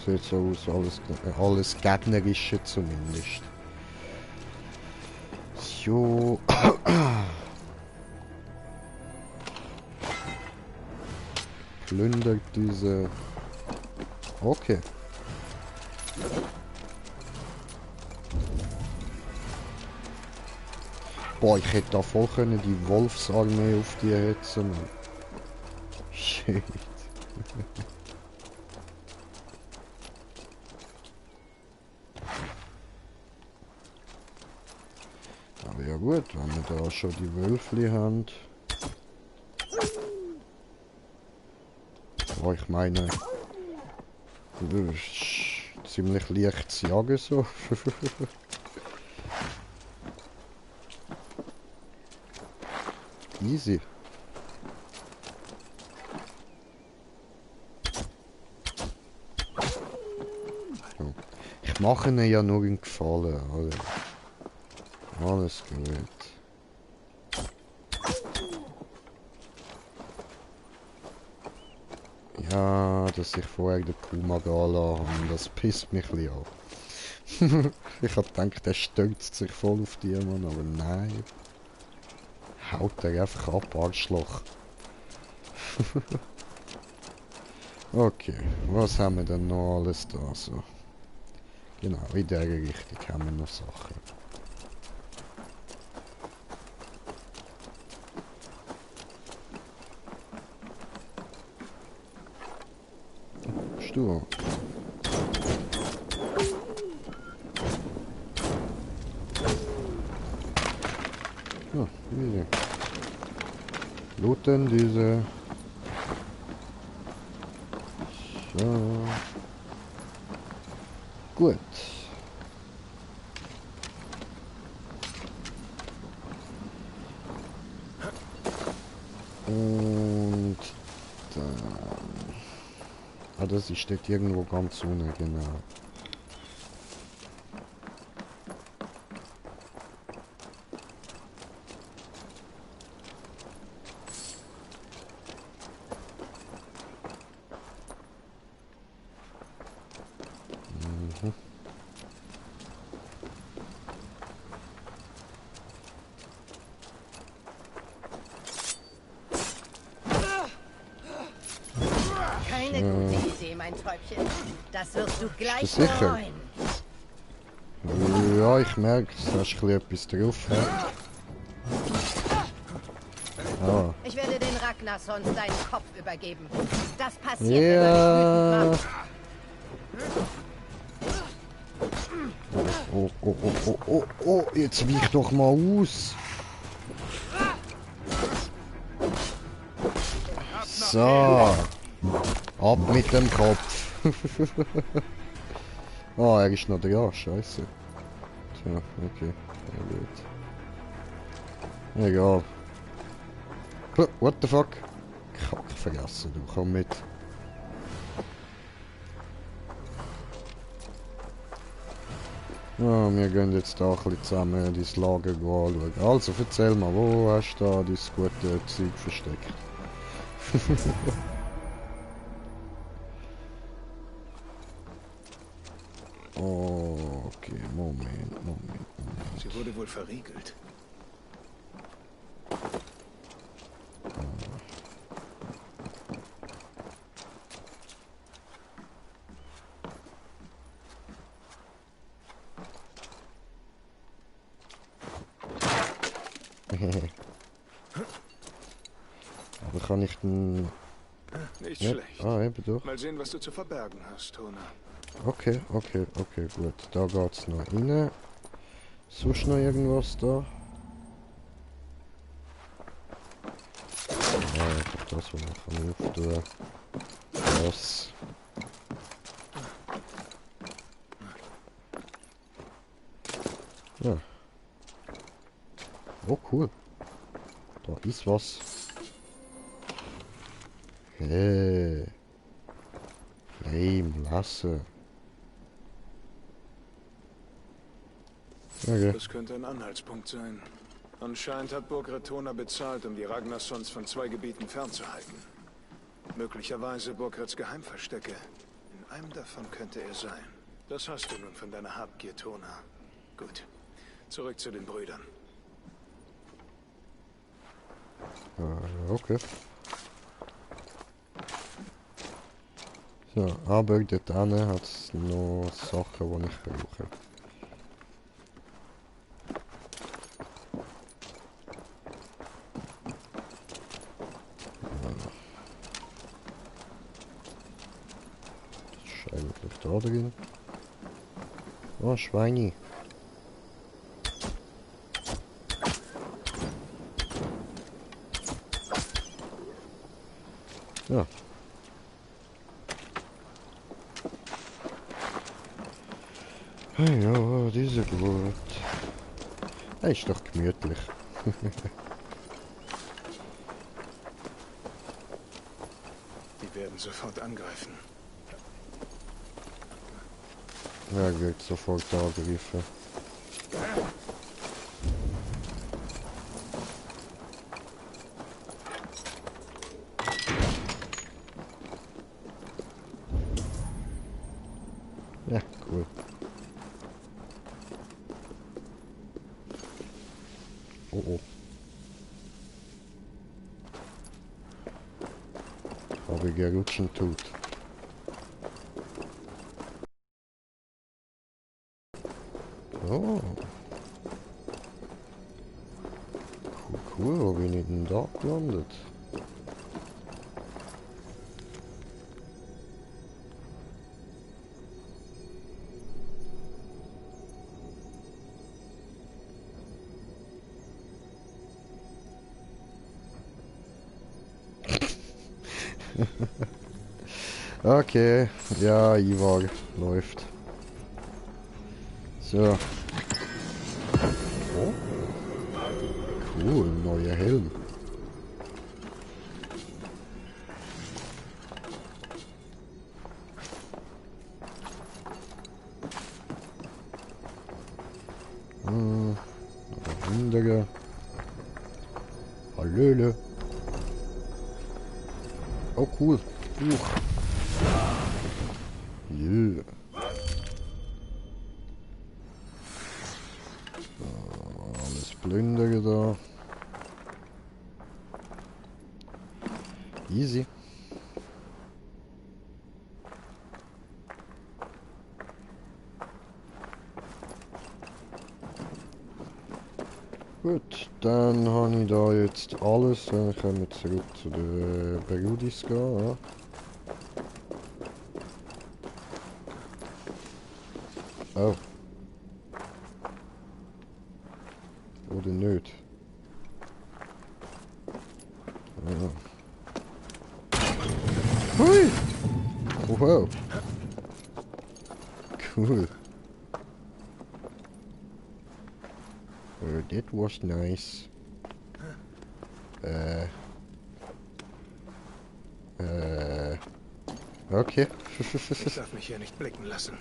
Sieht so aus, alles Gegnerische zumindest. So. Plündert diese. Okay. Boah, ich hätte da voll können die Wolfsarmee auf die hetzen. Shit. Aber ja gut, wenn wir da schon die Wölfli haben. Oh, ich meine, ziemlich leicht zu jagen so. Easy. So. Ich mache ihnen ja nur einen Gefallen, oder? Alles gut. Ja, dass ich vorher den Puma gehen lassen habe, das pisst mich ein bisschen an. Ich hab gedacht, der stürzt sich voll auf die Mann, aber nein. Haut er einfach ab, Arschloch. Okay, was haben wir denn noch alles da so? Genau, in der Richtung haben wir noch Sachen. Stur. Ja, diese. Looten diese. So. Gut. Und dann... Ah, das steht irgendwo ganz unten, genau. Keine gute Idee, mein Täubchen. Das wirst du gleich sicher? bereuen. Ja, ich merke, es hast ein bisschen etwas drauf. Ah. Ich werde den Ragnarsons deinen Kopf übergeben. Das passiert, wenn man dich wütend macht. Oh, oh, oh, oh, oh, oh, jetzt weich doch mal aus. So. Ab mit dem Kopf. Ah, er ist noch da, scheiße. Tja, okay. Ja, gut. Egal. What the fuck? Kack vergessen, du komm mit. Ja, wir gehen jetzt da ein bisschen zusammen dein Lager anschauen. Also, erzähl mal, wo hast du da dein gute Zeug versteckt? Okay, Moment. Sie wurde wohl verriegelt. Aber kann ich denn... Nicht ja. schlecht. Ah, eben doch. Mal sehen, was du zu verbergen hast, Tona. Okay, gut. Da geht's noch rein. Sonst noch irgendwas da? Ja, einfach das, was man kann auftun. Das. Ja. Oh, cool. Da ist was. Hey. Flame, lasse. Okay. Das könnte ein Anhaltspunkt sein. Anscheinend hat Burgred Tona bezahlt, um die Ragnarsons von 2 Gebieten fernzuhalten. Möglicherweise Burgreds Geheimverstecke. In einem davon könnte er sein. Das hast du nun von deiner Habgier, Tona. Gut. Zurück zu den Brüdern. Okay. So, aber dort hinten hat es noch Sachen, die ich brauche. Eigentlich da drin. Oh, Schweini. Ja. Ja, diese gut. Er ist doch gemütlich. Die werden sofort angreifen. Ja, wird sofort angegriffen. Ja, cool. Oh oh. ob ich rutschen tut. Oh. Cool, wo bin ich denn da gelandet? Okay, ja, Ivar läuft. So. Oh. Cool, neuer Helm. Andere. Hallöle. Oh cool. Yeah. Alles Plündere da. Easy. Gut, dann habe ich da jetzt alles. Dann können wir zurück zu den Berudis gehen. Ja. Oh. Oder nicht? Ja. Hui! Oh, wow. Cool. That was nice. Okay. Ich darf mich hier nicht blicken lassen.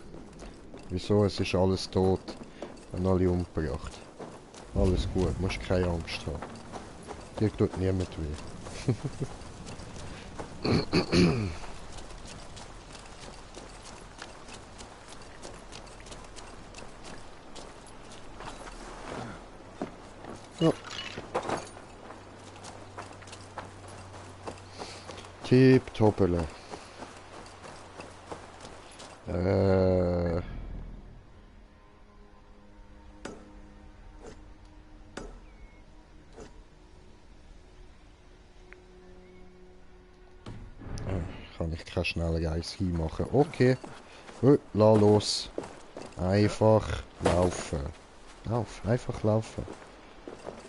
Wieso? Es ist alles tot. Und alle umgebracht. Alles gut, musst keine Angst haben. Dir tut niemand weh. Ja. Tipptoppele. Kann ich kein schneller Eis hinmachen. Okay. Lass los. Einfach laufen. Einfach laufen.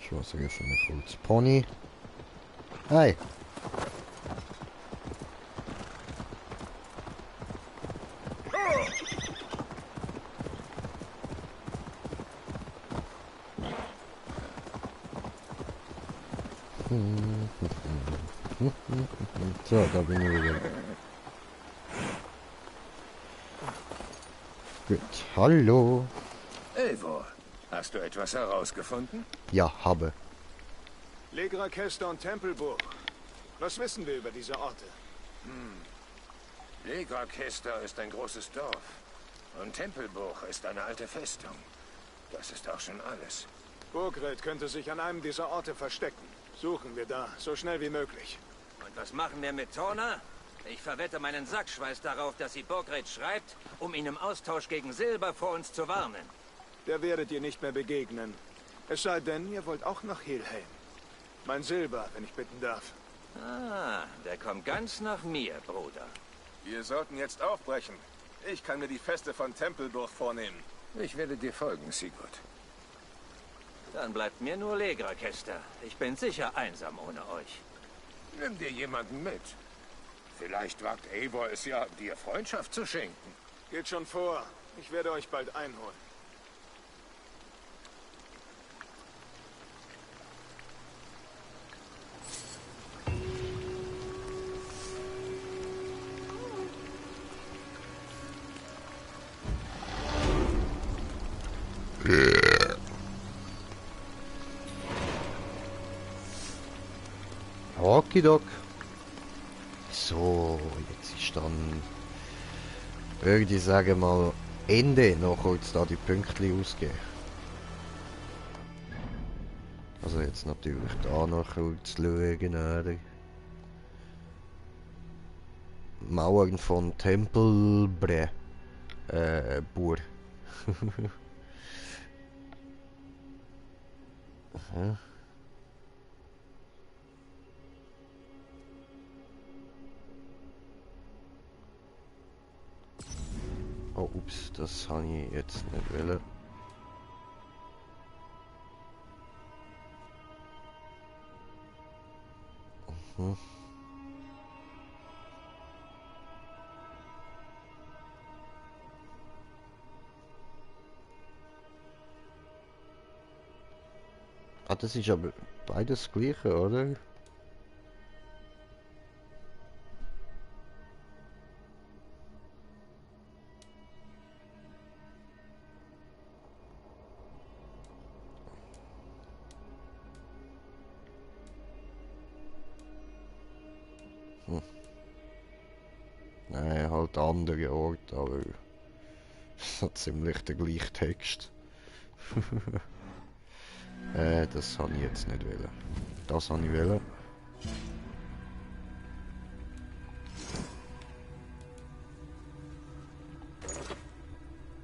Ich weiß rufen wir kurz. Pony. Hey. So, da bin ich wieder. Gut, hallo. Eivor, hast du etwas herausgefunden? Ja, habe. Legra, Kester und Tempelburg. Was wissen wir über diese Orte? Legra Kester ist ein großes Dorf. Und Tempelburg ist eine alte Festung. Das ist auch schon alles. Burgred könnte sich an einem dieser Orte verstecken. Suchen wir da, so schnell wie möglich. Und was machen wir mit Torna? Ich verwette meinen Sackschweiß darauf, dass sie Burgred schreibt, um ihn im Austausch gegen Silber vor uns zu warnen. Der werdet ihr nicht mehr begegnen. Es sei denn, ihr wollt auch nach Helheim. Mein Silber, wenn ich bitten darf. Ah, der kommt ganz nach mir, Bruder. Wir sollten jetzt aufbrechen. Ich kann mir die Feste von Tempelburg vornehmen. Ich werde dir folgen, Sigurd. Dann bleibt mir nur Legra, Kester. Ich bin sicher einsam ohne euch. Nimm dir jemanden mit. Vielleicht wagt Eivor es ja, dir Freundschaft zu schenken. Geht schon vor. Ich werde euch bald einholen. Okidok. So, jetzt ist dann, würde ich sagen mal, Ende, noch kurz da die Pünktchen ausgehen. Also jetzt natürlich da noch kurz schauen, oder? Mauern von Tempelbre Bur. Aha. Oh, ups, das habe ich jetzt nicht wollen. Mhm. Ah, das ist aber beides das Gleiche, oder? Nein, halt andere Ort, aber es hat ziemlich der gleiche Text. Das habe ich jetzt nicht wollen. Das habe ich wollen.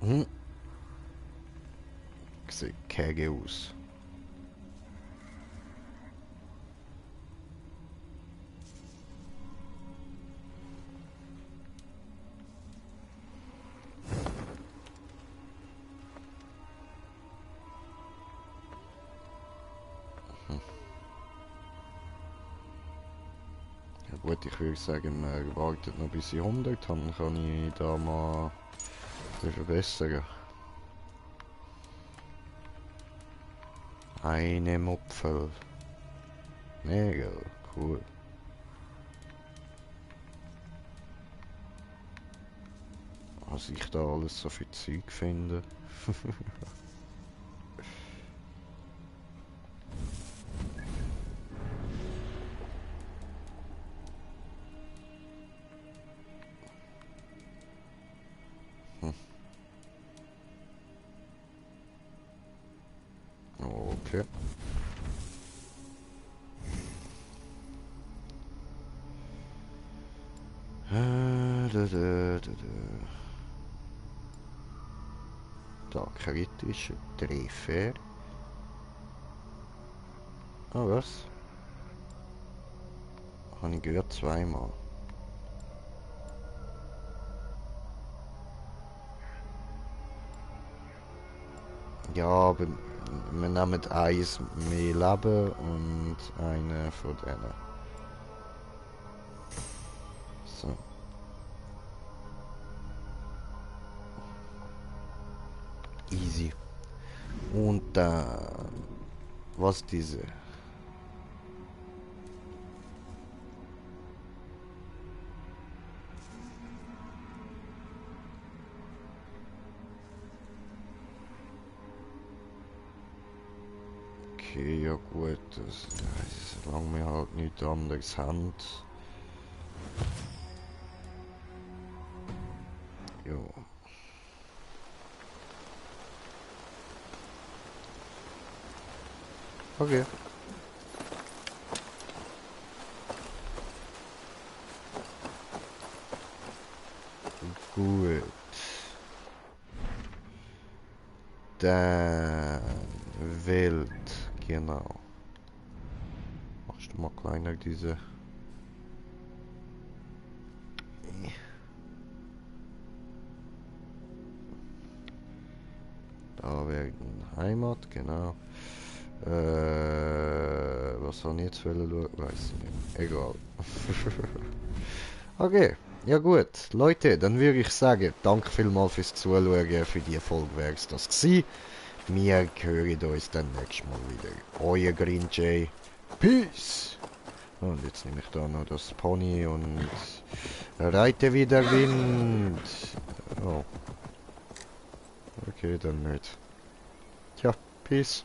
Hm. Sieht käge aus. Gut, ich würde sagen, wir warten noch bis ich 100 habe, dann kann ich da mal verbessern. Eine Mupfel. Mega cool. Was ich da alles so viel Zeug finde. Okay. Da, kritische Treffer. Ah, was? Habe ich gehört zweimal. Ja, aber wir nehmen eins mehr Leben und eine von denen. So. Easy. Und dann... Was diese? Okay, ja gut, solange wir halt nichts anderes haben. Jo. Okay. Gut. Dann Welt, genau. Machst du mal kleiner diese. Da wäre Heimat, genau. Was soll ich jetzt wollen? Weiß ich nicht. Egal. Okay. Ja gut, Leute, dann würde ich sagen, danke vielmals fürs Zuschauen. Für die Folge wäre es das gewesen. Wir hören uns dann nächstes Mal wieder. Euer Green Jay. Peace! Und jetzt nehme ich da noch das Pony und reite wieder Wind. Oh. Okay, dann nicht. Tja, Peace.